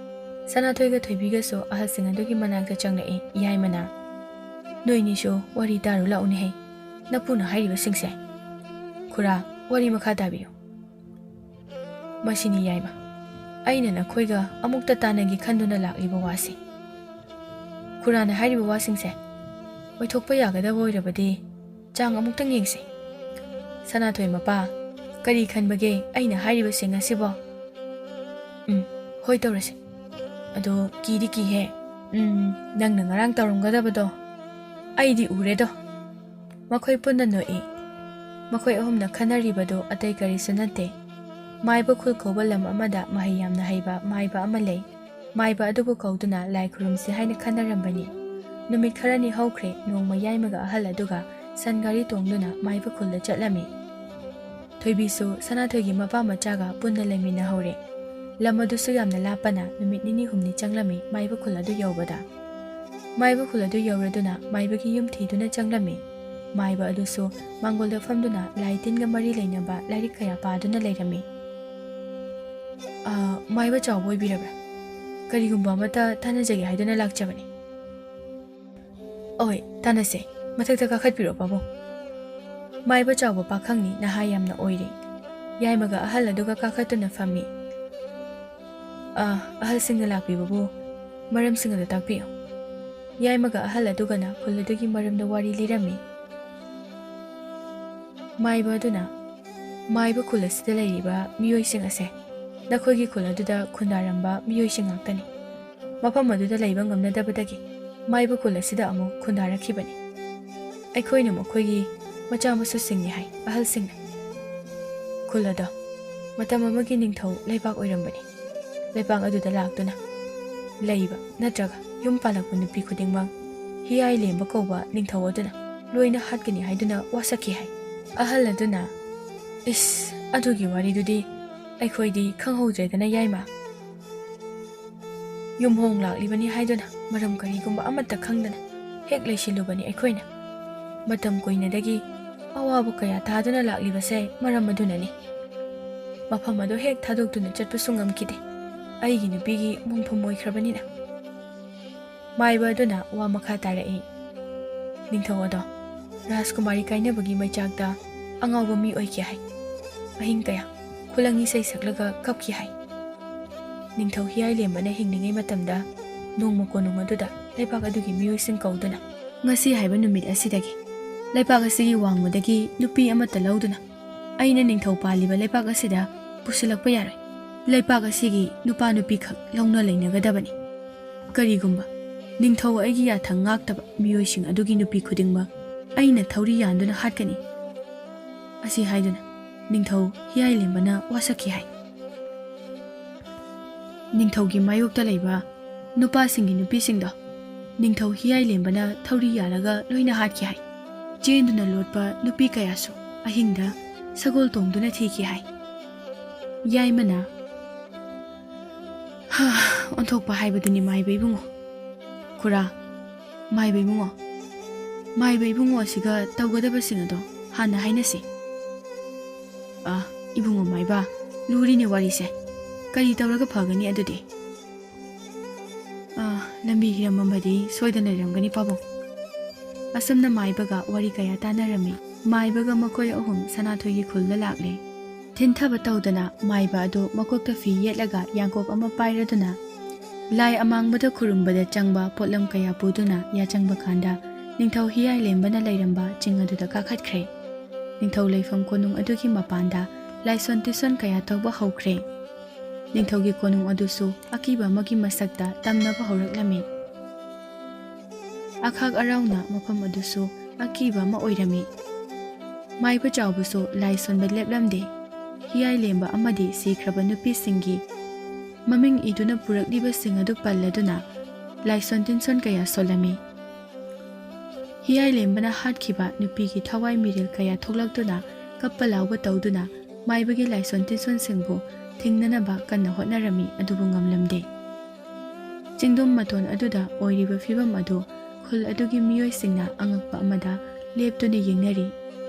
ꯁꯅꯥꯊꯣꯏꯒ ꯊꯣꯏꯕꯤꯒꯁꯨ ꯑꯍꯜꯁꯤꯡ ꯑꯗꯨꯒꯤ ꯃꯅꯥꯛꯇ ꯆꯪꯂꯛꯏ꯫ ꯌꯥꯏꯃꯅ, "ꯅꯣꯏꯅꯤꯁꯨ ꯋꯥꯔꯤ ꯇꯥꯔꯨ ꯂꯥꯛꯎꯅꯦꯍꯦ, ꯅꯄꯨꯅ ꯍꯥꯏꯔꯤꯕꯁꯤꯡꯁꯦ꯫ ꯈꯨꯔꯥ, ꯋꯥꯔꯤ ꯃꯈꯥ ꯇꯥꯕꯤꯌꯨ꯫" "ꯃꯁꯤꯅꯤ ꯌꯥꯏꯃ, ꯑꯩꯅ ꯅꯈꯣꯏꯒ ꯑꯃꯨꯛꯇ ꯇꯥꯟꯅꯒꯦ ꯈꯟꯗꯨꯅ ꯂꯥꯛꯂꯤꯕ ꯋꯥꯁꯦ꯫ ꯈꯨꯔꯥꯅ ꯍꯥꯏꯔꯤꯕ ꯋꯥꯁꯤꯡꯁꯦ ꯑꯣꯏꯊꯣꯛꯄ ꯌꯥꯒꯗꯕ ꯑꯣꯏꯔꯕꯗꯤ ꯆꯥꯡ ꯑꯃꯨꯛꯇꯪ ꯌꯦꯡꯁꯤ꯫" "ꯁꯅꯥꯊꯣꯏ ꯃꯄꯥ, ꯀꯔꯤ ꯈꯟꯕꯒꯦ ꯑꯩꯅ ꯍꯥꯏꯔꯤꯕꯁꯤꯡ ꯑꯁꯤꯕꯣ?" "ꯎꯝ, ꯍꯣꯏ ꯇꯧꯔꯁꯤ꯫ ꯑꯗꯣ ꯀꯤꯗꯤ ꯀꯤꯍꯦ꯫ ꯎꯝ, ꯅꯪꯅ ꯉꯔꯥꯡ ꯇꯧꯔꯝꯒꯗꯕꯗꯣ ꯑꯩꯗꯤ ꯎꯔꯦꯗꯣ꯫" ꯃꯈꯣꯏ ꯄꯨꯟꯅ ꯅꯣꯛꯏ꯫ ꯃꯈꯣꯏ ꯑꯍꯨꯝꯅ ꯈꯟꯅꯔꯤꯕꯗꯨ ꯑꯇꯩ ꯀꯔꯤꯁꯨ ꯅꯠꯇꯦ꯫ ꯃꯥꯏꯕ ꯈꯨꯜ ꯀꯧꯕ ꯂꯝ ꯑꯃꯗ ꯃꯍꯩ ꯌꯥꯝꯅ ꯍꯩꯕ ꯃꯥꯏꯕ ꯑꯃ ꯂꯩ꯫ ꯃꯥꯏꯕ ꯑꯗꯨꯕꯨ ꯀꯧꯗꯨꯅ ꯂꯥꯏ ꯈꯨꯔꯨꯝꯁꯤ ꯍꯥꯏꯅ ꯈꯟꯅꯔꯝꯕꯅꯤ꯫ ꯅꯨꯃꯤꯠ ꯈꯔꯅꯤ ꯍꯧꯈ꯭ꯔꯦ, ꯅꯣꯡꯃ ꯌꯥꯏꯃꯒ ꯑꯍꯜ ꯑꯗꯨꯒ ꯁꯟ ꯒꯥꯔꯤ ꯇꯣꯡꯗꯨꯅ ꯃꯥꯏꯕ ꯈꯨꯜꯗ ꯆꯠꯂꯝꯃꯤ꯫ ꯊꯣꯏꯕꯤꯁꯨ ꯁꯅꯥꯊꯣꯏꯒꯤ ꯃꯄꯥ ꯃꯆꯥꯒ ꯄꯨꯟꯅ ꯂꯩꯃꯤꯟꯅꯍꯧꯔꯦ꯫ ꯂꯝ ꯑꯗꯨꯁꯨ ꯌꯥꯝꯅ ꯂꯥꯞꯄꯅ ꯅꯨꯃꯤꯠ ꯅꯤꯅꯤ ꯍꯨꯝꯅꯤ ꯆꯪꯂꯝꯃꯤ ꯃꯥꯏꯕ ꯈꯨꯜ ꯑꯗꯨ ꯌꯧꯕꯗ꯫ ꯃꯥꯏꯕ ꯈꯨꯜ ꯑꯗꯨ ꯌꯧꯔꯗꯨꯅ ꯃꯥꯏꯕꯒꯤ ꯌꯨꯝ ꯊꯤꯗꯨꯅ ꯆꯪꯂꯝꯃꯤ꯫ ꯃꯥꯏꯕ ꯑꯗꯨꯁꯨ ꯃꯥꯡꯒꯣꯜꯗ ꯐꯝꯗꯨꯅ ꯂꯥꯏ ꯇꯤꯟꯒ ꯃꯔꯤ ꯂꯩꯅꯕ ꯂꯥꯏꯔꯤꯛ ꯀꯌꯥ ꯄꯥꯗꯨꯅ ꯂꯩꯔꯝꯃꯤ꯫ "ꯑ, ꯃꯥꯏꯕ ꯆꯥꯎꯕ ꯑꯣꯏꯕꯤꯔꯕ꯭ꯔꯥ? ꯀꯔꯤꯒꯨꯝꯕ ꯑꯃꯠꯇ ꯇꯥꯟꯅꯖꯒꯦ ꯍꯥꯏꯗꯨꯅ ꯂꯥꯛꯆꯕꯅꯤ꯫" "ꯑꯣꯏ, ꯇꯥꯟꯅꯁꯦ꯫ ꯃꯊꯛꯇ ꯀꯥꯈꯠꯄꯤꯔꯣ, ꯄꯥꯕꯨꯡ꯫" ꯃꯥꯏꯕ ꯆꯥꯎꯕ ꯄꯥꯈꯪꯅꯤ, ꯅꯍꯥ ꯌꯥꯝꯅ ꯑꯣꯏꯔꯤ꯫ ꯌꯥꯏꯃꯒ ꯑꯍꯜ ꯑꯗꯨꯒ ꯀꯥꯈꯠꯇꯨꯅ ꯐꯝꯃꯤ꯫ "ꯑ, ꯑꯍꯜꯁꯤꯡꯅ ꯂꯥꯛꯄꯤꯕꯕꯨ ꯃꯔꯝꯁꯤꯡ ꯑꯗꯨ ꯇꯥꯛꯄꯤꯌꯨ꯫" ꯌꯥꯏꯃꯒ ꯑꯍꯜ ꯑꯗꯨꯒꯅ ꯈꯨꯜ ꯑꯗꯨꯒꯤ ꯃꯔꯝꯗ ꯋꯥꯔꯤ ꯂꯤꯔꯝꯃꯤ꯫ ꯃꯥꯏꯕ ꯑꯗꯨꯅ, ꯃꯥꯏꯕ ꯈꯨꯜ ꯑꯁꯤꯗ ꯂꯩꯔꯤꯕ ꯃꯤꯑꯣꯏꯁꯤꯡ ꯑꯁꯦ ꯅꯈꯣꯏꯒꯤ ꯈꯨꯜ ꯑꯗꯨꯗ ꯈꯨꯟꯗꯥꯔꯝꯕ ꯃꯤꯑꯣꯏꯁꯤꯡ ꯉꯥꯛꯇꯅꯤ꯫ ꯃꯐꯝ ꯑꯗꯨꯗ ꯂꯩꯕ ꯉꯝꯅꯗꯕꯗꯒꯤ ꯃꯥꯏꯕ ꯈꯨꯜ ꯑꯁꯤꯗ ꯑꯃꯨꯛ ꯈꯨꯟꯗꯥꯔꯛꯈꯤꯕꯅꯤ꯫ ꯑꯩꯈꯣꯏꯅ ꯃꯈꯣꯏꯒꯤ ꯃꯆꯥ ꯃꯁꯨꯁꯤꯡꯅꯤ ꯍꯥꯏ ꯑꯍꯜꯁꯤꯡꯅ꯫ ꯈꯨꯜ ꯑꯗꯣ ꯃꯇꯝ ꯑꯃꯒꯤ ꯅꯤꯡꯊꯧ ꯂꯩꯕꯥꯛ ꯑꯣꯏꯔꯝꯕꯅꯤ꯫ ꯂꯩꯕꯥꯛ ꯑꯗꯨꯗ ꯂꯥꯛꯇꯨꯅ ꯂꯩꯕ ꯅꯠꯇ꯭ꯔꯒ ꯌꯨꯝ ꯄꯥꯜꯂꯛꯄ ꯅꯨꯄꯤ ꯈꯨꯗꯤꯡꯃꯛ ꯍꯤꯌꯥꯏ ꯂꯦꯝꯕ ꯀꯧꯕ ꯅꯤꯡꯊꯧ ꯑꯗꯨꯅ ꯂꯣꯏꯅ ꯍꯥꯠꯀꯅꯤ ꯍꯥꯏꯗꯨꯅ ꯋꯥꯁꯛꯈꯤ ꯍꯥꯏ꯫ ꯑꯍꯜ ꯑꯗꯨꯅ, "ꯏꯁ, ꯑꯗꯨꯒꯤ ꯋꯥꯔꯤꯗꯨꯗꯤ ꯑꯩꯈꯣꯏꯗꯤ ꯈꯪꯍꯧꯗ꯭ꯔꯦꯗꯅ ꯌꯥꯏꯃ꯫ ꯌꯨꯝꯍꯣꯡ ꯂꯥꯛꯂꯤꯕꯅꯤ ꯍꯥꯏꯗꯨꯅ ꯃꯔꯝ ꯀꯔꯤꯒꯨꯝꯕ ꯑꯃꯠꯇ ꯈꯪꯗꯅ ꯍꯦꯛ ꯂꯩꯁꯤꯜꯂꯨꯕꯅꯤ ꯑꯩꯈꯣꯏꯅ꯫ ꯃꯇꯝ ꯀꯨꯏꯅꯗꯒꯤ ꯑꯋꯥꯕ ꯀꯌꯥ ꯇꯥꯗꯨꯅ ꯂꯥꯛꯂꯤꯕꯁꯦ ꯃꯔꯝ ꯑꯗꯨꯅꯅꯤ꯫ ꯃꯐꯝ ꯑꯗꯨ ꯍꯦꯛ ꯊꯥꯗꯣꯛꯇꯨꯅ ꯆꯠꯄꯁꯨ ꯉꯝꯈꯤꯗꯦ꯫ ꯑꯩꯒꯤ ꯅꯨꯄꯤꯒꯤ ꯃꯣꯡꯐꯝ ꯑꯣꯏꯈ꯭ꯔꯕꯅꯤꯅ"꯫ ꯃꯥꯏꯕ ꯑꯗꯨꯅ ꯋꯥ ꯃꯈꯥ ꯇꯥꯔꯛꯏ, "ꯅꯤꯡꯊꯧ ꯑꯗꯣ ꯔꯥꯖꯀꯨꯃꯥꯔꯤ ꯀꯥꯏꯅꯕꯒꯤ ꯃꯩꯆꯥꯛꯇ ꯑꯉꯥꯎꯕ ꯃꯤ ꯑꯣꯏꯈꯤ ꯍꯥꯏ꯫ ꯑꯍꯤꯡ ꯀꯌꯥ ꯈꯨꯂꯪ ꯏꯁꯩ ꯁꯛꯂꯒ ꯀꯞꯈꯤ ꯍꯥꯏ꯫ ꯅꯤꯡꯊꯧ ꯍꯤꯌꯥꯏꯂꯦꯝꯕꯅ ꯍꯤꯡꯂꯤꯉꯩ ꯃꯇꯝꯗ ꯅꯣꯡꯃ ꯀꯣꯅꯨꯡ ꯑꯗꯨꯗ ꯂꯩꯕꯥꯛ ꯑꯗꯨꯒꯤ ꯃꯤꯑꯣꯏꯁꯤꯡ ꯀꯧꯗꯨꯅ ꯉꯁꯤ ꯍꯥꯏꯕ ꯅꯨꯃꯤꯠ ꯑꯁꯤꯗꯒꯤ ꯂꯩꯕꯥꯛ ꯑꯁꯤꯒꯤ ꯋꯥꯡꯃꯗꯒꯤ ꯅꯨꯄꯤ ꯑꯃꯠꯇ ꯂꯧꯗꯨꯅ ꯑꯩꯅ ꯅꯤꯡꯊꯧ ꯄꯥꯜꯂꯤꯕ ꯂꯩꯕꯥꯛ ꯑꯁꯤꯗ ꯄꯨꯁꯤꯜꯂꯛꯄ ꯌꯥꯔꯣꯏ꯫ ꯂꯩꯕꯥꯛ ꯑꯁꯤꯒꯤ ꯅꯨꯄꯥ ꯅꯨꯄꯤꯈꯛ ꯂꯧꯅ ꯂꯩꯅꯒꯗꯕꯅꯤ꯫ ꯀꯔꯤꯒꯨꯝꯕ ꯅꯤꯡꯊꯧ ꯑꯩꯒꯤ ꯌꯥꯊꯪ ꯉꯥꯛꯇꯕ ꯃꯤꯑꯣꯏꯁꯤꯡ ꯑꯗꯨꯒꯤ ꯅꯨꯄꯤ ꯈꯨꯗꯤꯡꯃꯛ ꯑꯩꯅ ꯊꯧꯔꯤ ꯌꯥꯟꯗꯨꯅ ꯍꯥꯠꯀꯅꯤ"꯫ ꯑꯁꯤ ꯍꯥꯏꯗꯨꯅ ꯅꯤꯡꯊꯧ ꯍꯤꯌꯥꯏꯂꯦꯝꯕꯅ ꯋꯥꯁꯛꯈꯤ ꯍꯥꯏ꯫ ꯅꯤꯡꯊꯧꯒꯤ ꯃꯥꯌꯣꯛꯇ ꯂꯩꯕ ꯅꯨꯄꯥꯁꯤꯡꯒꯤ ꯅꯨꯄꯤꯁꯤꯡꯗꯣ ꯅꯤꯡꯊꯧ ꯍꯤꯌꯥꯏꯂꯦꯝꯕꯅ ꯊꯧꯔꯤ ꯌꯥꯜꯂꯒ ꯂꯣꯏꯅ ꯍꯥꯠꯈꯤ ꯍꯥꯏ꯫ ꯆꯦꯟꯗꯨꯅ ꯂꯣꯠꯄ ꯅꯨꯄꯤ ꯀꯌꯥꯁꯨ ꯑꯍꯤꯡꯗ ꯁꯒꯣꯜ ꯇꯣꯡꯗꯨꯅ ꯊꯤꯈꯤ ꯍꯥꯏ꯫ ꯌꯥꯏꯃꯅ, "ꯍꯥ, ꯑꯣꯟꯊꯣꯛꯄ ꯍꯥꯏꯕꯗꯨꯅꯤ ꯃꯥꯏꯕ ꯏꯕꯨꯡꯉꯣ꯫ ꯈꯨꯔꯥ, ꯃꯥꯏꯕ ꯏꯕꯨꯡꯉꯣ, ꯃꯥꯏꯕ ꯏꯕꯨꯡꯉꯣ ꯑꯁꯤꯒ ꯇꯧꯒꯗꯕꯁꯤꯡ ꯑꯗꯣ ꯍꯥꯟꯅ ꯍꯥꯏꯅꯁꯤ꯫ ꯑ, ꯏꯕꯨꯡꯉꯣ ꯃꯥꯏꯕ, ꯂꯨꯔꯤꯅꯦ ꯋꯥꯔꯤꯁꯦ꯫ ꯀꯔꯤ ꯇꯧꯔꯒ ꯐꯒꯅꯤ ꯑꯗꯨꯗꯤ?" "ꯑ, ꯂꯝꯕꯤ ꯍꯤꯔꯝ ꯑꯃꯗꯤ ꯁꯣꯏꯗꯅ ꯂꯩꯔꯝꯒꯅꯤ ꯄꯥꯕꯨꯡ"꯫ ꯑꯁꯨꯝꯅ ꯃꯥꯏꯕꯒ ꯋꯥꯔꯤ ꯀꯌꯥ ꯇꯥꯟꯅꯔꯝꯃꯤ꯫ ꯃꯥꯏꯕꯒ ꯃꯈꯣꯏ ꯑꯍꯨꯝ ꯁꯅꯥꯊꯣꯏꯒꯤ ꯈꯨꯜꯗ ꯂꯥꯛꯂꯦ꯫ ꯊꯤꯟꯊꯕ ꯇꯧꯗꯅ ꯃꯥꯏꯕ ꯑꯗꯨ ꯃꯀꯣꯛꯇ ꯐꯤ ꯌꯦꯠꯂꯒ ꯌꯥꯡꯀꯣꯛ ꯑꯃ ꯄꯥꯏꯔꯗꯨꯅ ꯂꯥꯏ ꯑꯃꯥꯡꯕꯗ ꯈꯨꯔꯨꯝꯕꯗ ꯆꯪꯕ ꯄꯣꯠꯂꯝ ꯀꯌꯥ ꯄꯨꯗꯨꯅ ꯌꯥꯆꯪꯕ ꯀꯥꯟꯗ ꯅꯤꯡꯊꯧ ꯍꯤꯌꯥꯏꯂꯦꯝꯕꯅ ꯂꯩꯔꯝꯕ ꯆꯤꯡ ꯑꯗꯨꯗ ꯀꯥꯈꯠꯈ꯭ꯔꯦ꯫ ꯅꯤꯡꯊꯧ ꯂꯩꯐꯝ ꯀꯣꯅꯨꯡ ꯑꯗꯨꯒꯤ ꯃꯄꯥꯟꯗ ꯂꯥꯏꯁꯣꯟ ꯇꯤꯟꯁꯣꯟ ꯀꯌꯥ ꯇꯧꯕ ꯍꯧꯈ꯭ꯔꯦ꯫ ꯅꯤꯡꯊꯧꯒꯤ ꯀꯣꯅꯨꯡ ꯑꯗꯨꯁꯨ ꯑꯀꯤꯕ ꯑꯃꯒꯤ ꯃꯁꯛꯇ ꯇꯝꯅꯕ ꯍꯧꯔꯛꯂꯝꯃꯤ꯫ ꯑꯈꯥꯛ ꯑꯔꯥꯎꯅ ꯃꯐꯝ ꯑꯗꯨꯁꯨ ꯑꯀꯤꯕ ꯑꯃ ꯑꯣꯏꯔꯝꯃꯤ꯫ ꯃꯥꯏꯕ ꯆꯥꯎꯕꯁꯨ ꯂꯥꯏ ꯁꯣꯟꯕ ꯂꯦꯞꯂꯝꯗꯦ꯫ ꯍꯤꯌꯥꯏ ꯂꯦꯝꯕ ꯑꯃꯗꯤ ꯁꯤꯈ꯭ꯔꯕ ꯅꯨꯄꯤꯁꯤꯡꯒꯤ ꯃꯃꯤꯡ ꯏꯗꯨꯅ ꯄꯨꯔꯛꯂꯤꯕꯁꯤꯡ ꯑꯗꯨ ꯄꯜꯂꯗꯨꯅ ꯂꯥꯏꯁꯣꯟ ꯇꯤꯟꯁꯣꯟ ꯀꯌꯥ ꯁꯣꯜꯂꯝꯃꯤ꯫ ꯍꯤꯌꯥꯏ ꯂꯦꯝꯕꯅ ꯍꯥꯠꯈꯤꯕ ꯅꯨꯄꯤꯒꯤ ꯊꯋꯥꯏ ꯃꯤꯔꯦꯜ ꯀꯌꯥ ꯊꯣꯛꯂꯛꯇꯨꯅ ꯀꯞꯄ ꯂꯥꯎꯕ ꯇꯧꯗꯨꯅ ꯃꯥꯏꯕꯒꯤ ꯂꯥꯏꯁꯣꯟ ꯇꯤꯟꯁꯣꯟꯁꯤꯡꯕꯨ ꯊꯤꯡꯅꯅꯕ ꯀꯟꯅ ꯍꯣꯠꯅꯔꯝꯃꯤ, ꯑꯗꯨꯕꯨ ꯉꯝꯂꯝꯗꯦ꯫ ꯆꯤꯡꯗꯨꯝ ꯃꯇꯣꯟ ꯑꯗꯨꯗ ꯑꯣꯏꯔꯤꯕ ꯐꯤꯕꯝ ꯑꯗꯨ ꯈꯨꯜ ꯑꯗꯨꯒꯤ ꯃꯤꯑꯣꯏꯁꯤꯡꯅ ꯑꯉꯛꯄ ꯑꯃꯗ ꯂꯦꯞꯇꯨꯅ ꯌꯦꯡꯅꯔꯤ꯫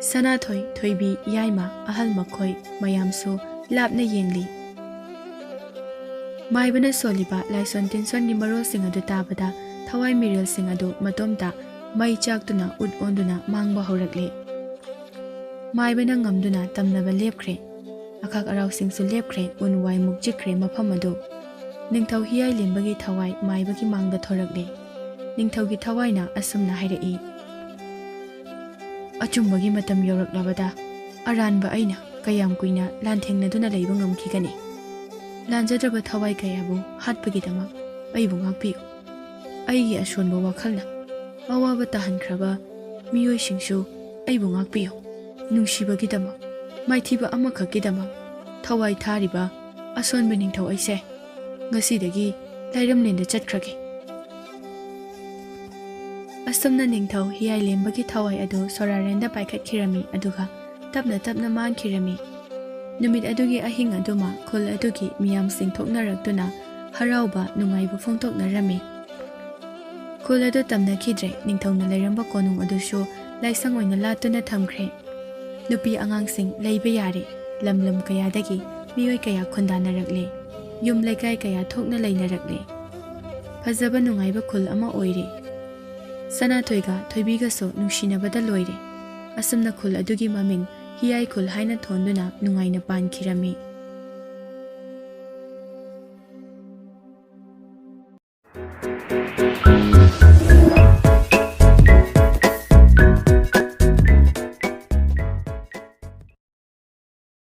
ꯁꯅꯥꯊꯣꯏ, ꯊꯣꯏꯕꯤ, ꯌꯥꯏꯃ, ꯑꯍꯜ ꯃꯈꯣꯏ ꯃꯌꯥꯝꯁꯨ ꯂꯥꯞꯅ ꯌꯦꯡꯂꯤ꯫ ꯃꯥꯏꯕꯅ ꯁꯣꯜꯂꯤꯕ ꯂꯥꯏꯁꯣꯟ ꯇꯤꯟꯁꯣꯟꯒꯤ ꯃꯔꯣꯜꯁꯤꯡ ꯑꯗꯨ ꯇꯥꯕꯗ ꯊꯋꯥꯏ ꯃꯤꯔꯦꯜꯁꯤꯡ ꯑꯗꯨ ꯃꯇꯣꯝꯇ ꯃꯩ ꯆꯥꯛꯇꯨꯅ ꯎꯠ ꯑꯣꯟꯗꯨꯅ ꯃꯥꯡꯕ ꯍꯧꯔꯛꯂꯦ꯫ ꯃꯥꯏꯕꯅ ꯉꯝꯗꯨꯅ ꯇꯝꯅꯕ ꯂꯦꯞꯈ꯭ꯔꯦ꯫ ꯑꯈꯥꯛ ꯑꯔꯥꯎꯁꯤꯡꯁꯨ ꯂꯦꯞꯈ꯭ꯔꯦ, ꯎꯟ ꯋꯥꯏ ꯃꯨꯛꯆꯤꯛꯈ꯭ꯔꯦ ꯃꯐꯝ ꯑꯗꯨ꯫ ꯅꯤꯡꯊꯧ ꯍꯤꯌꯥꯏ ꯂꯦꯝꯕꯒꯤ ꯊꯋꯥꯏ ꯃꯥꯏꯕꯒꯤ ꯃꯥꯡꯗ ꯊꯣꯔꯛꯂꯦ꯫ ꯅꯤꯡꯊꯧꯒꯤ ꯊꯋꯥꯏꯅ ꯑꯁꯨꯝꯅ ꯍꯥꯏꯔꯛꯏ, "ꯑꯆꯨꯝꯕꯒꯤ ꯃꯇꯝ ꯌꯧꯔꯛꯂꯕꯗ ꯑꯔꯥꯟꯕ ꯑꯩꯅ ꯀꯌꯥꯝ ꯀꯨꯏꯅ ꯂꯥꯟꯊꯦꯡꯅꯗꯨꯅ ꯂꯩꯕ ꯉꯝꯈꯤꯒꯅꯤ? ꯂꯥꯟꯖꯗ꯭ꯔꯕ ꯊꯋꯥꯏ ꯀꯌꯥꯕꯨ ꯍꯥꯠꯄꯒꯤꯗꯃꯛ ꯑꯩꯕꯨ ꯉꯥꯛꯄꯤꯌꯨ꯫ ꯑꯩꯒꯤ ꯑꯁꯣꯟꯕ ꯋꯥꯈꯜꯅ ꯑꯋꯥꯕ ꯇꯥꯍꯟꯈ꯭ꯔꯕ ꯃꯤꯑꯣꯏꯁꯤꯡꯁꯨ ꯑꯩꯕꯨ ꯉꯥꯛꯄꯤꯌꯨ꯫ ꯅꯨꯡꯁꯤꯕꯒꯤꯗꯃꯛ, ꯃꯥꯏꯊꯤꯕ ꯑꯃꯈꯛꯀꯤꯗꯃꯛ ꯊꯋꯥꯏ ꯊꯥꯔꯤꯕ ꯑꯁꯣꯟꯕ ꯅꯤꯡꯊꯧ ꯑꯩꯁꯦ ꯉꯁꯤꯗꯒꯤ ꯂꯥꯏꯔꯝꯂꯦꯟꯗ ꯆꯠꯈ꯭ꯔꯒꯦ꯫" ꯑꯁꯨꯝꯅ ꯅꯤꯡꯊꯧ ꯍꯤꯌꯥꯏ ꯂꯦꯝꯕꯒꯤ ꯊꯋꯥꯏ ꯑꯗꯨ ꯁꯣꯔꯥꯔꯦꯟꯗ ꯄꯥꯏꯈꯠꯈꯤꯔꯝꯃꯤ, ꯑꯗꯨꯒ ꯇꯞꯅ ꯇꯞꯅ ꯃꯥꯡꯈꯤꯔꯝꯃꯤ꯫ ꯅꯨꯃꯤꯠ ꯑꯗꯨꯒꯤ ꯑꯍꯤꯡ ꯑꯗꯨꯃ ꯈꯨꯜ ꯑꯗꯨꯒꯤ ꯃꯤꯌꯥꯝꯁꯤꯡ ꯊꯣꯛꯅꯔꯛꯇꯨꯅ ꯍꯔꯥꯎꯕ ꯅꯨꯡꯉꯥꯏꯕ ꯐꯣꯡꯗꯣꯛꯅꯔꯝꯃꯤ꯫ ꯈꯨꯜ ꯑꯗꯨ ꯇꯝꯅꯈꯤꯗ꯭ꯔꯦ꯫ ꯅꯤꯡꯊꯧꯅ ꯂꯩꯔꯝꯕ ꯀꯣꯅꯨꯡ ꯑꯗꯨꯁꯨ ꯂꯥꯏꯁꯪ ꯑꯣꯏꯅ ꯂꯥꯠꯇꯨꯅ ꯊꯝꯈ꯭ꯔꯦ꯫ ꯅꯨꯄꯤ ꯑꯉꯥꯡꯁꯤꯡ ꯂꯩꯕ ꯌꯥꯔꯦ꯫ ꯂꯝ ꯂꯝ ꯀꯌꯥꯗꯒꯤ ꯃꯤꯑꯣꯏ ꯀꯌꯥ ꯈꯨꯟꯗꯥꯅꯔꯛꯂꯦ꯫ ꯌꯨꯝ ꯂꯩꯀꯥꯏ ꯀꯌꯥ ꯊꯣꯛꯅ ꯂꯩꯅꯔꯛꯂꯦ꯫ ꯐꯖꯕ ꯅꯨꯡꯉꯥꯏꯕ ꯈꯨꯜ ꯑꯃ ꯑꯣꯏꯔꯦ꯫ ꯁꯅꯥꯊꯣꯏꯒ ꯊꯣꯏꯕꯤꯒꯁꯨ ꯅꯨꯡꯁꯤꯅꯕꯗ ꯂꯣꯏꯔꯦ꯫ ꯑꯁꯨꯝꯅ ꯈꯨꯜ ꯑꯗꯨꯒꯤ ꯃꯃꯤꯡ ꯍꯤꯌꯥꯏ ꯈꯨꯜ ꯍꯥꯏꯅ ꯊꯣꯟꯗꯨꯅ ꯅꯨꯡꯉꯥꯏꯅ ꯄꯥꯟꯈꯤꯔꯝꯃꯤ꯫